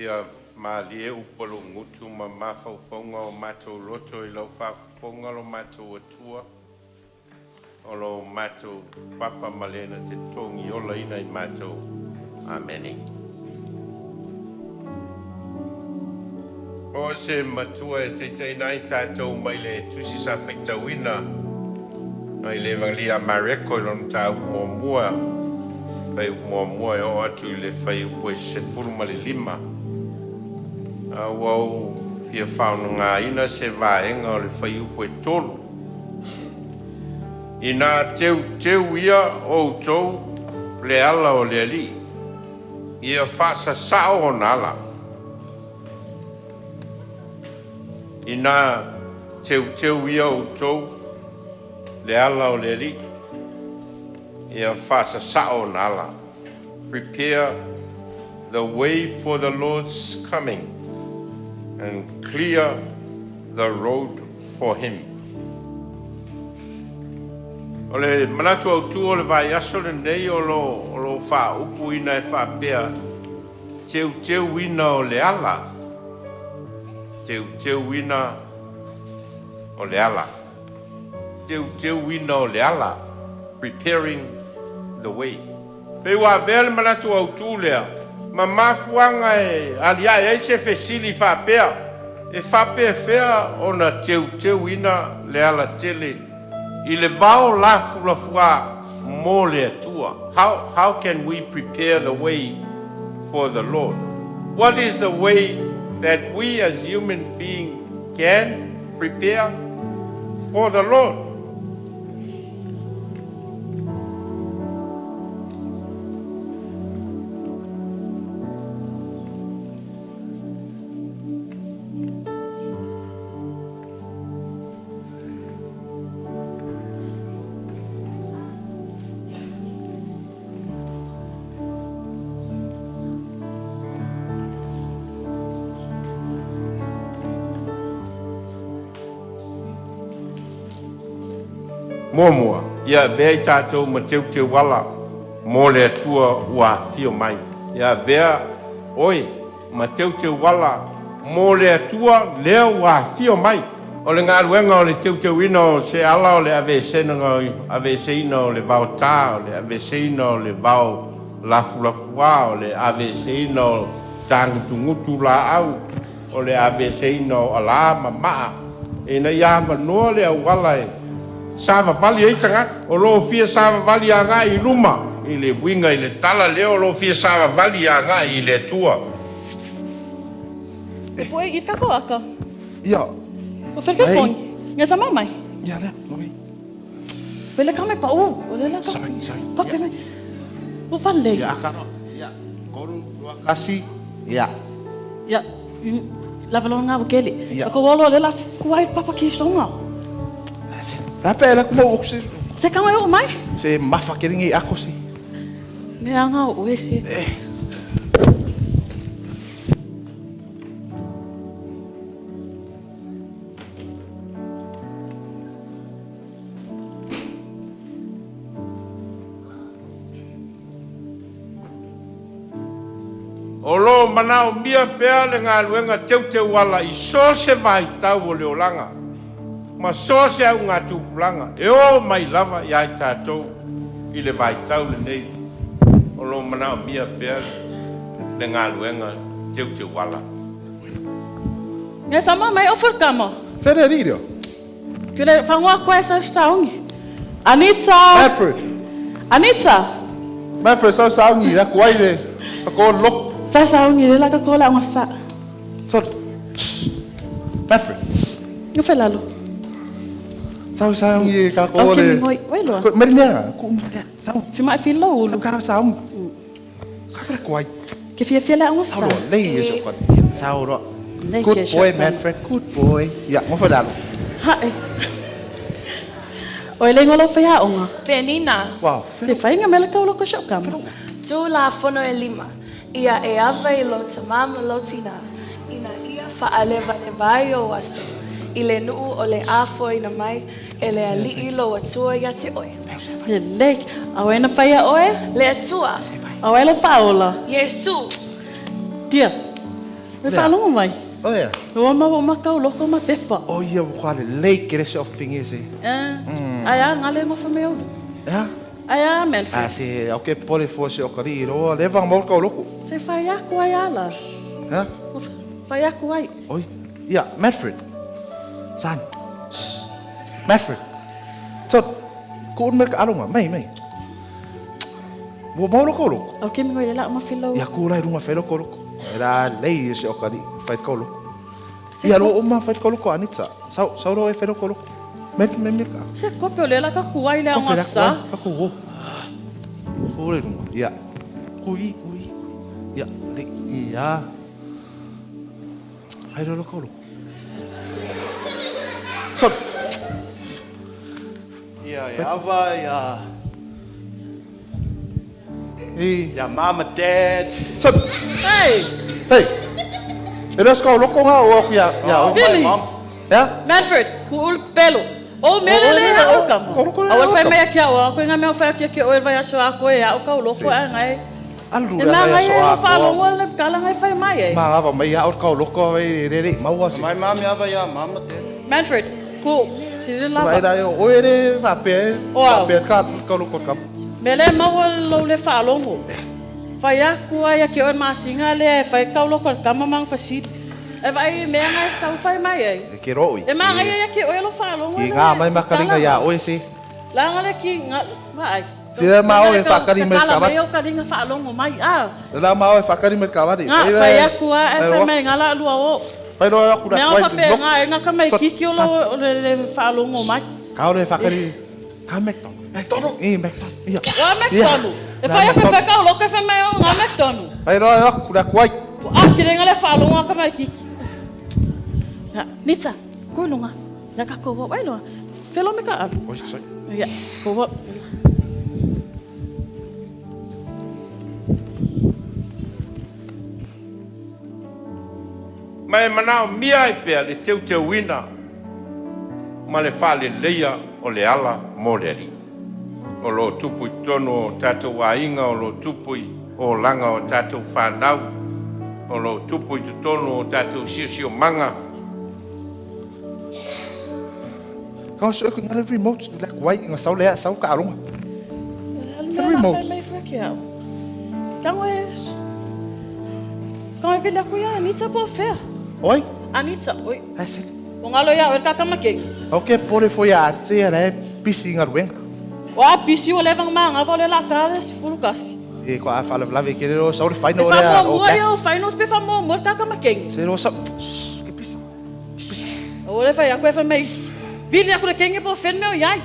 Ia malie upu a lou gutu ma mafaufauga o matou loto i lau faafofoga lo matou Atua, o lo matou Papa ma le na te togiolaina i matou. Amene. O se matua e taitaiina ai tatou mai le Tusi sa faitauina mai le Evagelia a Mareko i lona mataupu muamua, fuaiupu muamua e oo atu i le fuaiupu e 15. A ua ou fia faaaogaina se vaega o le fuaiupu e 3. Inā teuteu ia outou le ala o le Alii, ia faasasao ona ala. Inā teuteu ia outou le ala o le Alii, ia faasasao ona ala. Prepare the way for the Lord's coming and clear the road for him. O le manatu autū o le vaiaso lenei o lo o lo o faaupuina e faapea, teuteuina o le ala, teuteuina o le ala, teuteuina o le ala, preparing the way. Pei ua avea le manatu autū lea ma mafuaaga e aliae ai se fesili faapea, e faapefea ona teuteuina le alatele i le vao lafulafuā mo le Atua? How can we prepare the way for the Lord? What is the way that we as human beings can prepare for the Lord? Muamua, ia avea i tatou ma teuteuala mo le Atua ua afio mai. Ia avea oe ma teuteuala mo le Atua lea ua afio mai. O le galuega o le teuteuina o se ala o le aveeseina o le vaotā, o le aveeseina o le vao lafulafuā, o le aveeseina o tagutugutu laau, o le aveeseina o alā ma maa, ina ia avanoa le auala e savavali ai tagata o lo o fia savavali agai i luma i le uiga i le tala lea o lo o fia savavali agai i le Atua. E poe i ka aka. Ia. O fel ka fone. Nga sa mamai. Ia le, lomi. Vele ka mai pa u. O le la ka. Sorry, sorry. Ko pe mai. O vale. Ia aka no. Ia. Koru lua kasi. Ia. Ia. Lava lo nga kele. Ia. Ko wolo le la kuai papa ki songa. La pe la kuma o se. Te ka mai o mai. Se mafa ke ringi ako si. Me anga o ese. O lo o manaomia pea le galuega teuteuala i so o se vaitau o le olaga ma so o se augatupulaga e oo mai lava iā i tatou i le vaitau lenei, o lo o manaomia pea le galuega teuteuala. Nga sa mamai o furkama. Fere ri Kule whangoa koe sa saongi. Anita. Manfred. Anita. Manfred sa saongi la kuai le. Ko lok. Sa saongi le la ka kola nga sa. So. Manfred. Yo felalo. Sa saongi ka ko le. le. Ngoi, wai loa. Merinea, ku sa. Fi mai fi lo ulu. Ka saongi. Ka fere kuai. Ke fia fia la nga sa. Sa lo le ye so ko. Sa ro. Good boy, Manfred. Good boy. Ya, mo felalo. Ha. O ele ngolo fai haonga. Penina. Wow. Se fai nga mele kau loko shop kama. Tu la fono e lima. Ia e ava i lo tamama lo tina. Ina ia whaaleva le vai o aso. I le nuu o le afo ina mai. E le alii lo atua ia te oe. Le lek. Awe na fai a oe? Le atua. Awe lo whaola. Yesu. Tia. E faalogo mai. O lea. Ua maua uma kau loko ma pepa. O ia ua kwa le lei kere se o fingi se. Ai a ngale ngofa me ulu. Ea? Ai a Manfred. A se au ke pole fua se o kari i roa leva mau kau loko. Se fai aku ai ala. Ha? Fai aku ai. Oi. Ia, Manfred. San. Manfred. So, ko un merka alonga, mai, mai. Ua mau loko loko. Au ke mi le la ma filau. Ia kula i runga whai loko loko. E la lei e se o kari, whai kau loko. Ia lo uma whai kau loko anita. Sau, sau ro e whai loko loko. Me, me, me ka. Se kope o le la ka kuai le Kope anga la sa. kuai, ka ku wo. Kula i runga. Ia. Kui, kui. Ia, le, ia. Whai loko loko. So, Ia, ia ava, ia... Ia mama, dad. So, Hey! Hey! E leo skau loko ngā o aku ia... ia Oh, Billy. mom. Ia? Manfred, ku ul pelo. O mele O, le o, ha o, o kamo. o, loko le Au o fai kamo. mai aki au, ko nga mea fai aki aki o vai aso a koe a o kau loko a ngai. Alu E la manga ngai e aso o a whaalongo le kala ngai fai mai e. Ma ngava mai ia o kau loko ai re re maua se. Mai mami ava ia mama, dad. Manfred, ku si le Vai lava. dai o e re va pe O va au. pe ka kau loko ka. Mele maua lo le whaalongo. Fai aku ai aki o masinga le e fai kau loko kama mang fasili. E vai mea ngai sau fai mai e. E ke ro i. E manga ia aki o lo whaalongo. Ki ngā mai makaringa ia oe se. Langa le ki nga mai. Si le ma oe whakari me Kala kawat. mai o karinga whaalongo mai. Ah. La ma oe whakari me kawari. Ngā whai aku a e whai mai ngā la lua o. Whai roa aku Mea wai whape ngā e ngā ka mai kiki o lo le le whaalongo mai. Ka ore whakari ka McDonald. McDonald. E McDonald. Ia. Wa McDonald. E whai aku whai kau loko e whai mai o ngā McDonald. Whai roa aku ra kuai. A kire ngā le whaalongo a ka mai kiki. Ngā, Nita, koe lunga. Ia ka kowa, wai loa. Whelo me ka alu. Oi, sorry. Ia, kowa. Ma e manao mia ai pea le teuteuina ma le faaleleia o le ala mo le alii. O loo tupu i totonu o tatou aiga, o loo tupu i olaga o tatou fanau, o loo tupu i totonu o tatou siosiomaga. Ka so ku ngā remote la kuai ngā sau lea sau ka alonga. Mea la whai mai whai ki au. Kango e... Kango e vile aku ia Anita po whea. Oi. Anita, oi. Ai se. O ngalo ia o kaka makenga. Au ke pore fo ia ate ia le pisi ngā ruenga. O a pisi o levanga manga va le la ka se fulu kasi. Se ko a whala lave ke ro sau le E final fa lea mo o mua ia o Blacks. finals pe fa mo mua kaka makenga. Se ro sau. O le whai aku e whai mai. Vile aku le kenge po when meo iai.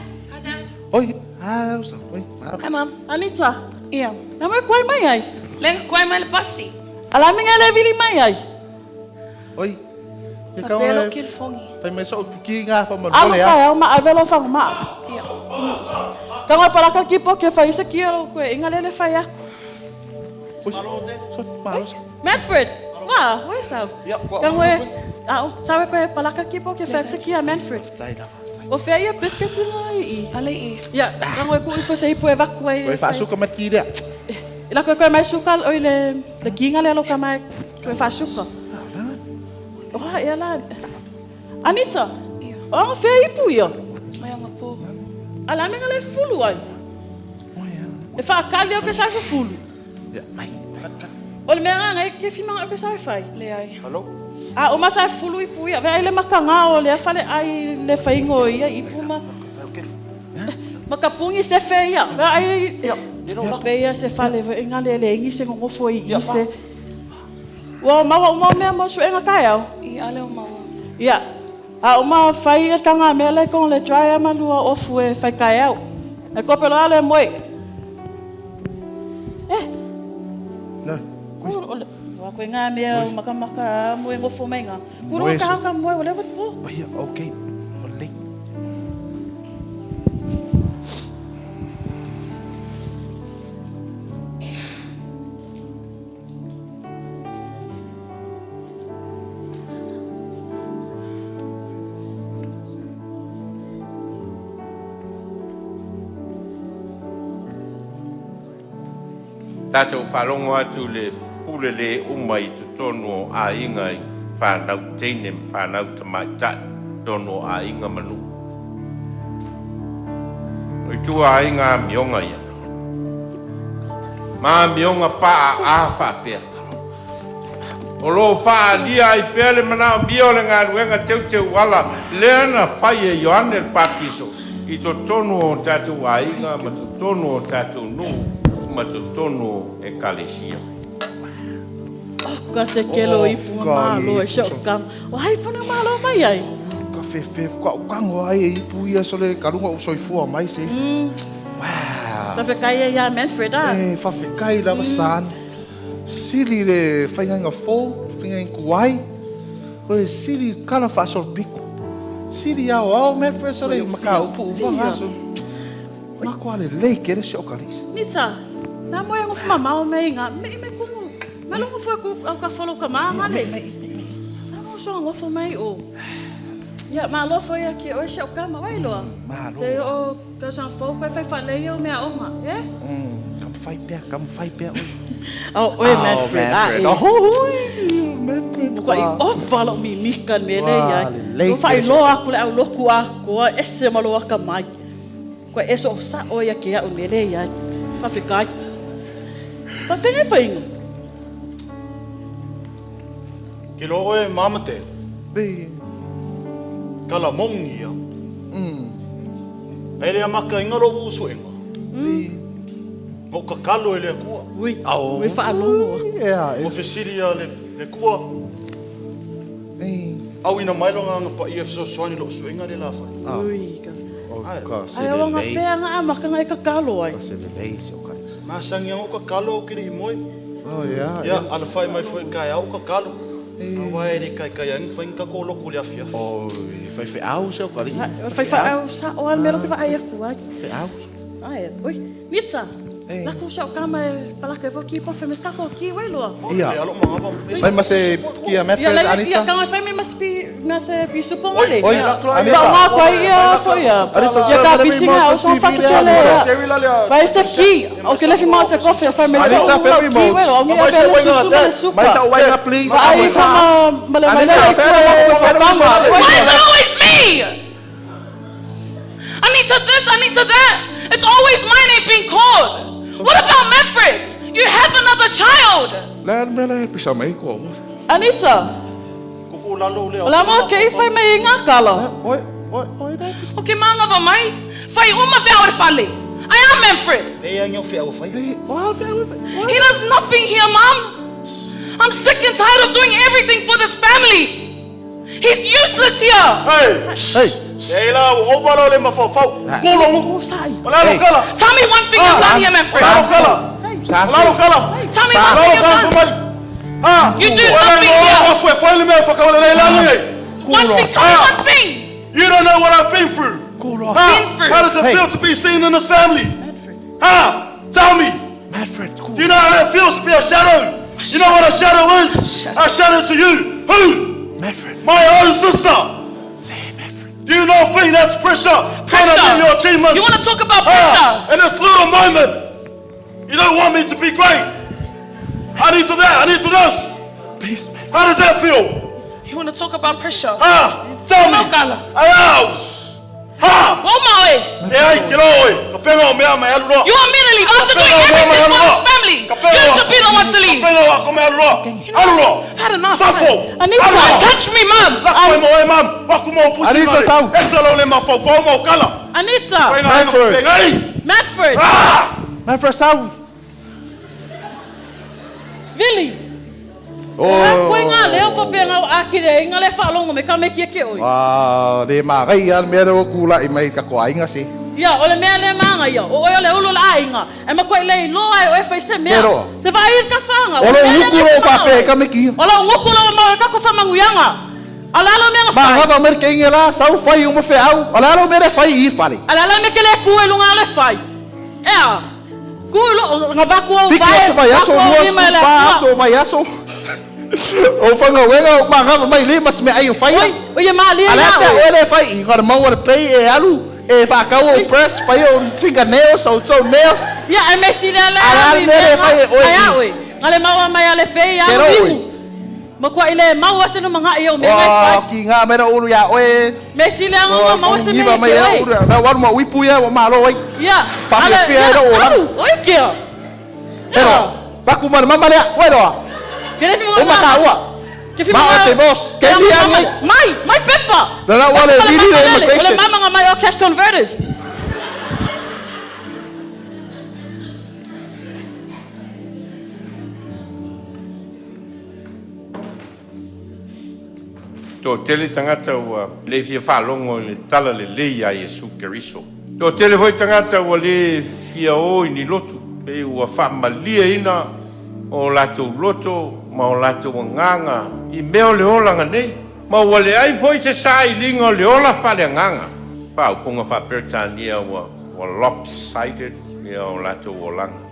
Oi. Ah, sau. Oi. Hi, Mom. Anita. Ia. Na mai kuai mai ai. Lenga kuai mai le pasi. Ala minga le vili mai ai. Oi. Ke Ma ka pelo oe. ki le fongi. Fai mai sau ki ngā wha Alo manu le ka a. au ma avelo whanga ma. Ka ngoi palaka ki po ke whai isa ki aro koe inga lele whai aku. Oi. So, malo. Manfred. Wa, wai sau. Ia, kua. Ka ngoi au, sawe koe palaka ki po ke whai isa ki a Manfred. Tai lava. O whea ia biscuits inga i. Ale i. Ia, ka ngoi ku ifo se ipo e vaku ai. Oi whaasuka mat ki rea. Ila koe koe mai suka oi le le kinga le aloka mai koe whaasuka. Oha, ia la. Anita. O anga whea ipu ia. Mai anga po. Ala menga le fulu ai. E whaakali au ke sai fulu. Ia, mai. O le mea ngai ke whimanga au ke sai whai. Le ai. Hello. A o masa fulu ipu ia. Vea i le makanga o le whale ai le whaingo ia ipu ma. Makapungi se whea ia. Vea ai. Vea ia se whale vea inga le le ingi se ngongofo i i se. Ua maua uma mea mo suenga kai au. I ale o maua. Ia. A uma whai e tanga mea le kong le dry ama lua ofu e whai kai au. E kope loa le moe. Eh. No. Wa koe ngā mea o makamaka moe ngofo mai ngā. Kuro Moe ka so- hau ka moe o lewa po. Oh, ia, okay. O lei. Tatou faalogo atu le pule le uma i totonu o aiga i fanau teine ma fanau tamaitai totonu o aiga ma nuu. O ituaiga amioga ia. Ma amioga paaa faapea. O lo o faaalia ai pea le manaomia o le galuega teuteuala lea na fai e Ioane le Papatiso i totonu o tatou aiga ma totonu o tatou nuu ma totonu o Ekalesia. Oh, ka se kelo ipu malo e shok kam. O hai puna malo mai ai. Ka fefe ka ukango ai e ipu ia so le kalunga o soifua mai se. Wow. Fawhekai e ia Manfred a. E, fawhekai lava san. Sili le whaingainga fō, whaingainga kuai. Koe sili kala whaasol piku. Sili ao ao Manfred so le maka upu upa ngaso. Mako ale lei kere se o kalisi. Nita, nā moe ngofu mamao me inga. Me me kumu. Me longo fue ku au ka folo ka maa le. Nā mo so ngofu mai o. Ia, ma alofa ia ki oe se o kama wai loa. Malo. Se o ka san fau koe whai whalei o mea onga, e? Kam whai pea, kam whai pea oi. Oh, oe Manfred, a e. Oh, Manfred. Mo i ofa lo mi mika me le ia. Lei O whai loa aku le au loku a koa ese malo aka mai. Koe eso o sa o ia ke au me le ia. Whawhikai. Whawhenga whainga. Ke lo oe mama te. Kala mongi ia. Ai lea maka inga lo usu inga. Mo ka kalo e le kua. Ui, ui whaalongo. Mo fesiri ia le kua. Au ina mai longa anga pa ia fesoasoani lo usu inga le la whai. Ui, ka. Ai o ngā whea ngā amaka ngā e ka kalo ai. Ka se lelei se o kari. Ma sangi au ka kalo o kiri i moi. Oh, ia. Ia, ala whai mai whai kai au ka kalo. Awa e le kai kai ang whai ngā ko loko le awhi awhi. Oh, whai wheau se o kari. Whai whaau sa o al mero ki whaai aku ai. Wheau. Ai, ui, Nitsa. Lako sa o kama e palaka e ki po whemes kako ki wailoa. Ia. Mai ma se kia Manfred, Anita. Ia, kanga whai me mas pi supo ngale. Oi, Anita. Wha ngā koe ia fo ia. Anita, Ia ka pisinga o son whatu ke le. Vai se ki, o ke lefi maa se kofe, whai me se Anita, o ferry ki mode. wailoa. O ngia pele susu ma le supa. Mai sa wainga, please. Ai wha ma le Anita, mai le ferry mode. Why is it always me? I need to this, I need to that. It's always my name being called. What about Manfred? You have another child. Le me le pisa mai ko. Anita. O la mo ke i whai mai i ngā kala. Oi, oi, oi. Okay, manga va mai. Whai uma whia o whale. I am Manfred. E ang whea o whai. He does nothing here, Mom. I'm sick and tired of doing everything for this family. He's useless here. Hey! Hey! E la o ovalo le mawhawhau. Kūlongu. O lalo kala. Tell me one thing you've done here, Manfred. Lalo kala. Lalo kala. Tell me one Lalo thing you've kala done. mai. Ah! You do nothing here. One thing, tell me one thing. You don't know what I've been through. Been through. How does it feel to be seen in this family? Huh? Tell me. Manfred, Do you know how it feels to be a shadow? You know what a shadow is? A shadow to you. Who? Manfred. My own sister. Do you not think that's pressure? Trying to Pressure. be your achievements. You wanna talk about pressure? In this little moment, you don't want me to be great. I need to that. I need to this. Please, Manfred. How does that feel? You wanna talk about pressure? Ah, tell me. No kala. Au. Ha! Wo maui. E ai, ke loa oe. Ka penga o mea mai alu loa. You want me to leave after doing everything for this family? You should be the one to leave. Ka penga o ako mea alu loa. Alu loa. I've had enough. Tafo. Anita. Alu loa. Don't touch me, Mum. Lako mai mo e mam. Waku mo pusi Anita, ngare. sau. Esa lau le mawhawhau mau kala. Anita. Penga ai Manfred. penga ai. Manfred. Ah! Manfred sau. Vili. Oh. Koe ngā leo whapea ngā akire, i ngā le whaalongo me ka me kia ke oi. Ah, le magai ia me ro kula i mai ka koainga se. Ia, o le mea le maanga ia, o oe o le ulo la ainga. E ma koe lei loa e oe whai se mea. Ke roa. Se wha i ka whanga. O lo uku ro whapea ka me ki. O lo nguku lo mau ka ko whamanguianga. A lalo mea ngā Ma whai. ngā mer ke inge la sau whai uma wheau. O lalo mere whai i whale. A lalo me ke le kue lunga le whai. Ea, kue lo, ngā vaku au Piki whai. aso vai aso vaku au rua lima e le fa akua. aso vai aso. O whanga wenga o ma ngā mai le mas me ai o whai. Oi, oi e maa lia Ala ia pea oi. oe le whai i ngā mau o le pei e alu e whakau o press whai o fingernails o toe nails. Ia, e me si lea le Ala alu i mere mea whai e ngā. oe Ai a i. oi. Nga le maua mai a le pei Ke alu ro imu. Ma kua i le maua se no manga i o me ngai Wa fai. ki ngā mera uru ia oe. Me si le anga Wa maua se me ngiva i mai ke ia oe. uru. Na waru ma uipu ia wa malo ai. Ia. Whawhia Ale, fia ia, e o alu, oi kia. Pero, paku mana mama lea, oe loa. Ke le fi O maka ua. Ke fi Ma o te boss, ke Ke ni mama- angai. Mai, mai pepa. Na la ua le Pale vili le mama lele, O le immigration. mama nga mai o cash converters. Toatele tagata ua le fia faalogo i le tala lelei a Iesu Keriso. Toatele foi tagata ua lē fia o i ni lotu, pe ua faamalieina o latou loto ma o latou agaga i mea o le olaga nei, ma ua leai foi se sailiga o le ola faaleagaga. Faaupuga faa-Peretania ua ua lopsided ia o latou olaga,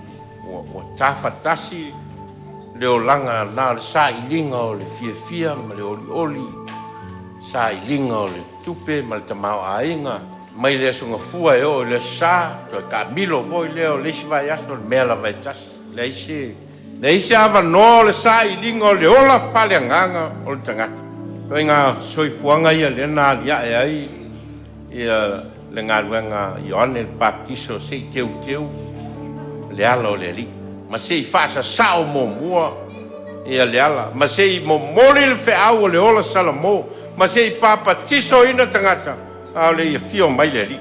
ua ua tafatasi le olaga na o le sailiga o le fiafia ma le olioli, sailiga o le tupe ma le tamaoaiga, mai le aso gafua e oo i le aso sa, toe taamilo foi lea o le isi vaiaso, o le mea lava e tasi. Leai se leai se avanoa o le sailiga o le ola faaleagaga o le tagata. Ituaiga soifuaga ia lea na aliae ai ia le galuega a Ioane le Papatiso se i teuteu le ala o le Alii, ma se i faasasao muamua ia le ala, ma se i momoli le feau o le ola salamo, ma se i papatisoina tagata a o le i afio mai le Alii.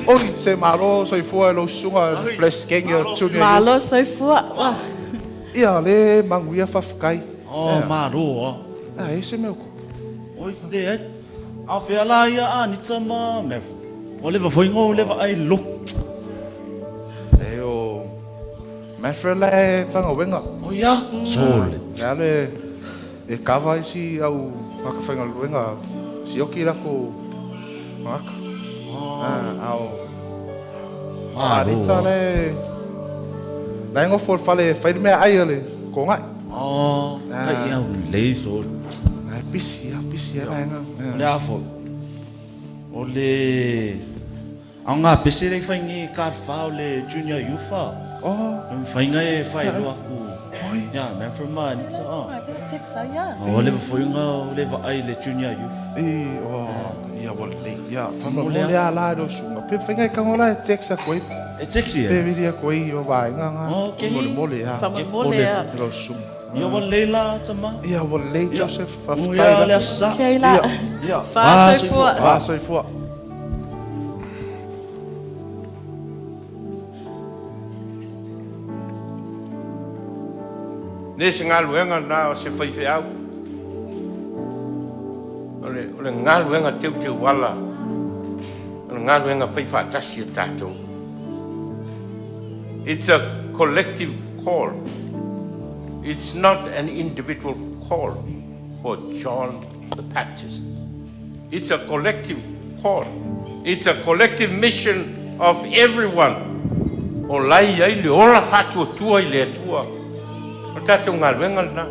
Oi, se malo soifua e lou susuga Bless Gang ia Junior Youth. Malo soifua. Wa. Ia le manuia faafetai. Oh, malo a. A e se mea o tupu. Oi, leai. A o fea la ia Anita ma Mev? Ua leva foi ona ou le vaai i le lotu. E o Manfred la e faigaluega. Oh ia? Sole. Le a le e kava isi au tagata faigaluega sioki lakou tagata. A o Anita la e la e nofo i le fale e fai le meaai a le kogai. Oh, tai au lelei sole. Ai pisi a, pisi a vaega. O le a foi? O le aoga pese lea i fai nei i Carfa o le Junior Youth a. Oh. E mafai ona e faailoa atu ia Manfred ma Anita a. Ua leva foi ona ou le vaai i le Junior Youth. I, oh, ia ua lelei. Ia, faamolemole a la e lou susuga. Pe mafai ona e tago la e text atu ai. E text ia? Pe vili atu ai o vaega na. Okay. Faamolemole a. Faamolemole a. I lou susuga. Ia ua lelei la tama. Ia ua lelei Joseph. Faafetai Ia la. le aso sa. Okay la. Ia. Fa soifua. Fa soifua. Le se galuega lena o se faifeau, o le, o le galuega teuteuala, o le galuega faifaatasi a tatou. It's a collective call. It's not an individual call for John the Baptist. It's a collective call. It's a collective mission of everyone. O la e i ai le ola faatuatua i le Atua. O le tatou galuega lena.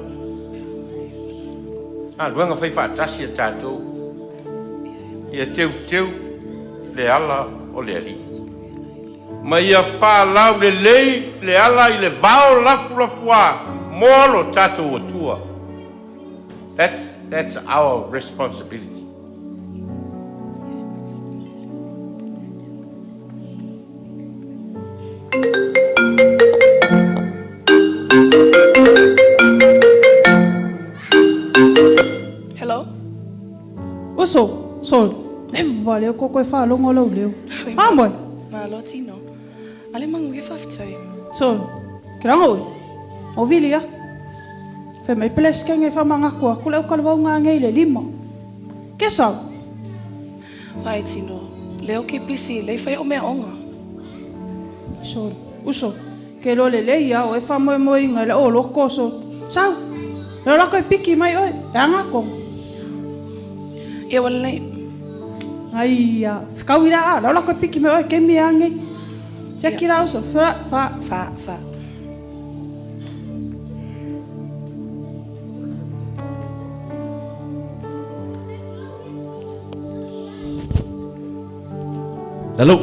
Galuega fai faatasi a tatou. Ia teuteu le ala o le Alii. Ma ia faalaulelei le ala i le vao lafulafuā mo lo tatou Atua. That's, that's our responsibility. Hello? Uso, Sol, leva lea ko koe faalogo lou leo. A moe. Malo tino. Ale manuia faafetai. Sol, ke laga oe. O vili a. Fai mai Pelesikeņa e faamanatu atu le aukalavauga nei i le lima. Ke sau? Ai tino, leo ke pisi lei fai o mea onga. Sol, uso, ke iloa lelei a oe faamoemoeina i le o loko so. Sau, leo lako e piki mai oe, e aga kong. Ia ua lelei. Ai a, fekau i la a, leo lako e piki mai oe ke mi e agei. Tiaki la uso, fa, fa. Fa, fa. Hello.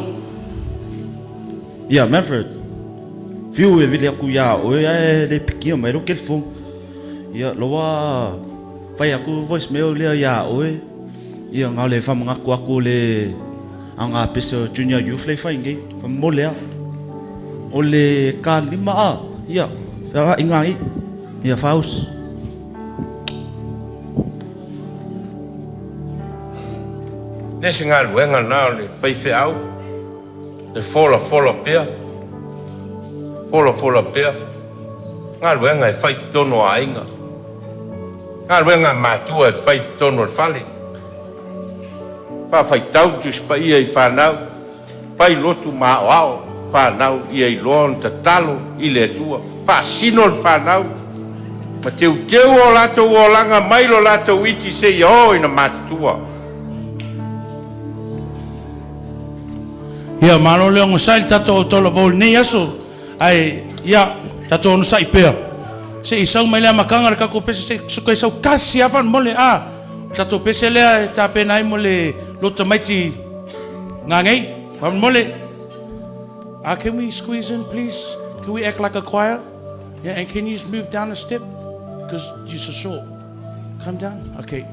Ia, Manfred. Fiu e vili aku iā oe ae le pikia mai lou telefoni. Ia, loa fai aku voicemail lea iā oe. Ia, na o le faamanatu atu o le aoga pese o Junior Youth lea e fai nei. Faamomole lava. O le kalima a, ia, fealaiga ai. Ia, faaausi. Le se galuega lena o le faifeau, le folafola pea, folafola pea, galuega e fai i totonu o aiga, galuega a matua e fai i totonu o le fale. Faafaitau Tusi Paia i fanau, fai lotu ma aoao fanau ia iloa ona tatalo i le Atua, faasino le fanau ma teuteu o latou olaga mai lo latou iti seia oo ina matutua. Ia, malo le onosai i le tatou autalavou i lenei aso. Ae, ia, tatou onosai pea. Se i sau mai le amataga o le tatou pese, se i toe sau tasi lava faamolemole. A, o le tatou pese lea e tapena ai mo le loto tamaiti Gagei, faamolemole. Ah, can we squeeze in, please? Can we act like a choir? Yeah, and can you just move down a step? Because you're so short. Come down. Okay.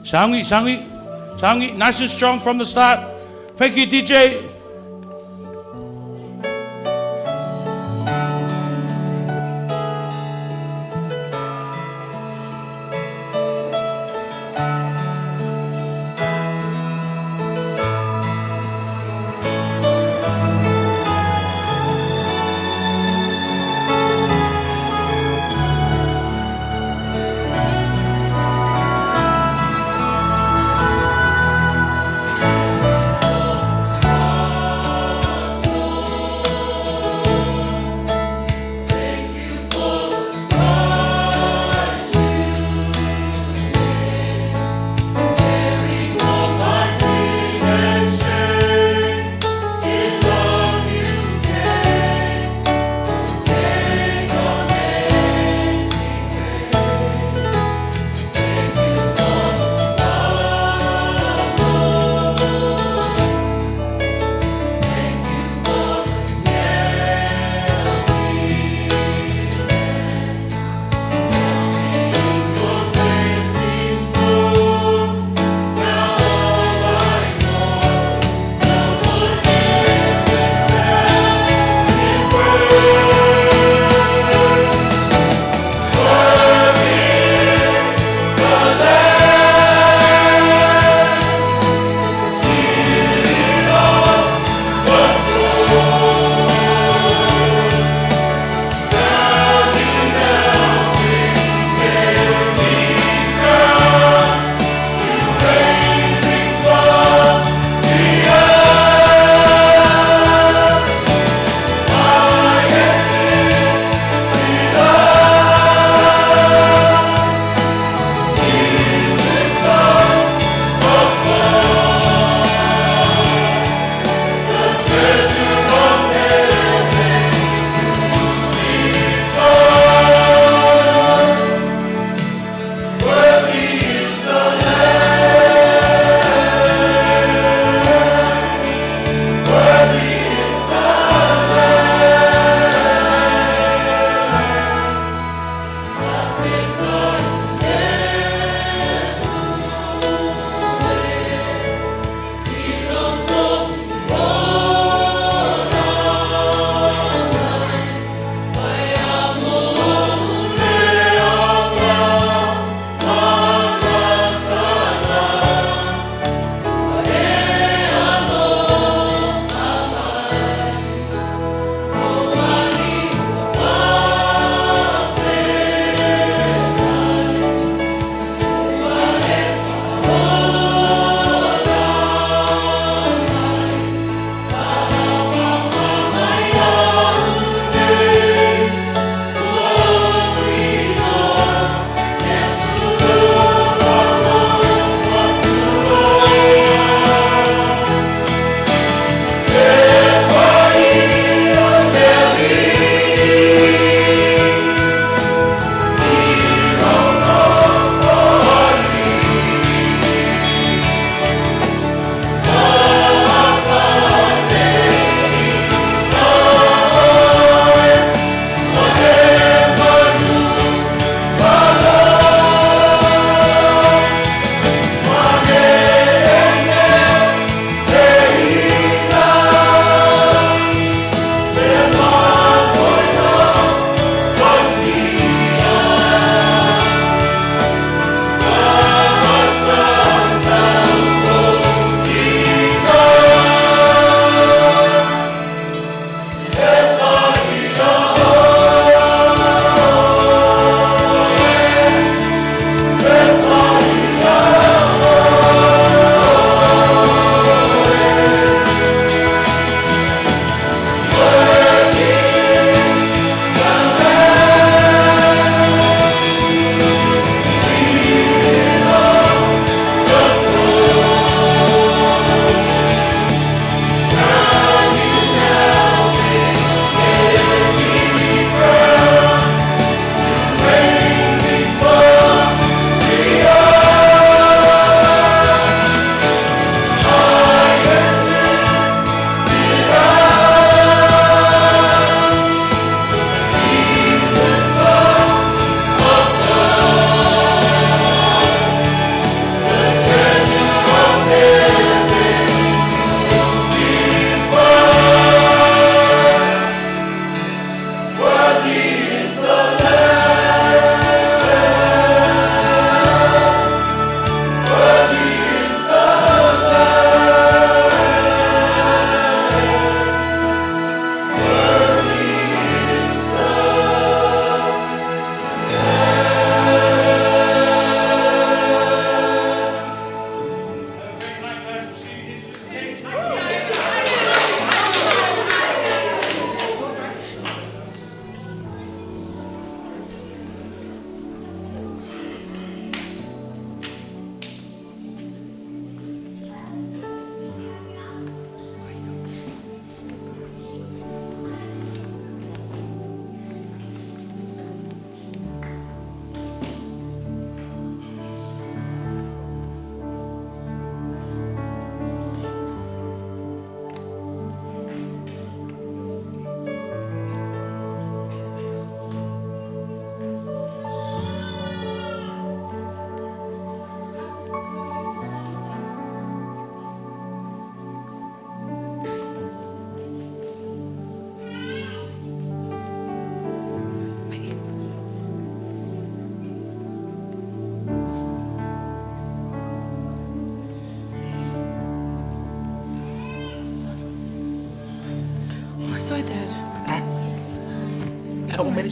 Saungi, saungi, saungi, nice and strong from the start. Thank you, DJ.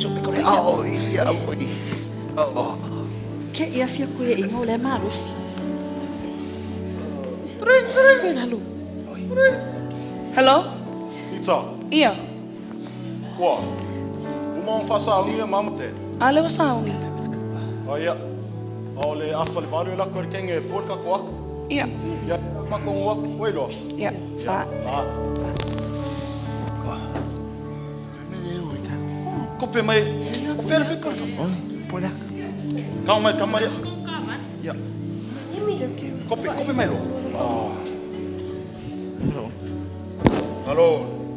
Oh, ia oi. Oh. Ke ia fia koe inga o le malosi. Ring, ring. Lalo. Hello? Ita. Ia. Ua. Uma on whasaongi e mama te. A le o saongi. A ia. A o le afa le valu e lako e kenge e pōrka ko aku. Ia. Ia, mako ngu aku. Oi loa. Ia. Fa. A. Kope mai. O whera piko. Oi, pola. Kau mai, ka maria. Ia. Kope, kope mai loa. Oh. Alo.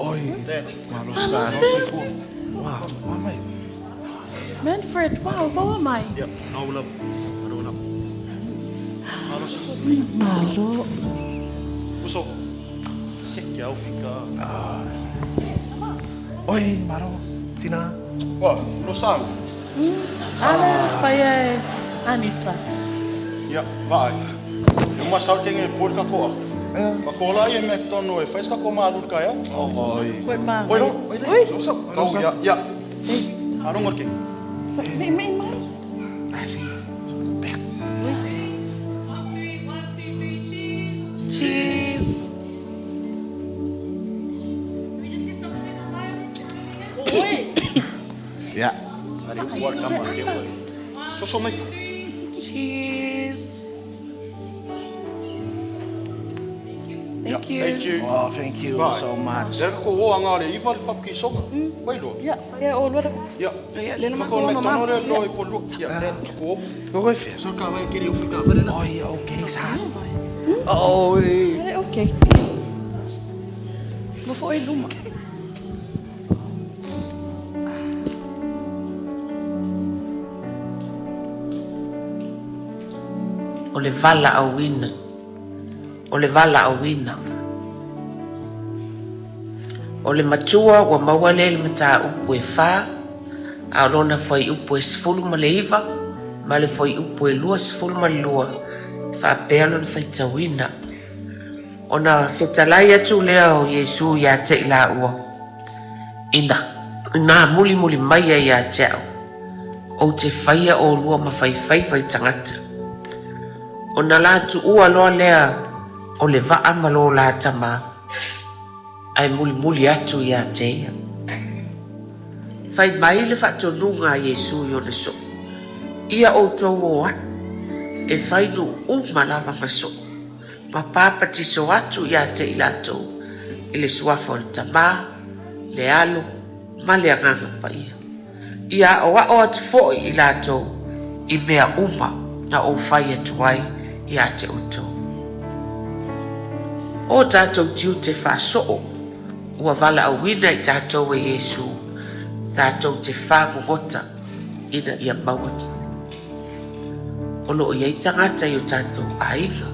Oi. Te. Malo Malo sa. sis. Wow, mama. Manfred, wow, boa mai. Ia, nau lava. Alo lava. Malo sis. Malo. Uso. Se ke au fika. Oi, maro. Tina. Ua, lo sang. Ale whaia e Anita. Ia, vaai. E uma sau kenge e pōrka ko aku. Ka kola ia me tono e whais ka ko mālur ka ia. Oi. Koe mā. Oi, ro. Oi, Oi. ro. Sa. Kau ia, ia. Arongo ke. Mei, mei mai. Asi. Cheese. Ia. Ari ua kama ke oi. Soso mai. Cheese. Ia, Thank you. Thank you. Oh, thank you Vai. so much. Lera ko o anga le iwa le papu ki soka. Oi loa. Ia, whaia o luara. Ia. Ia, lena Mako mako mai o tono mama. le lo e polu. Ia, te ko. Ko koe whea? Sa ka vai kiri o fika vare la. Oi, okay, sa. Oi. Ale, okay. Mo fo e luma. O le valaauina. O le valaauina. O le matua ua maua lea i le mataupu e 4, a o lona fuaiupu e 19 ma le fuaiupu e 22 e faapea lona faitauina. Ona fetalai atu lea o Iesu iā te i laua, ina, ina mulimuli mai ai iā te a'u, ou te faia ʻolua ma faifaiva i tagata. Ona la tuua loa lea o le vaa ma lo la tamā, ae mulimuli atu iā te ia. Fai mai le faatonuga a Iesu i ona soo, Ia outou o atu, e fai nuu uma lava ma soo, ma papatiso atu iā te i latou i le suafa o le Tamā, le Alo, ma le Agaga Paia. Ia aʻoaʻo atu foʻi i latou i mea uma na ou fai atu ai iā te outou. O tatou tiute faasoo ua valaauina i tatou e Iesu tatou te fagogota ina ia maua nei. O loo i ai tagata i o tatou aiga,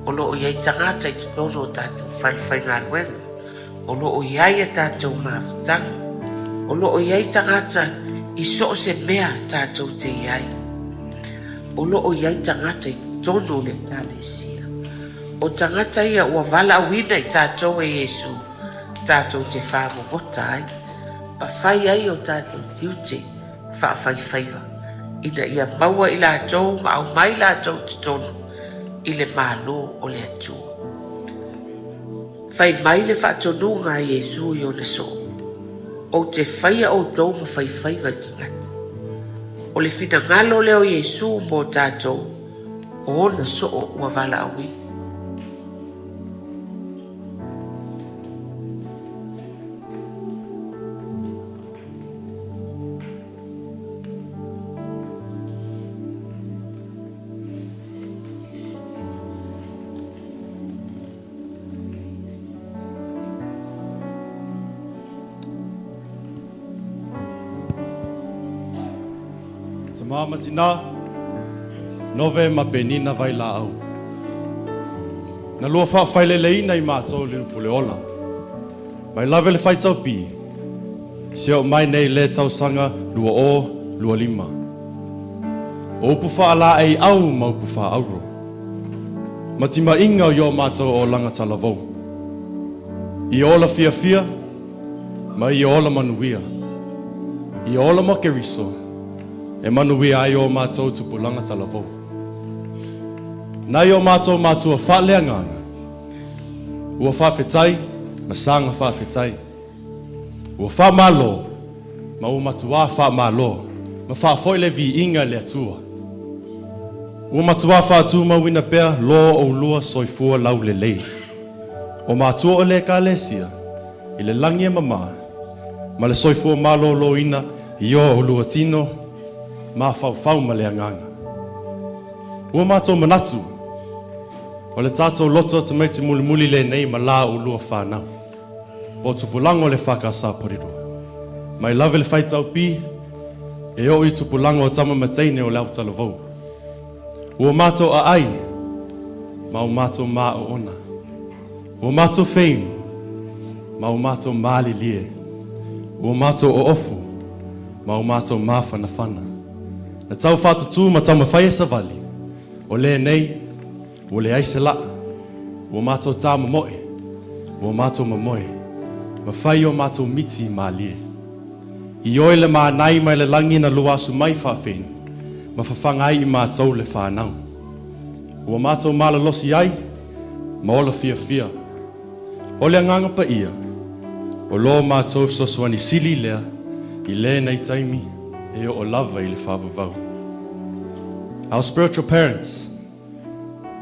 o loo i ai tagata i totonu o tatou fale faigaluega, o loo i ai a tatou mafutaga, o loo i ai tagata i so o se mea tatou te i ai. O loo i ai tagata i totonu o le Ekalesia. O tagata ia ua valaauina i tatou e Iesu tatou te fagogota ai, ma fai ai o tatou tiute faafaifaiva, ina ia maua i latou ma aumai latou i totonu i le Malo o le Atua. Fai mai le faatonuga a Iesu i ona soo, Ou te faia outou ma faifaiva i tagata. O le finagalo lea o Iesu mo tatou, o ona soo ua valaauina. Tamā ma tinā, Nove ma Penina Vailaau. Na lua faafaileleina i matou le upu le ola. Mai lave le faitau pi, se oo mai nei le tausaga 2025. O upu faalaeiau ma upu faaauro. Ma timaiga o i o matou olaga talavou. Ia ola fiafia ma ia ola manuia. Ia ola ma Keriso, e manuia ai o mātou tupulaga talavou. Nai o mātou mātua faaleagaga, ua faafetai ma saga faafetai. Ua faamalo ma ua matuā faamalo ma faafo'i le viiga i le Atua. Ua matuā faatumauina pea lo oulua soifua laulelei. O matua o le Ekalesia i le lagi e mamā ma le soifua malōlōina i o oulua tino mafaufau ma le agaga. Ua matou manatu, o le tatou loto tamaiti mulimuli lenei ma la oulua fanau. Po o tupulaga o le EFKS Porirua. Mai lava i le faitau pi, e oo i tupulaga o tama ma teine o le ao talavou. Ua matou aai, ma ua matou māoona. Ua matou feinu, ma ua matou malilie. Ua matou oofu, ma ua matou mafanafana. Na tau faatutū ma taumafai e savali, o lenei, ua leai se laa, ua matou tāmomoe, ua matou mamoe, ma fai o matou miti i mālie. I oe le mānai mai le lagi na lua asu mai faafeinu, ma fafaga ai i matou le whānau. Ua matou malalosi ai, ma ola fiafia. O le agaga paia, o lo matou fesoasoani sili lea i lenei taimi e oo lava i le faavavau. Our spiritual parents,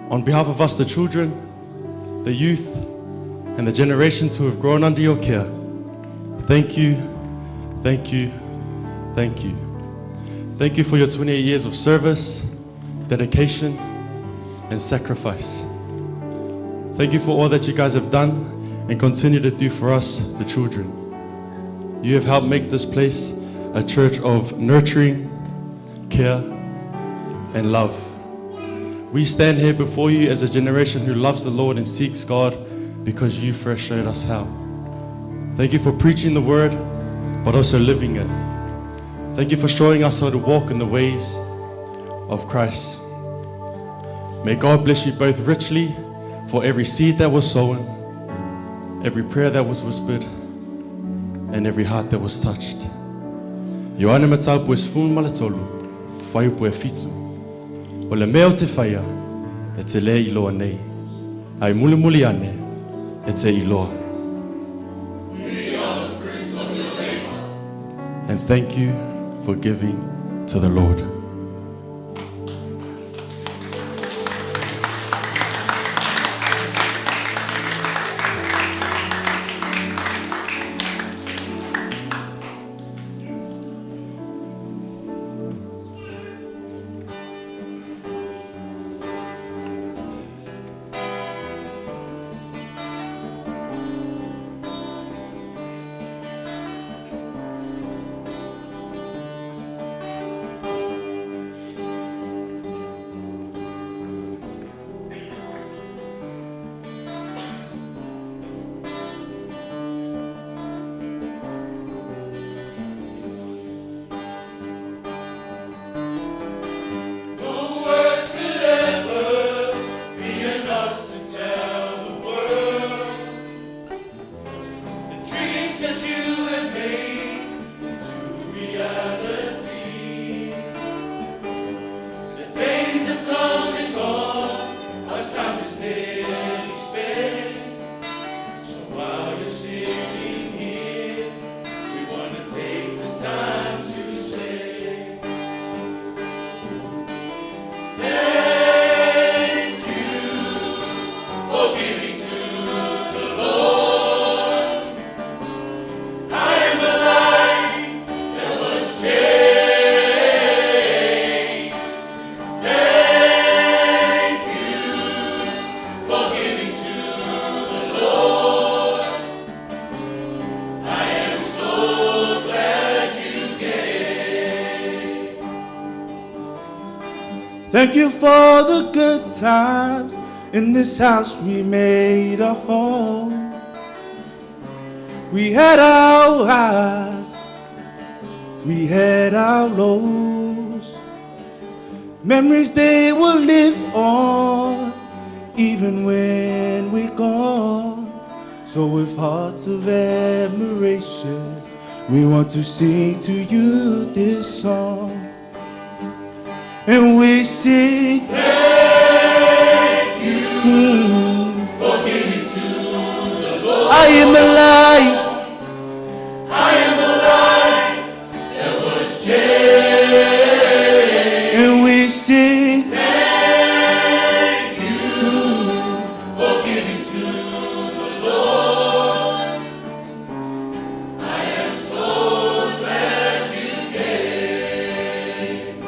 on behalf of us the children, the youth, and the generations who have grown under your care, thank you, thank you, thank you. Thank you for your 28 years of service, dedication, and sacrifice. Thank you for all that you guys have done and continue to do for us, the children. You have helped make this place a church of nurturing, care, and love. We stand here before you as a generation who loves the Lord and seeks God because you first showed us how. Thank you for preaching the word, but also living it. Thank you for showing us how to walk in the ways of Christ. May God bless you both richly for every seed that was sown, every prayer that was whispered, and every heart that was touched. Ioane Mataupu e 13, fuaiupu e 7. O le mea o te whaia, e te le iloa nei. Ai mulimuli ane, e te iloa. And thank you for giving to the Lord. No words could ever be enough to tell the world the dreams that you have made into reality. The days have come and gone, our time is nearly spent. So while you're sitting here, we want to take this time to say. Thank you for giving to the Lord. I am a life that was changed. Thank you for giving to the Lord. I am so glad you gave. Thank you for the good times. In this house we made a home. We had our highs, we had our lows. Memories they will live on, even when we're gone. So with hearts of admiration, We want to sing to you this song. And we sing, Thank you for giving to the Lord. I am alive. I am alive. That was changed. And we sing, Thank you for giving to the Lord. I am so glad you came.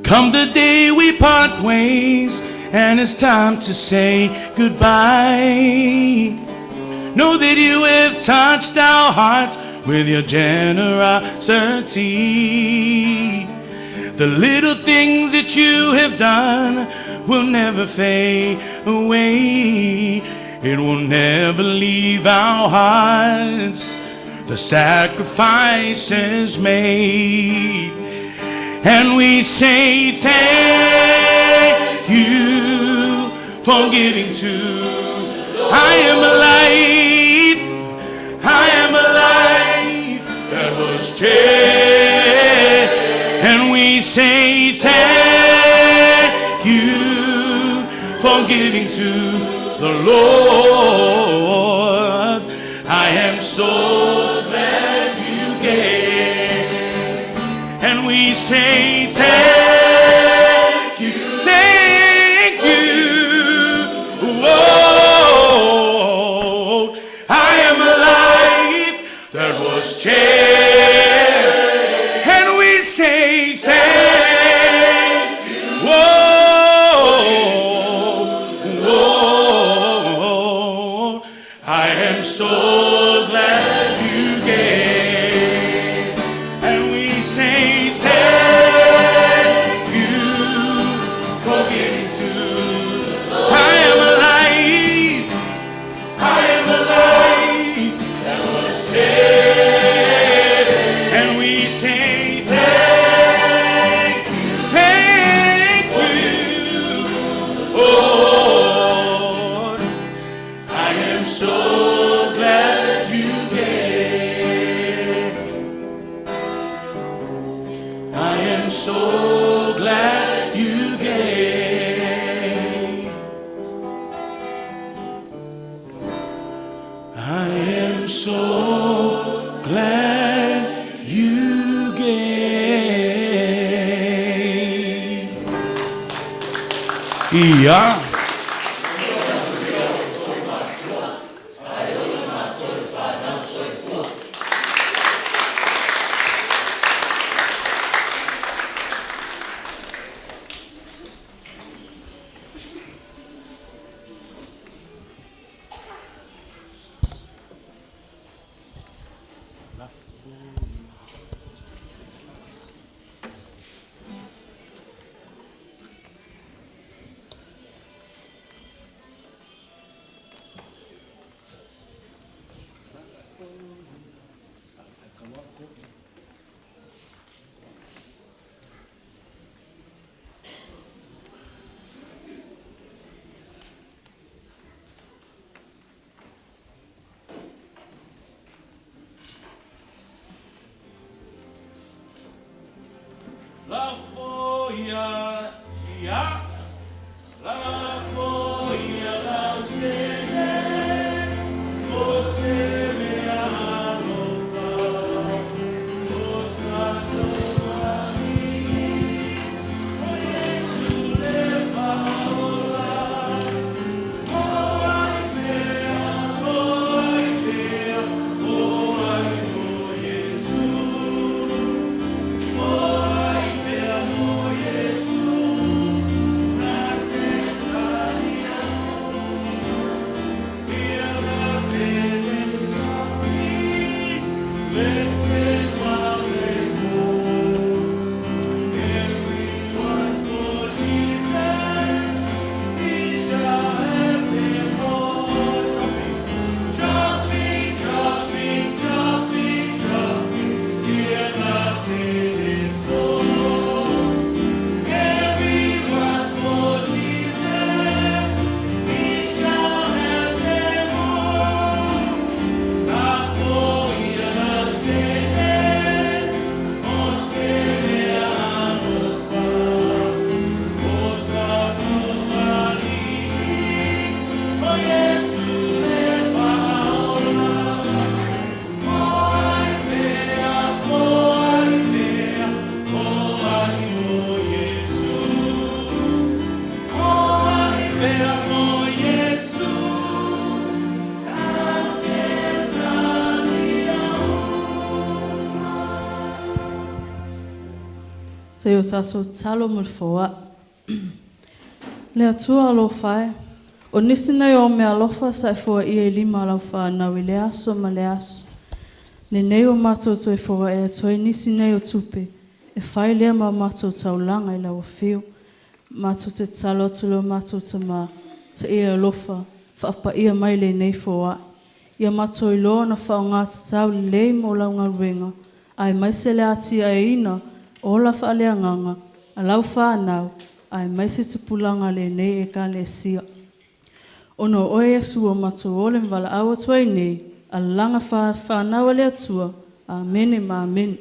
Come the day we part ways, and it's time to say goodbye. Know that you have touched our hearts with your generosity. The little things that you have done will never fade away. It will never leave our hearts. The sacrifices made. And we say thank you for giving to. I am alive. I am alive. That was changed. And we say thank you for giving to the Lord. I am so glad you gave. And we say thank you, thank you. Whoa, I am alive. That was changed. And we say thank you. Whoa, whoa, I am so glad you gave. And we say thank you for giving to. I am alive. I am alive. That was changed. And we say thank you, thank you, oh, I am so glad you gave. I am so glad you gave. I am so glad you gave. Ia. Lafo ia ia lafo ia lau sene o se mea alofa o tatou alii o Iesu le Faaola o ai pea o ai pea o ai mo Iesu o ai pea mo Iesu. Se i o tatou tatalo mo le foa'i. Le Atua alofa e, o nisi nei o meaalofa sa e foaia i lima o lau fanau i lea aso ma lea aso. Lenei ua matou toe foai atu ai nisi nei o tupe, e fai lea ma matou taulaga i lau afio. Matou te tatalo atu lo matou Tamā, se ia alofa, faapaia mai lenei foai. Ia matou iloa ona faaaoga tatau lelei mo lau galuega, aemaise le atiaeina o ola faaleagaga a lau fanau, aemaise tupulaga o lenei Ekalesia. Ona o oe Iesu ua matou ole ma valaau atu ai nei, alalaga fanau a le Atua. Amene ma amene.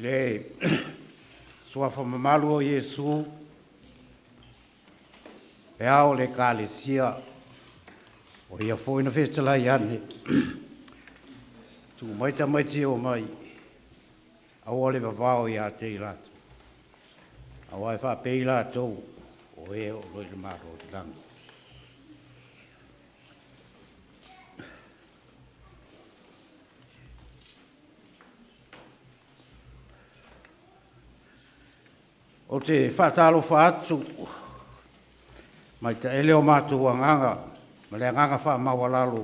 Le suafa mamalu o Iesu, e ao le Ekalesia, o ia foi na fetalai ane, tuu mai tamaiti e omai, aua le vavao ia te i latou, aua e faapei i latou o e o lo o i le Malo o le lagi. Ou te faatalofa atu mai taele o matou agaga ma le agaga faamaualalo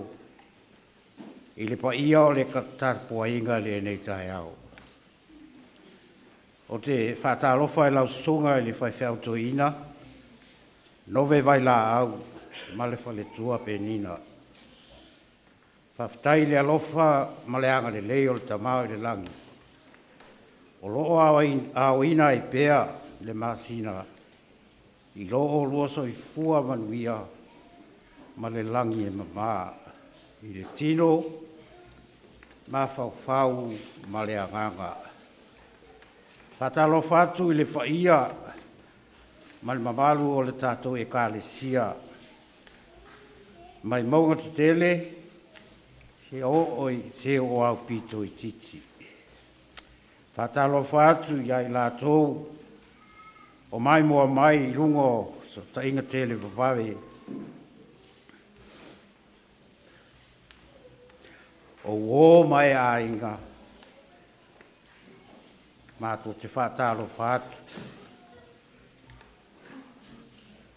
i le paia o le tapuaiga i lenei taeao. Ou te faatalofa i lau susuga i le faifeau toeaina, Nove Vailaau ma le faletua Penina. Faafetai i le alofa ma le agalelei o le Tama o i le lagi, o lo o aoina ai pea le masina i lo oulua soifua manuia ma le lagi e mama i le tino, mafaufau ma le agaga. Faatalofa atu i le paia ma le mamalu o le tatou Ekalesia mai mauga tetele seia oo i se o aupito itiiti. Faatalofa atu ia i latou o maimoa mai i luga o fesootaiga televavave o uō ma e aiga, matou te faatalofa atu.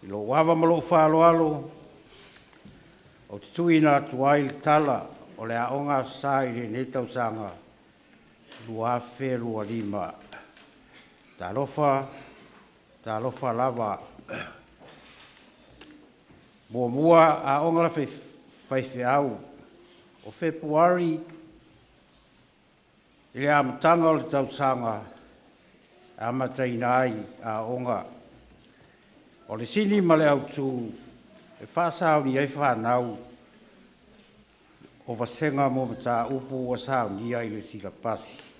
I lou ava ma lou faaaloalo, ou te tuuina atu ai le tala o le Aoga Aso Sa i lenei tausaga 2025. Talofa, talofa lava. Muamua, Aoga Faifeau. O Fepuari i le amataga o le tausaga e amataina ai aoga. O le sini ma le autu, e faasauni ai fanau o vasega mo mataupu ua saunia i le silapasi.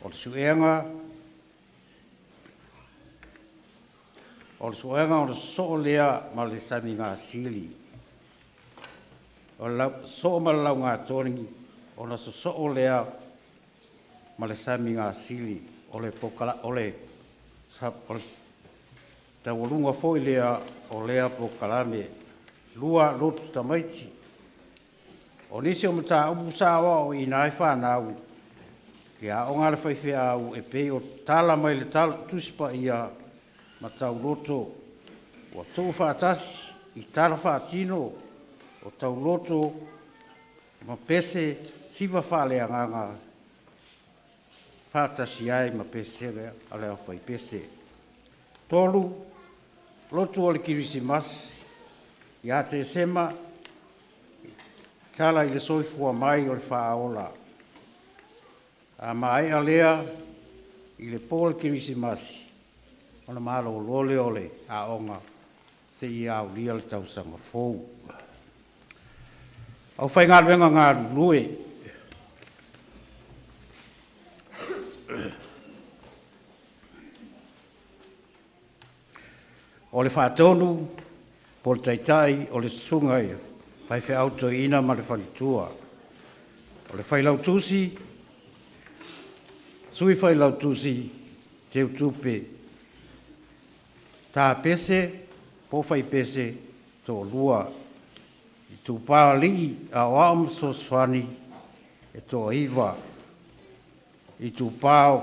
O le suega o le sosoo lea ma le samiga sili. O le sosoo ma le laugatogini ona sosoo lea ma le samiga sili. O le taualuga foi lea o lea polokalame. 2. Lotu tamaiti. O nisi o mataupu sa aoaoina ai fanau i aoga a le faifeau e pei o tala mai le Tusi Paia. ma tauloto ua tuufaatasi i tala faatino o tauloto ma pese siva faaleagaga faatasi ai ma pese a le aufaipese. 3, lotu o le Kerisimasi ia Tesema, tala i le soifua mai o le Faaola. A maea lea i le po o le Kerisimasi, ona malolo lea o le aoga seia aulia le tausaga fou. Aufaigaluega galulue. O le faatonu po o le taitai o le susuga i le faifeau toeaina ma le faletua. O le failautusi, sui failautusi, teutupe, tapese po o faipese toalua. Itupa alii aoao ma fesoasoani e toa-9. Itupa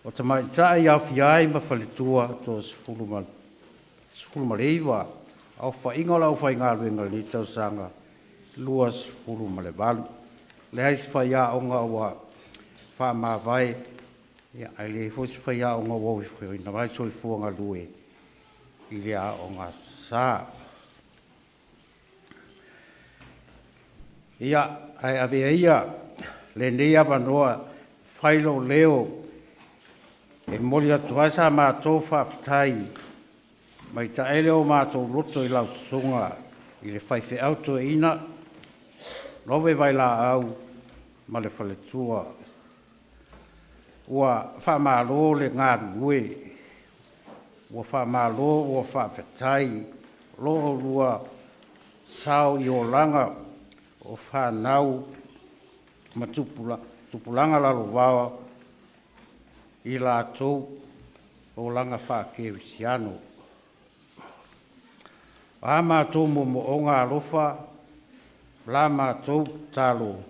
o tamaitai aofia ai ma faletua toa 19. Aofaiga o le aufaigaluega i lenei tausaga, 28. Leai se faiaoga ua faamavae, ae leai foi se faiaoga ua ofoina mai le soifua galue i le Aoga Aso Sa. Ia, ae avea ia lenei avanoa e fai lou leo e momoli atu ai sa matou faafetai mai taele o matou loto i lau Susuga i le Faifeau Toeaina Nove Vailaau ma le faletua. Ua faamalo le galulue, ua faamalo ua faafetai lo oulua sao i olaga o fanau ma tupulaga lalovaoa i latou olaga faa-kerisiano. O a matou moomooga alofa, la matou tatalo,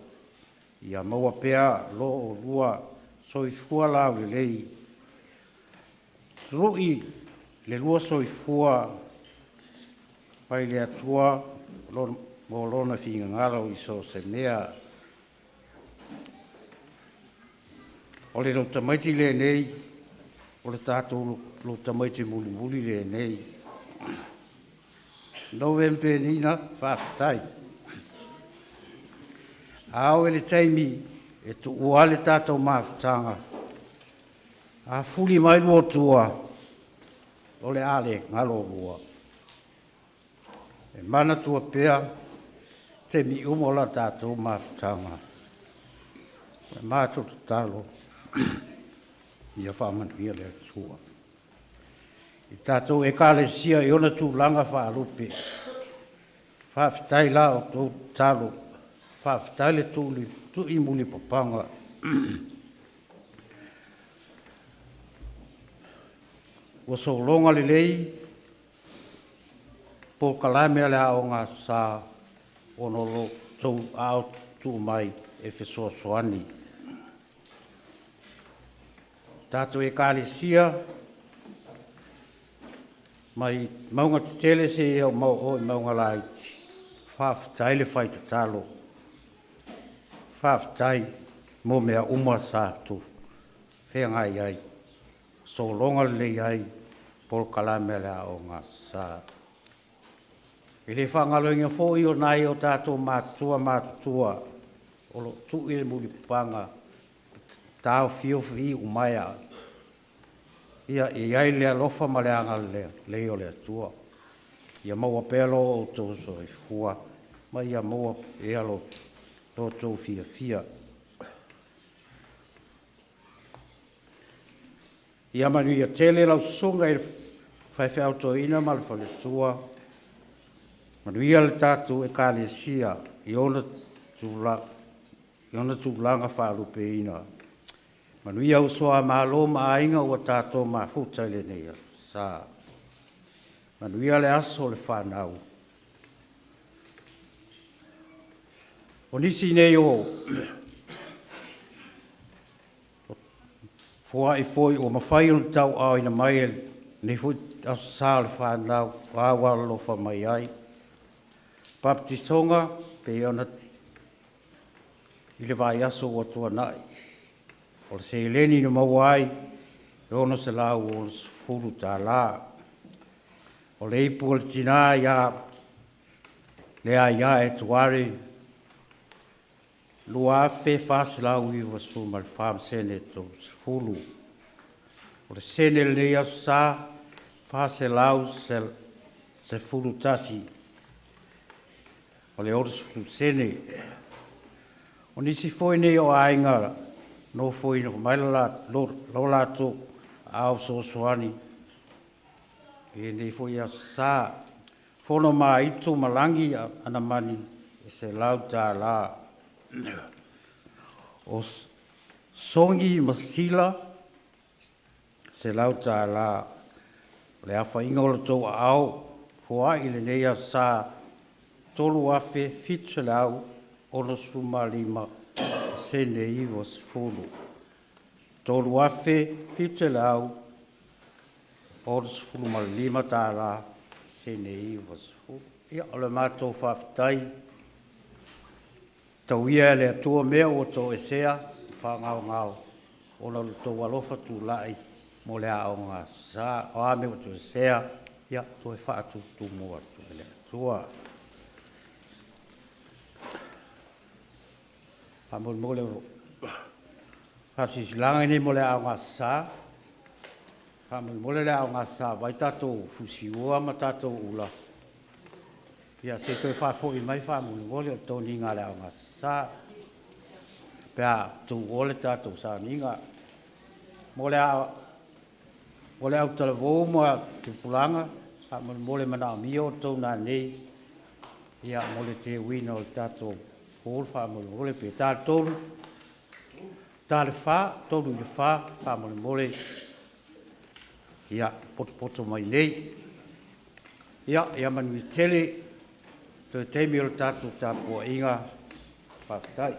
ia maua pea lo oulua soifua laulelei, tului le lua soifua mai le Atua mo Lona finagalo i so o se mea. O le lou tamaiti lenei, o le tatou lou tamaiti mulimuli lenei. Nove ma Penina, faafetai. A oo i le taimi e tuua ai le tatou mafutaga, a fuli mai lua tua, o le a le galo oulua. E manatua pea taimi uma o la tatou mafutaga. O le matou tatalo, ia faamanuia le Atua. I le tatou Ekalesia i ona tulaga faalupe, faafetai i la outou tatalo, faafetai le tuimulipapaga. Ua sologa lelei polokalame a le Aoga Aso Sa ona o lo outou aao tuutuu mai e fesoasoani. Tatou Ekalesia mai mauga tetele seia oo i mauga laiti, faafetai le fai tatalo, faafetai mo mea uma sa outou feagai ai, sologa lelei ai polokalame a le Aoga Aso Sa. E le faagaloina foi o nai o tatou matua matutua o lo o tui le mulipapaga taofiofi iumaea. Ia i ai le alofa ma le agalelei o le Atua. Ia maua pea lo outou soifua ma ia maua pea lo outou fiafia. Ia manuia tele lau susuga i le faifeau toeaina ma le faletua, manuia le tatou Ekalesia i ona tulaga faalupeina. Manuia uso a Malo ma aiga ua tatou mafuta i lenei aso Sa. Manuia le aso o le fanau. O nisi nei o foai foi ua mafai ona tauaaoina mai e Nei fo'i aso sā o le fanau, o a ua alolofa mai ai. Baptisoga pei ona i le vaiaso ua tuana'i. O le seleni na maua ai e $660 tala. O le ipu o le tinā iā Leaia Etuare $2,494 ma sene 30. O le sene o lenei aso sā 411 o le 60 sene. O nisi foi nei o aiga nofoina mai lo latou aao fesoasoani i lenei foi aso sa. Fono ma Aito Malagi Anamani e $100. O Sogi Masila $100. O le aofaiga o lo outou aao foai i lenei aso sa $3,765 sene 90. $3,765 tala sene 90. Ia, o le matou faafetai, tauia e le Atua mea ua toesea ma faagaogao ona o lo outou alofa tulai mo le Aoga Aso Sa. O a mea ua toesea, ia toe faatutumu atu e le Atua. Faamolemole o faasilasilaga lenei mo le Aoga Aso Sa. Faamolemole le Aoga Aso Sa vaai tatou fusiua ma tatou ula, ia se i toe faafoi mai faamolemole o le toniga a le Aoga Aso Sa pe a tuua le tatou sauniga. Mo le autalavou ma tupulaga, faamolemole e manaomia outou nanei mo le teuina o le tatou hall faamolemole pe ta le 3, ta le 4, 3 i le 4 faamolemole, ia potopoto mai nei. Ia manuia tele toe taimi o le tatou tapuaiga. Faafetai.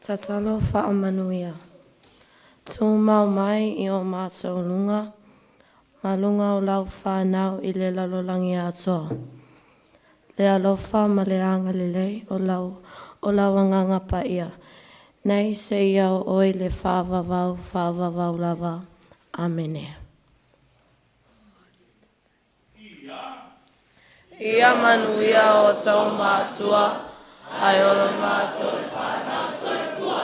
Tatalo faamanuia. Tumau mai i o mātou luga, ma luga o lau whānau i le lalolagi atoa. Le alofa ma le agalelei o lau, o lau agaga paia. Nei seia oo i le faavavau, faavavau lava. Amene. Ia manuia outou matua, ae ola matou fanau. Soifua.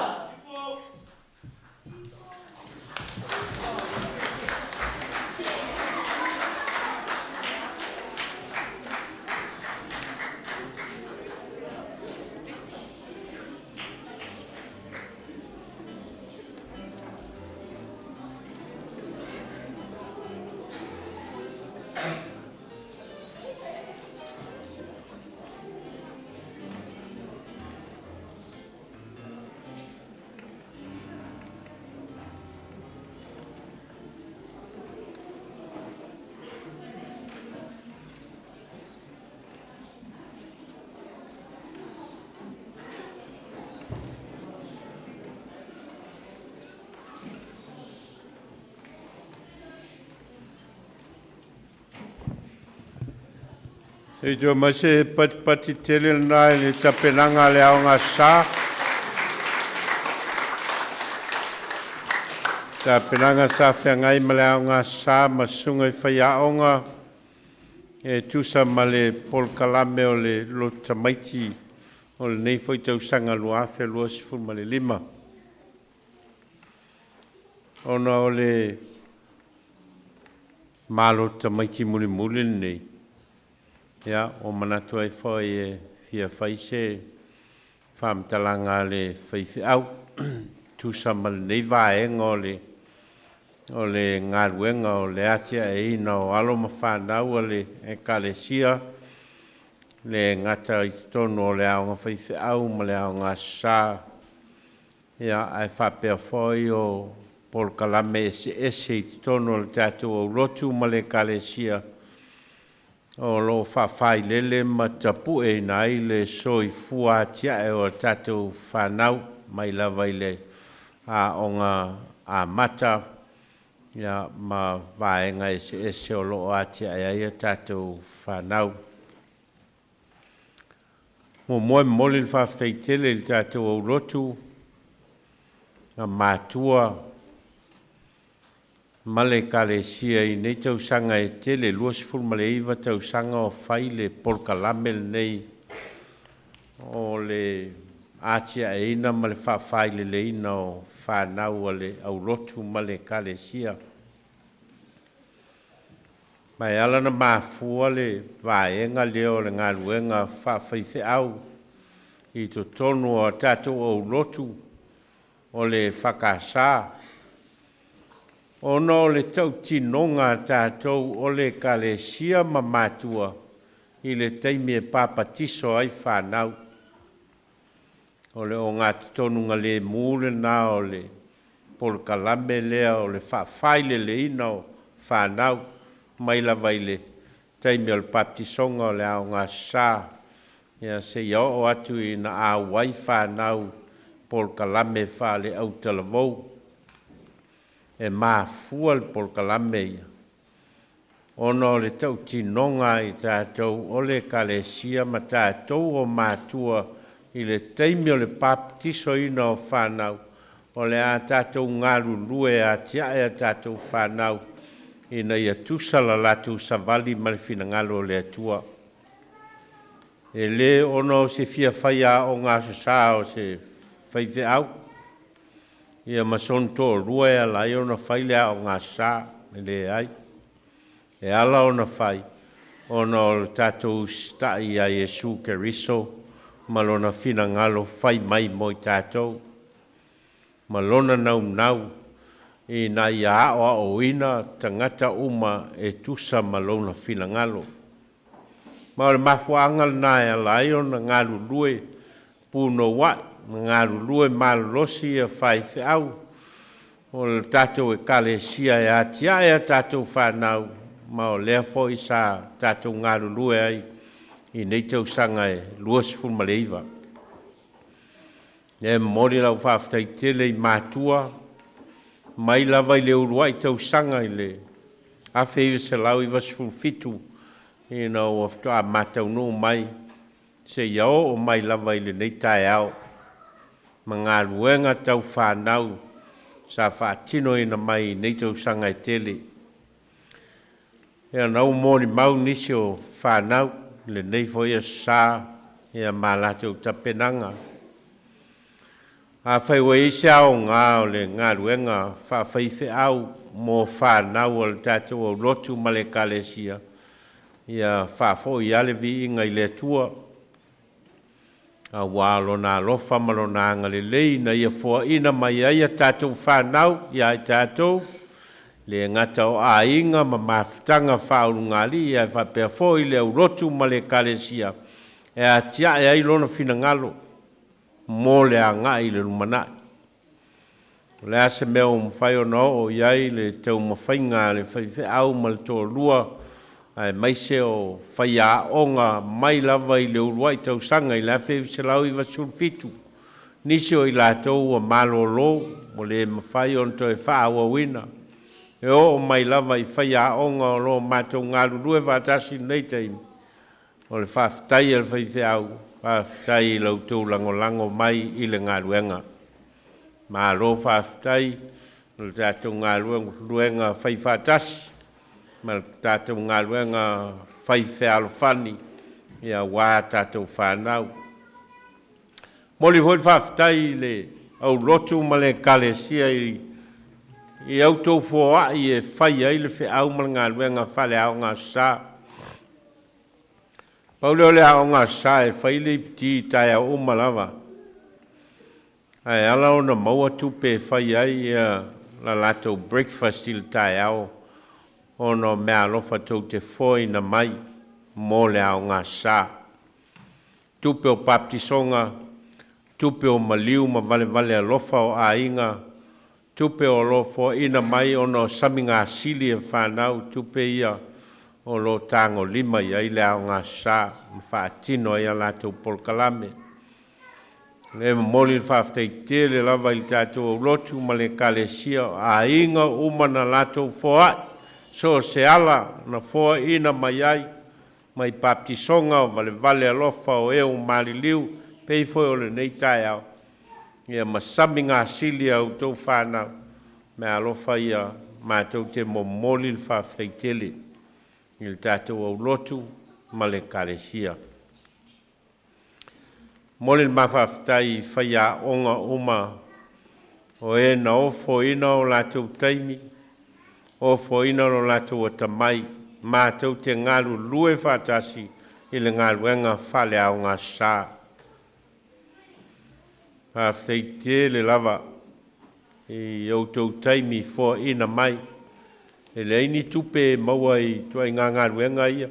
Se i toe mai se patipati tele lena i le tapenaga a le Aoga Aso Sa. Tapenaga sa feagai ma le Aoga Aso Sa ma susuga i faiaoga e tusa ma le polokalame o le Loto Tamaiti o lenei foi tausaga 2025. Ona o le malo tamaiti mulimuli lenei, ia, ua manatu ai foi e fia fai se faamatalaga a le faifeau tusa ma lenei vaega o le o le galuega o le atiaeina o alo ma fanau a le Ekalesia, le gata i totonu o le aoga faifeau ma le aoga Aso Sa, ia, ae faapea foi o polokalame eseese i totonu o le tatou aulotu ma le Ekalesia o lo o faafailele ma tapueina ai le soifua atiae o a tatou fanau mai lava i le aoga amata, ia, ma vaega eseese o lo o atiae ai a tatou fanau. Muamua e momoli le faafetai tele i le tatou aulotu, na matua ma le Ekalesia i nei tausaga e tele, 29 tausaga o fai le polokalame lenei o le atiaeina ma le faafaileleina o fanau a le aulotu ma le Ekalesia. Ma e ala ona mafua le vaega lea o le galuega faafaifeau i totonu o a tatou aulotu o le EFKS, ona o le tautinoga a tatou o le Ekalesia ma matua i le taimi e papatiso ai fanau. O le ogatotonu lemu lena o le polokalame lea o le faafaileleina o fanau mai lava i le taimi o le baptisoga o le Aoga Aso Sa, ia seia oo atu ina auai fanau polokalame faale-autalavou. E mafua le polokalame ia ona o le tautinoga a i tatou o le Ekalesia ma tatou o matua i le taimi o le baptisoina o fanau, o le a tatou galulue e atiae a tatou fanau ina ia tusa la latou savali ma le finagalo o le Atua. E lē ona o se fia fai aoga Aso Sa o se faifeau ia ma sona toalua e ala ai ona fai le aoga Aso Sa, e leai. E ala ona fai ona o le tatou usitai iā Iesu Keriso ma Lona finagalo fai mai mo i tatou, ma Lona naunau ina ia aoaoina tagata uma e tusa ma Lona finagalo. Ma o le mafuaaga lena e ala ai ona galulue punouai ma galulue malolosi ia faifeau o le tatou Ekalesia e atiae a tatou fanau, ma o lea foi sa tatou galulue ai i nei tausaga e 29. E momoli lau faafetai tele i matua mai lava i le uluai tausaga i le 1997 ina ua faatoa ma taunuu mai seia oo mai lava i lenei taeao ma galuega tau fanau sa faatinoina mai i nei tausaga e tele. Ia na ua molimau nisi o fanau i lenei foi aso sa ia ma latou tapenaga. Afai ua i ai se aoga o le galuega faafaifeau mo fanau a le tatou aulotu ma le Ekalesia, ia faafoi lava le viiga i le Atua, aua o Lona alofa ma Lona agalelei ina ia foaina mai ai a tatou fanau ia i tatou, le gata o aiga ma mafutaga faaulugalii ae faapea foi le aulotu ma le Ekalesia e atiae ai Lona finagalo mo le agai i le lumanai. O le a se mea ua mafai ona oo i ai le taumafaiga a le faifeau ma le toalua aemaise o faiaoga mai lava i le uluai tausaga i le 1997, nisi o i latou ua malolo ua le mafai ona toe faaauauina, e oo mai lava i faiaoga o lo o matou galulue faatasi i lenei taimi. O le faafetai a le faifeau, faafetai i la outou lagolago mai i le galuega. Malo faafetai o le tatou galuega fai faatasi ma le tatou galuega fai fealofani aua tatou fanau. Momoli foi le faafetai i le aulotu ma le Ekalesia i a outou foai e fai ai le feau ma le galuega faaleaoga Aso Sa. Pau lea o le aoga Aso Sa e fai le iputi i taeao uma lava, ae ala ona maua tupe e fai ai ia la latou breakfast i le taeao ona o meaalofa tou te foaina mai mo le aoga Aso Sa. Tupe o baptisoga, tupe o maliu ma valevale alofa o aiga, Tupe o lo o foaina mai ona o samigasili e fanau, tupe ia o lo o tagolima i ai le aoga sa ma faatino ai a latou polokalame. E momoli le faafetai tele lava i le tatou aulotu ma le Ekalesia o aiga uma na latou foai, so o se ala na foaina mai ai, mai baptisoga o valevale alofa o e ua maliliu, pei foi o lenei taeao. Ia ma samigasili a outou fanau, meaalofa ia matou te momoli le faafetai tele i le tatou aulotu ma le Ekalesia. Momoli le ma faafetai i faiaoga uma o e na ofoina o latou taimi, ofoina lo latou atamai, matou te galulue faatasi i le galuega faaleaoga sa. Faafetai tele lava i outou taimi foaina mai. E leai ni tupe e maua i ituaiga galuega ia,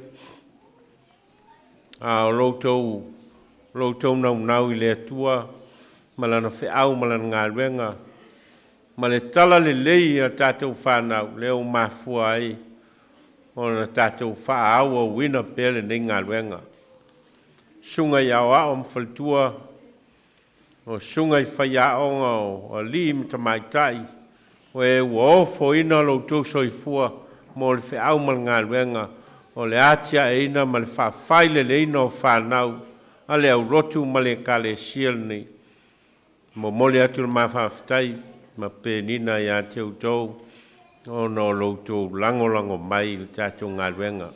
a o lo outou naunau i le Atua ma Lana feau ma Lana galuega ma le talalelei a tatou fanau lea ua mafua ai ona tatou faaauauina pea lenei galuega. Susuga i aoao ma faletua, o susuga i faiaoga o alii ma tamaitai, o e ua ofoina lo outou soifua mo le feau ma le galuega o le atiaeina ma le faafaileleina o fanau a le aulotu ma le Ekalesia lenei. Momoli atu le ma faafetai ma penina ia te outou ona o lo outou lagolago mai i le tatou galuega.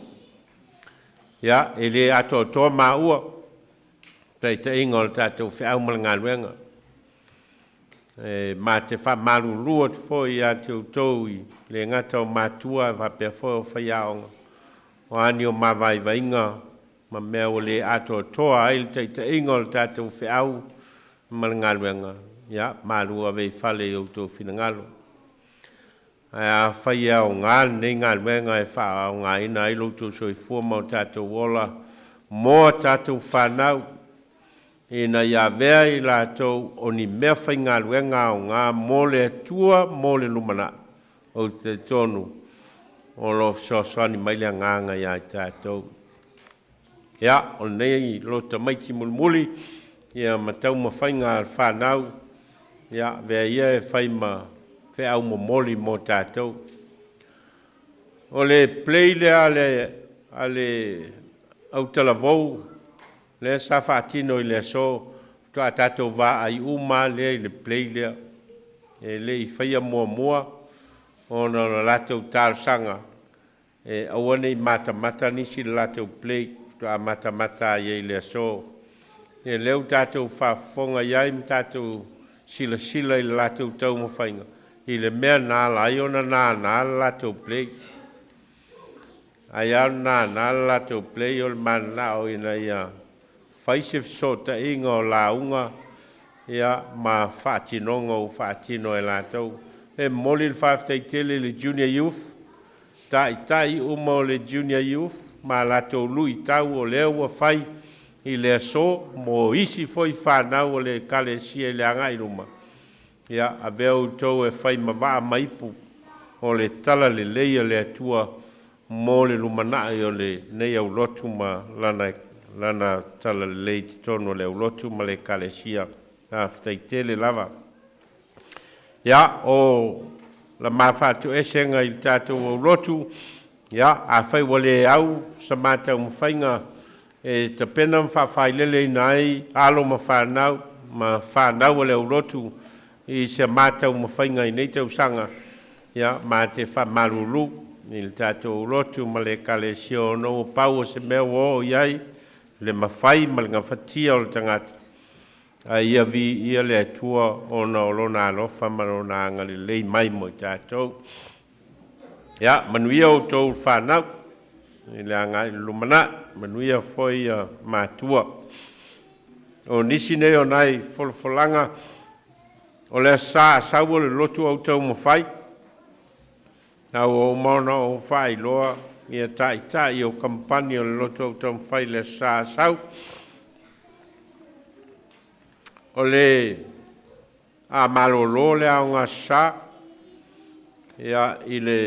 Ia, e le atoatoa maua taitaiga o le tatou feau ma le galuega. E ma te faamalulu atu foi ia te outou i le gata o matua ae faapea foi o faiaoga, o a ni o mavaivaiga ma mea ua le atoatoa ai le taitaiga o le tatou feau ma le galuega, ia, malu ave i fale i outou finagalo. Ae afai e aoga lenei galuega e faaaogaina ai lo outou soifua ma o tatou ola mo a tatou fanau, ina ia avea i latou o ni mea faigaluega aoga mo le Atua mo le lumanai, ou te talitonu o lo o fesoasoani mai le Agaga iā i tatou. Ia, o lenei lo tamaiti mulimuli, ia ma taumafaiga a le fanau, ia avea ia e fai ma feau momoli mo tatou. O le play lea a le a le autalavou lea sa faatino i le aso, faatoa tatou vaai uma lava lea i le play lea. E le i faia muamua ona o le latou talosaga e aua ne i matamata nisi i le latou play, faatoa matamata lava i ai i le aso. Ia lea ua tatou faafofoga i ai ma tatou silasila i le latou taumafaiga i le mea na ala ai ona nānā le latou play. Ai lava ona nānā le latou play o le mananao ina ia fai se fesootaiga o lauga ia ma faatinoga ua faatino e latou. E momoli le faafetai tele i le Junior Youth, taitai uma o le Junior Youth ma latou luitau o lea ua fai i le aso mo isi foi fanau o le Ekalesia i le agai i luma. Ia avea outou e fai ma vaa ma ipu o le talalelei a le Atua mo le lumanai o lenei aulotu ma lana, lana talalelei i totonu o le aulotu ma le Ekalesia. Faafetai tele lava. Ia, o la ma faatoesega i le tatou aulotu, ia, afai ua le au sa ma taumafaiga e tapena ma faafaileleina ai alo ma fanau ma fanau a le aulotu i se ma taumafaiga i nei tausaga, ia, ma te faamalulu i le tatou aulotu ma le Ekalesia ona ua pau o se mea ua oo i ai le mafai ma le gafatia o le tagata, a ia viia le Atua ona o Lona alofa ma Lona agalelei mai mo i tatou. Ia, manuia outou fanau i le agai i le lumanai, manuia foi ia matua. O nisi nei o nai folafolaga o le Aso Sa Asau o le lotu au taumafai, a ua uma ona ou faailoa ia taitai o kamupani o le lotu au taumafai i le Aso Sa Asau. O le a malolo le aoga Aso Sa, ia, i le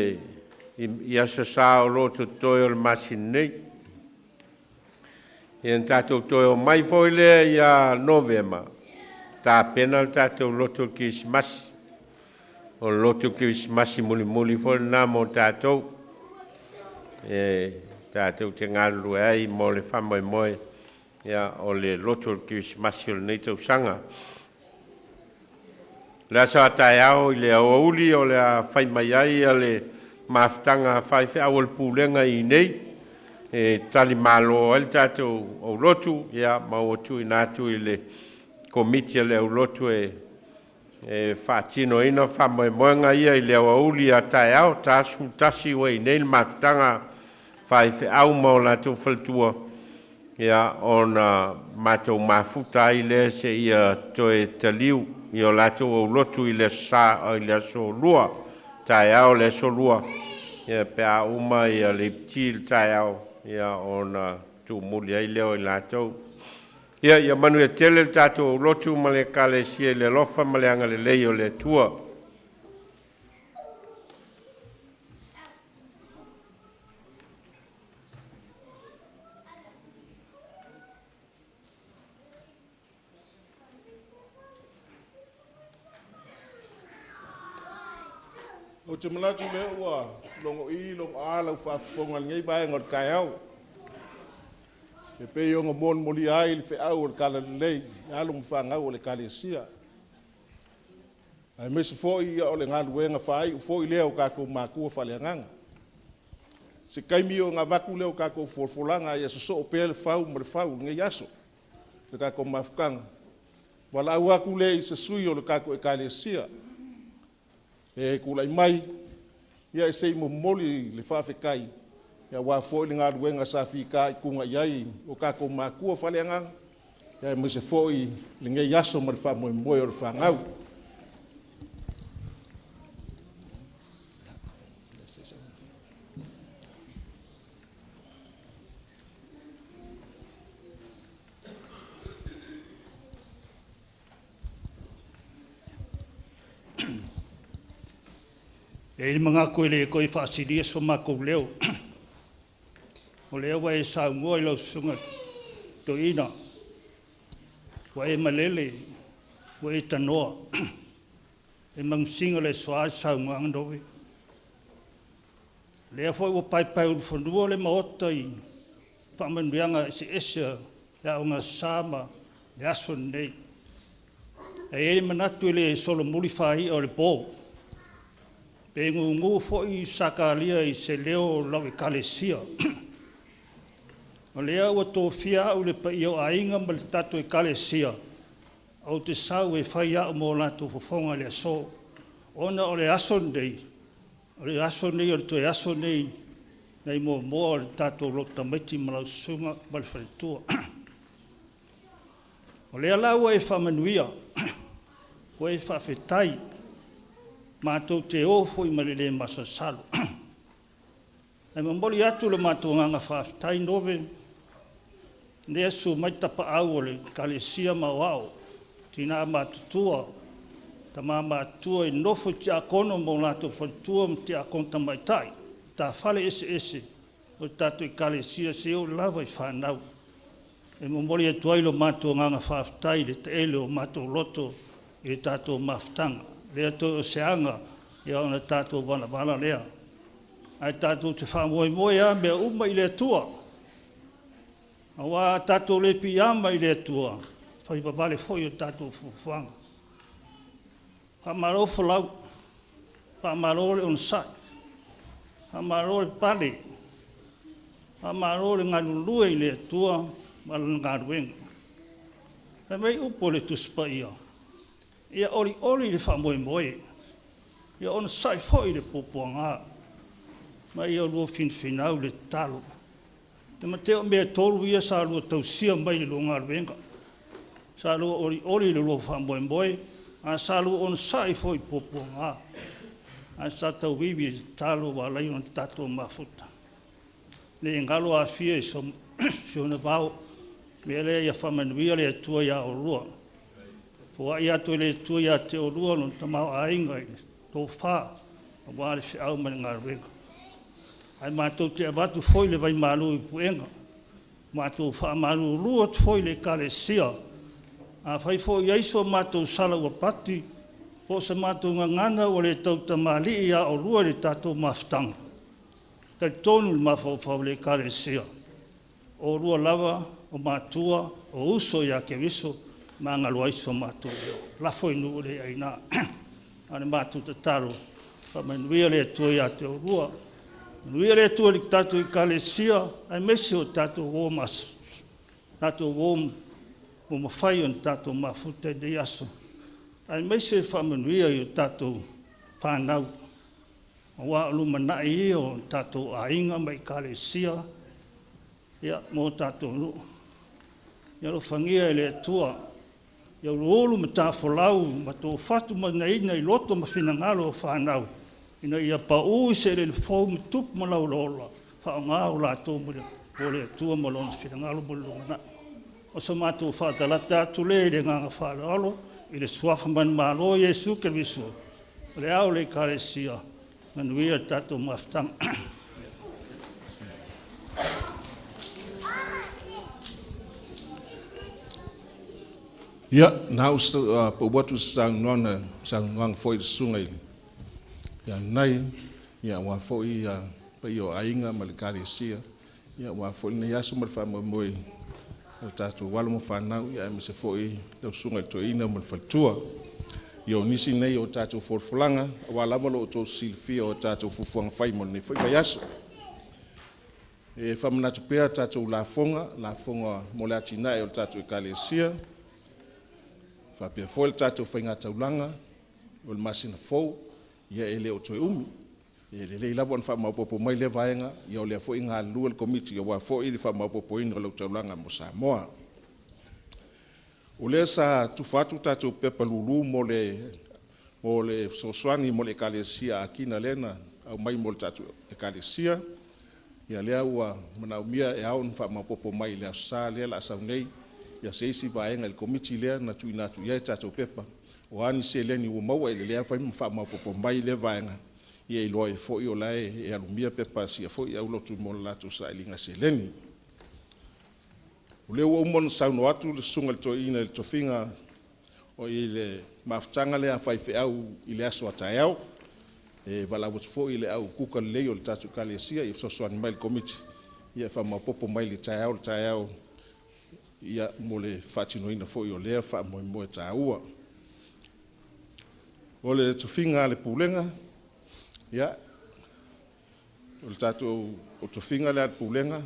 i Aso Sa o lo o totoe o le masina nei. Ia na tatou toe omai foi lea ia Novema, tapena le tatou lotu o le Kerisimasi. O le lotu Kerisimasi mulimuli foi lena mo tatou, e tatou te galulue ai mo le faamoemoe, ia, o le lotu o le Kerisimasi o lenei tausaga. O le aso a taeao i le aoauli o le a fai mai ai le mafutaga a faifeau o le Pulega i inei e tali malo ai le tatou aulotu, ia, ma ua tuuina atu i le Komiti a le Aulotu e faatinoina faamoemoega ia i le aoauli a taeao, 41 ua i inei le mafutaga faifeau ma o latou faletua, ia, ona matou mafuta ai lea seia toe taliu i o latou aulotu i le Aso Sa, i le Aso Lua, taeao le Aso Lua, ia, pe a uma ia le iputi i le taeao, ia, ona tuumuli ai lea o i latou. Ia, ia manuia tele le tatou aulotu ma le Ekalesia i le alofa ma le agalelei o le Atua. Ou te manatu lea ua logo'i logo'a lau faafofoga i lenei vaega o le taeao, e pei ona molimolía ai le feau o le Talalelei i alo ma fanau o le Ekalesia, aemaise foi o le galuega faaiu foi lea o tatou matua faaleagaga. Se taimi ona avatu lea o tatou folafolaga, ae ia sosoo pea le fau ma le fau i lenei aso i le tatou mafutaga. Valaau atu lea i se sui o le tatou Ekalesia e tulai mai ia e se i momoli le faafetai aua foi le galuega sa fitaituga i ai o tatou matua faaleagaga, aemaise foi lenei aso ma le faamoemoe o le fanau. E i ai le manatu e le toe faasilia so matou leo. O lea ua e saunoa i lau susuga toeaina. Ua e malele, ua e tanoa. E mangusiga le soa i saunoaga Nove. Lea foi ua paepaeulufanua le Maota i faamanuiaga eseese o le Aoga Aso Sa ma le aso lenei. E i ai le manatu e le solomuli faai'a o le po, pe gugu foi Sakaria i se leo o lau Ekalesia. O lea ua tofia au i le paia o aiga ma le tatou Ekalesia, ou te sau e fai au ma o latou fofoga i le aso, ona o le aso lenei, o le aso lenei o le toe aso lenei nai muamua o le tatou lotu tamaiti ma lau susuga ma le faletua. O lea la ua e faamanuia, ua e faafetai, matou te o foi ma le le masalosalo. Ae momoli atu le matou agaga faafetai Nove, lea susu mai tapaau o le Ekalesia ma Aoao, tina matutua, tama matutua i nofo i tiakono ma o latou faletua ma tiakono tamaitai, matafale eseese o le tatou Ekalesia seia oo lava i fanau. E momoli atu ai lo matou agaga faafetai i le taele o matou loto i le tatou mafutaga. Lea toe o se aga ia ona tatou valavala lea. Ae tatou te faamoemoe lava mea uma i le Atua. Aua a tatou le piiama i le Atua, fai vavale foi a tatou fuafuaga. Faamalo folau, faamalo le onosai, faamalo le pale, faamalo le galulue i le Atua ma Lana galuega. Fai mai upu o le Tusi Paia, ia olioli le faamoemoe, ia onosai foi le puapuaga, ma ia oulua finafinau i le tatalo. E mate o mea e tolu ia sa lua tausia mai i le lua galuega. Sa lua olioli i le lua faamoemoe, ae sa lua onosai foi i puapuaga, ae sa tauivi i le tatalo ua ala ai ona tatou mafuta. Ne i galo Afia i si ona vao. O le mea lea ia faamanuia le Atua ia oulua. Foai atu e le Atua ia te oulua lona tamaoaiga i le tofa aua le feau ma le galuega. Ae matou te avatu foi le vaimalu i puega, matou faamalulu atu foi i le Ekalesia, afai foi o i ai so matou sala ua pati, po o se matou gagana ua le tautamalii ia oulua i le tatou mafutaga, talitonu le mafaufau o le Ekalesia, o oulua lava o matua, o uso ia Keriso, magalo ai so matou leo. Lafo i nuu le aina. A o le matou tatalo, faamanuia le Atua ia te oulua. Manuia le Atua i le tatou Ekalesia, aemaise o tatou uo ma tatou uo ua mafai ona tatou mafuta i lenei aso, aemaise faamanuia i o tatou fanau, aua o lumanai ia o tatou aiga ma Ekalesia, ia, mo tatou nuu. Ia alofagia e le Atua ia uluulu matafolau ma toufatu manaina i loto ma finagalo o fanau, ina ia pau i se eleele fou ma tupu ma laulaola, faaaoga o latou mo le Atua ma Lona finagalo mo le lumanai. O so matou faatalata atu lea i le agaga faaaloalo i le suafa manumalo o Iesu Keriso, o le Ao o le Ekalesia, manuia le tatou mafutaga. Ia, na ou pau atu se saunoaga, saunoaga foi i le susuga i ia Nanai, ia aua foi ia paia o aiga ma le Ekalesia, ia aua foi lenei aso ma le faamoemoe o le tatou alo ma fanau, ia aemaise foi lau susuga i le toeaina ma le faletua. Ia o nisi nei o tatou folafolaga, aua lava lo outou silafia o tatou fuafuaga fai mo lenei foi vaiaso. E faamanatu pea tatou lafoga, lafoga mo le atinae o le tatou Ekalesia, faapea foi le tatou faigataulaga o le masina fou, ia e le o toe umi. E lelei lava ona faamaopoopo mai lea vaega, ia o lea foi e galulue le Komiti aua foi le faamaopoopoina o lau taulaga mo Samoa. O lea sa tufa atu tatou pepa lulu mo le fesoasoani mo le Ekalesia Akina lea na aumai mo le tatou Ekalesia, ia lea ua manaomia e ao ona faamaopoopo mai i le Aso Sa lea o le a sau nei se isi vaega i le Komiti lea na tuuina atu i ai tatou pepa, o a ni seleni ua maua, e lelei lava le fai ma faamaopoopo mai lea vaega, ia iloa ai foi o la e alumia pepa a si ia foi aulotu mo le latou sailiga seleni. O lea ua uma ona saunoa atu le Susuga i le Toeaina i le tofiga o i le mafutaga lea a faifeau i le aso a taeao. E valaau atu foi i le au kuka lelei o le tatou Ekalesia ia fesoasoani mai i le Komiti e faamaopoopo mai le taeao, le taeao mo le faatinoina foi o lea faamoemoe taua. O le tofiga a le Pulega, o le tatou tofiga lea a le Pulega,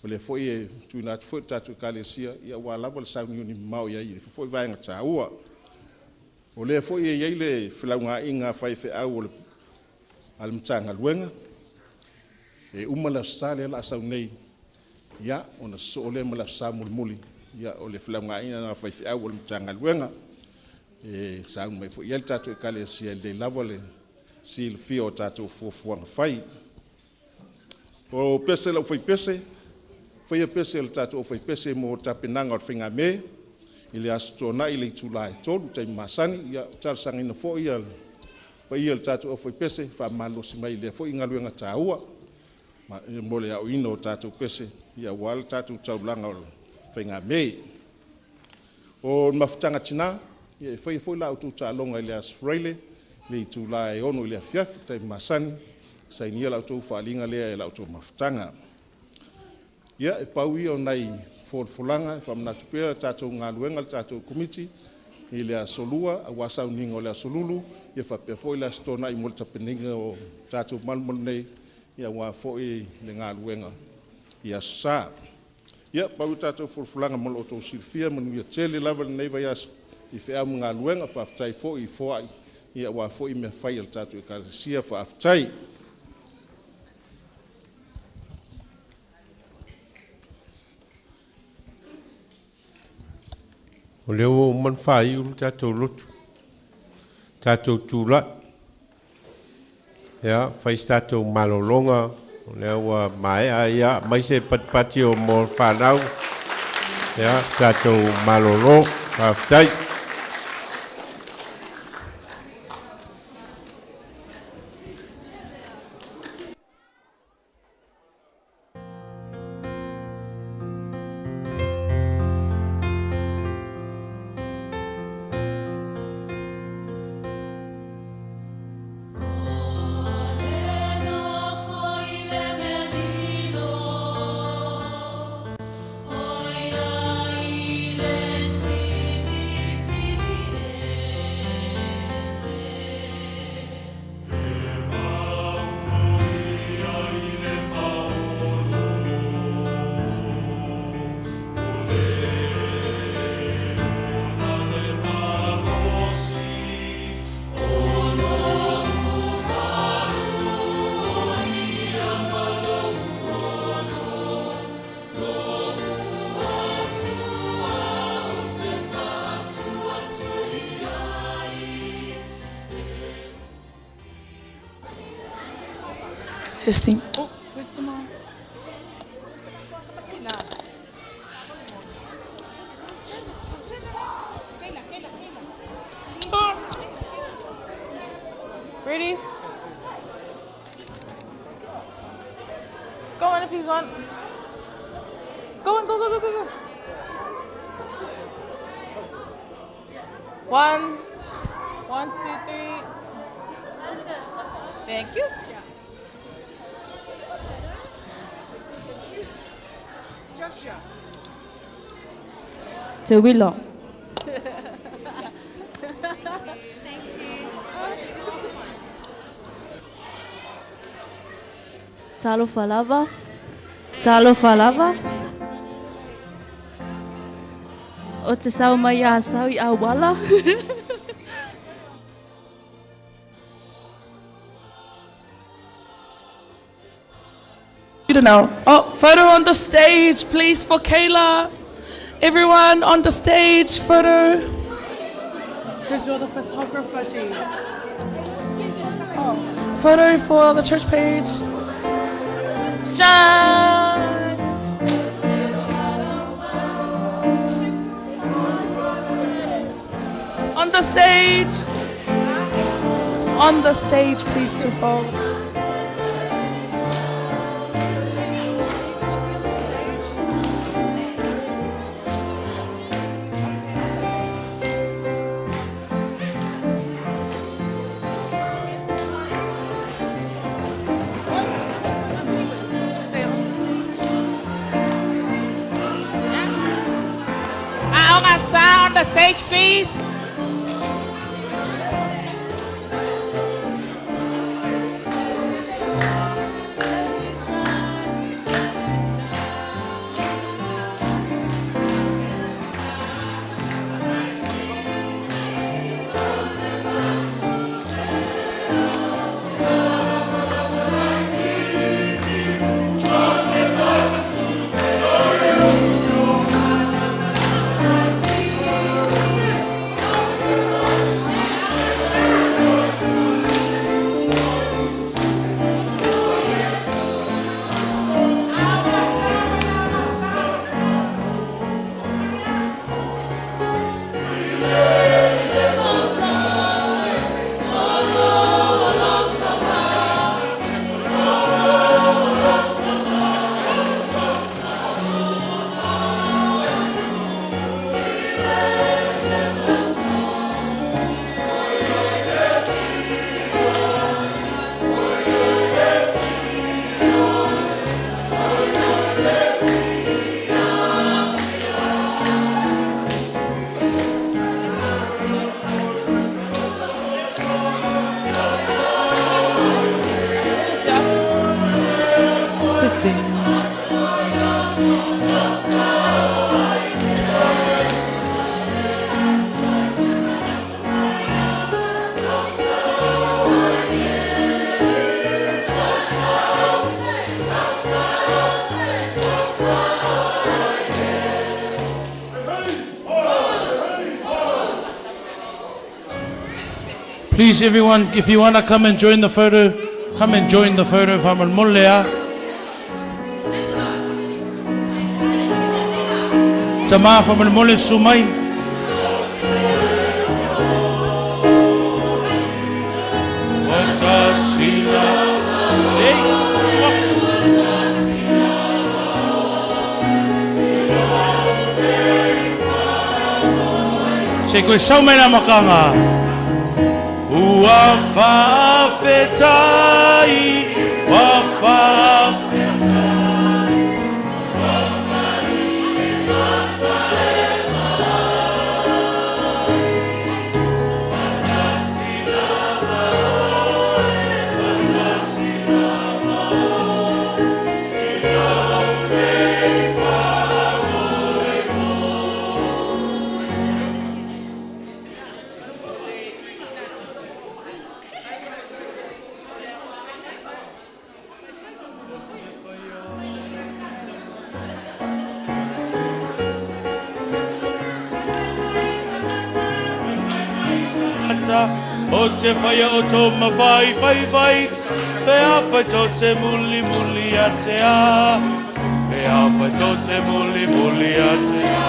o lea foi e tuuina atu foi i le tatou Ekalesia aua lava le sauniuni mamao i ai i lea foi vaega taua. O lea foi e i ai le felaugaaiga a faifeau a le Matagaluega, e uma le Aso Sa lea o le a sau nei, ona sosoo lea ma le Aso Sa mulimuli, o le felaugaaiga lena a faifeau a le Matagaluega, e sauni mai foi i ai le tatou Ekalesia, e lelei lava le silafia o tatou fuafuaga fai. O pese a le aufaipese, faia pese a le tatou aufaipese mo tapenaga o le faigamē i le Aso Toonai i le itula e 3:00 i le taimi masani. Ia, e talosagaina foi le paia o le tatou aufaipese e faamalolosi mai i lea foi galuega taua mo le aoina o tatou pese aua le tatou taulaga o le faigamē. O le Mafutaga a Tina, ia e faia foi la outou taaloga i le Aso Faraile i le itula e 6:00 i le afiafi i le taimi masani, e sainia la outou faaaliga lea e la outou mafutaga. Ia, e pau ia o nai folafolaga. E faamanatu pea le tatou galuega a le tatou Komiti i le Aso Lua aua sauniga o le Aso Lulu, faapea foi le Aso Toonai mo le tapenaina o tatou malumalu nei aua foi le galuega i Aso Sa. Ia, pau ia o tatou folafolaga mo lo outou silafia. Manuia tele lava lenei vaiaso i feau ma galuega. Faafetai foi i foai aua foi mea fai a le tatou Ekalesia. Faafetai. O lea ua uma ona faaiu le tatou lotu, tatou tulai, ia, fai se tatou malologa, o lea ua maea, ia, aumai se patipati mo le fanau, ia, tatou malolo. Faafetai. Testing. Oh, where's Tamara? Ready? Go on if you want. Go on, go, go, go, go, go. One, one, two, three. Thank you. Te Wilo. Talofa lava. Talofa lava. O te sau mai a sau i auala. Now. Oh, photo on the stage, please, for Kayla. Everyone on the stage, photo. Because you're the photographer, G. Oh, photo for the church page. Shine. On the stage. On the stage, please, to fold. our star on the stage, please? Testing. Please, everyone, if you want to come and join the photo, come and join the photo faamolemole a. Tama faamolemole susu mai. Ei, sua. Se koe sau mai la makanga. Ua faafetai, ua faafetai. O te whaia o tō mawhai whai whai Pe a whai tō te muli muli a te a Pe a whai tō te muli muli a te a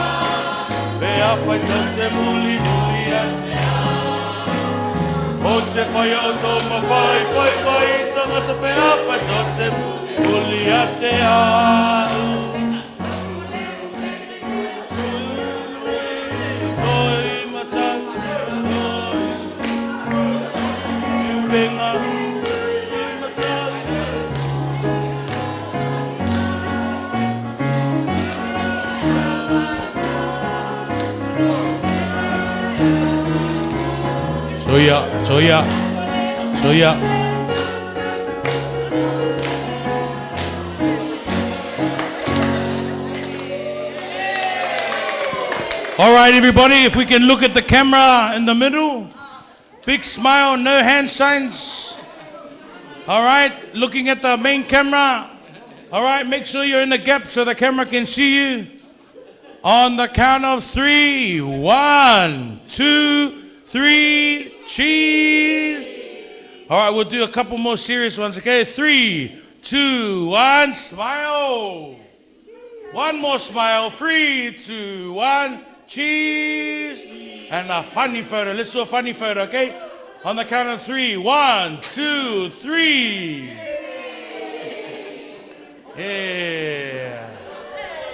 Pe a whai tō te muli muli a te a O te whaia o tō mawhai whai whai Tangata pe a whai tō te muli a te a Toi matau, toi upenga, i matau. Soia, soia, soia. All right, everybody, if we can look at the camera in the middle. Big smile, no hand signs. All right, looking at the main camera. All right, make sure you're in the gap so the camera can see you. On the count of three. One, two, three, cheese. All right, we'll do a couple more serious ones, okay? 3, 2, 1, smile. One more smile. 3, 2, 1, cheese. And a funny photo. Let's do a funny photo, okay? On the count of three. 1, 2, 3. Yeah.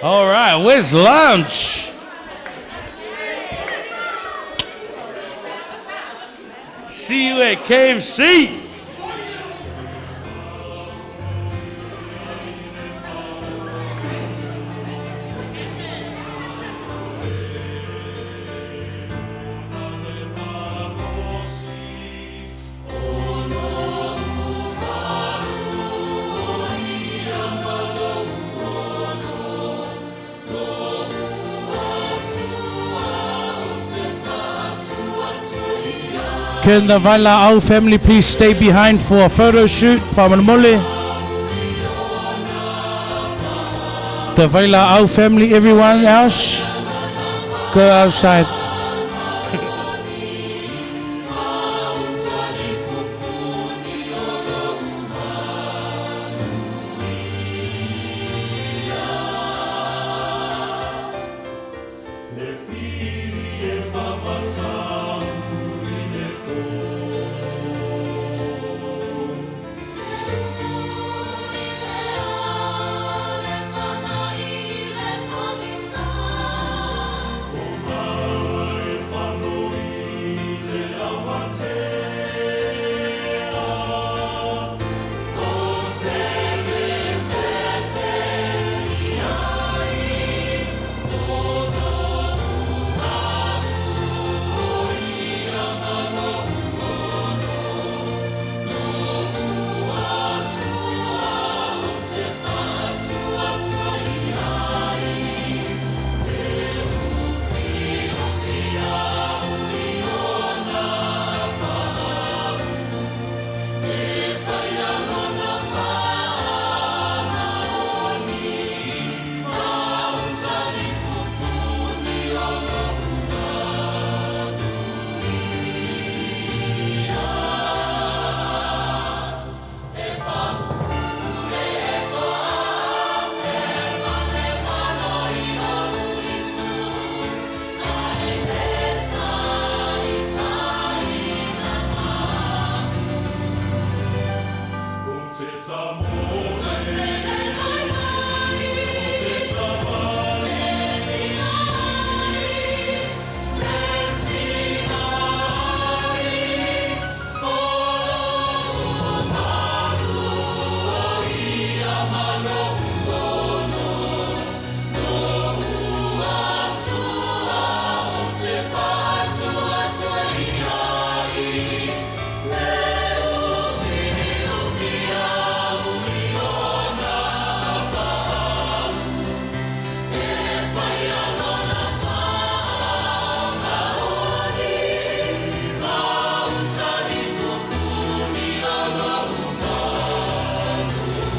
All right, where's lunch? See you at KFC. Can the Vaila'au family please stay behind for a photo shoot? Fa'amolemole. The Vaila'au family, everyone else, go outside.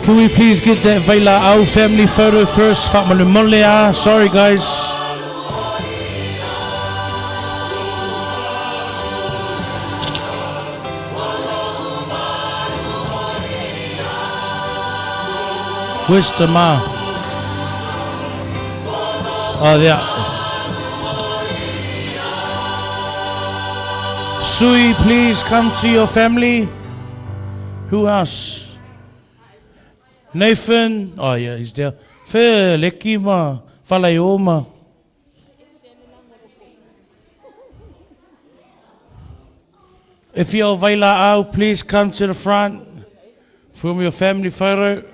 Can we please get that Vaila'au family photo first? Fa'amolemole Sorry, guys. Where's Tamar? Oh, there. Sui, please come to your family. Who else? Nathan. Oh, yeah, he's there. Fe, leki ma, falaioma. If you're Vaila'au, please come to the front. Film your family photo.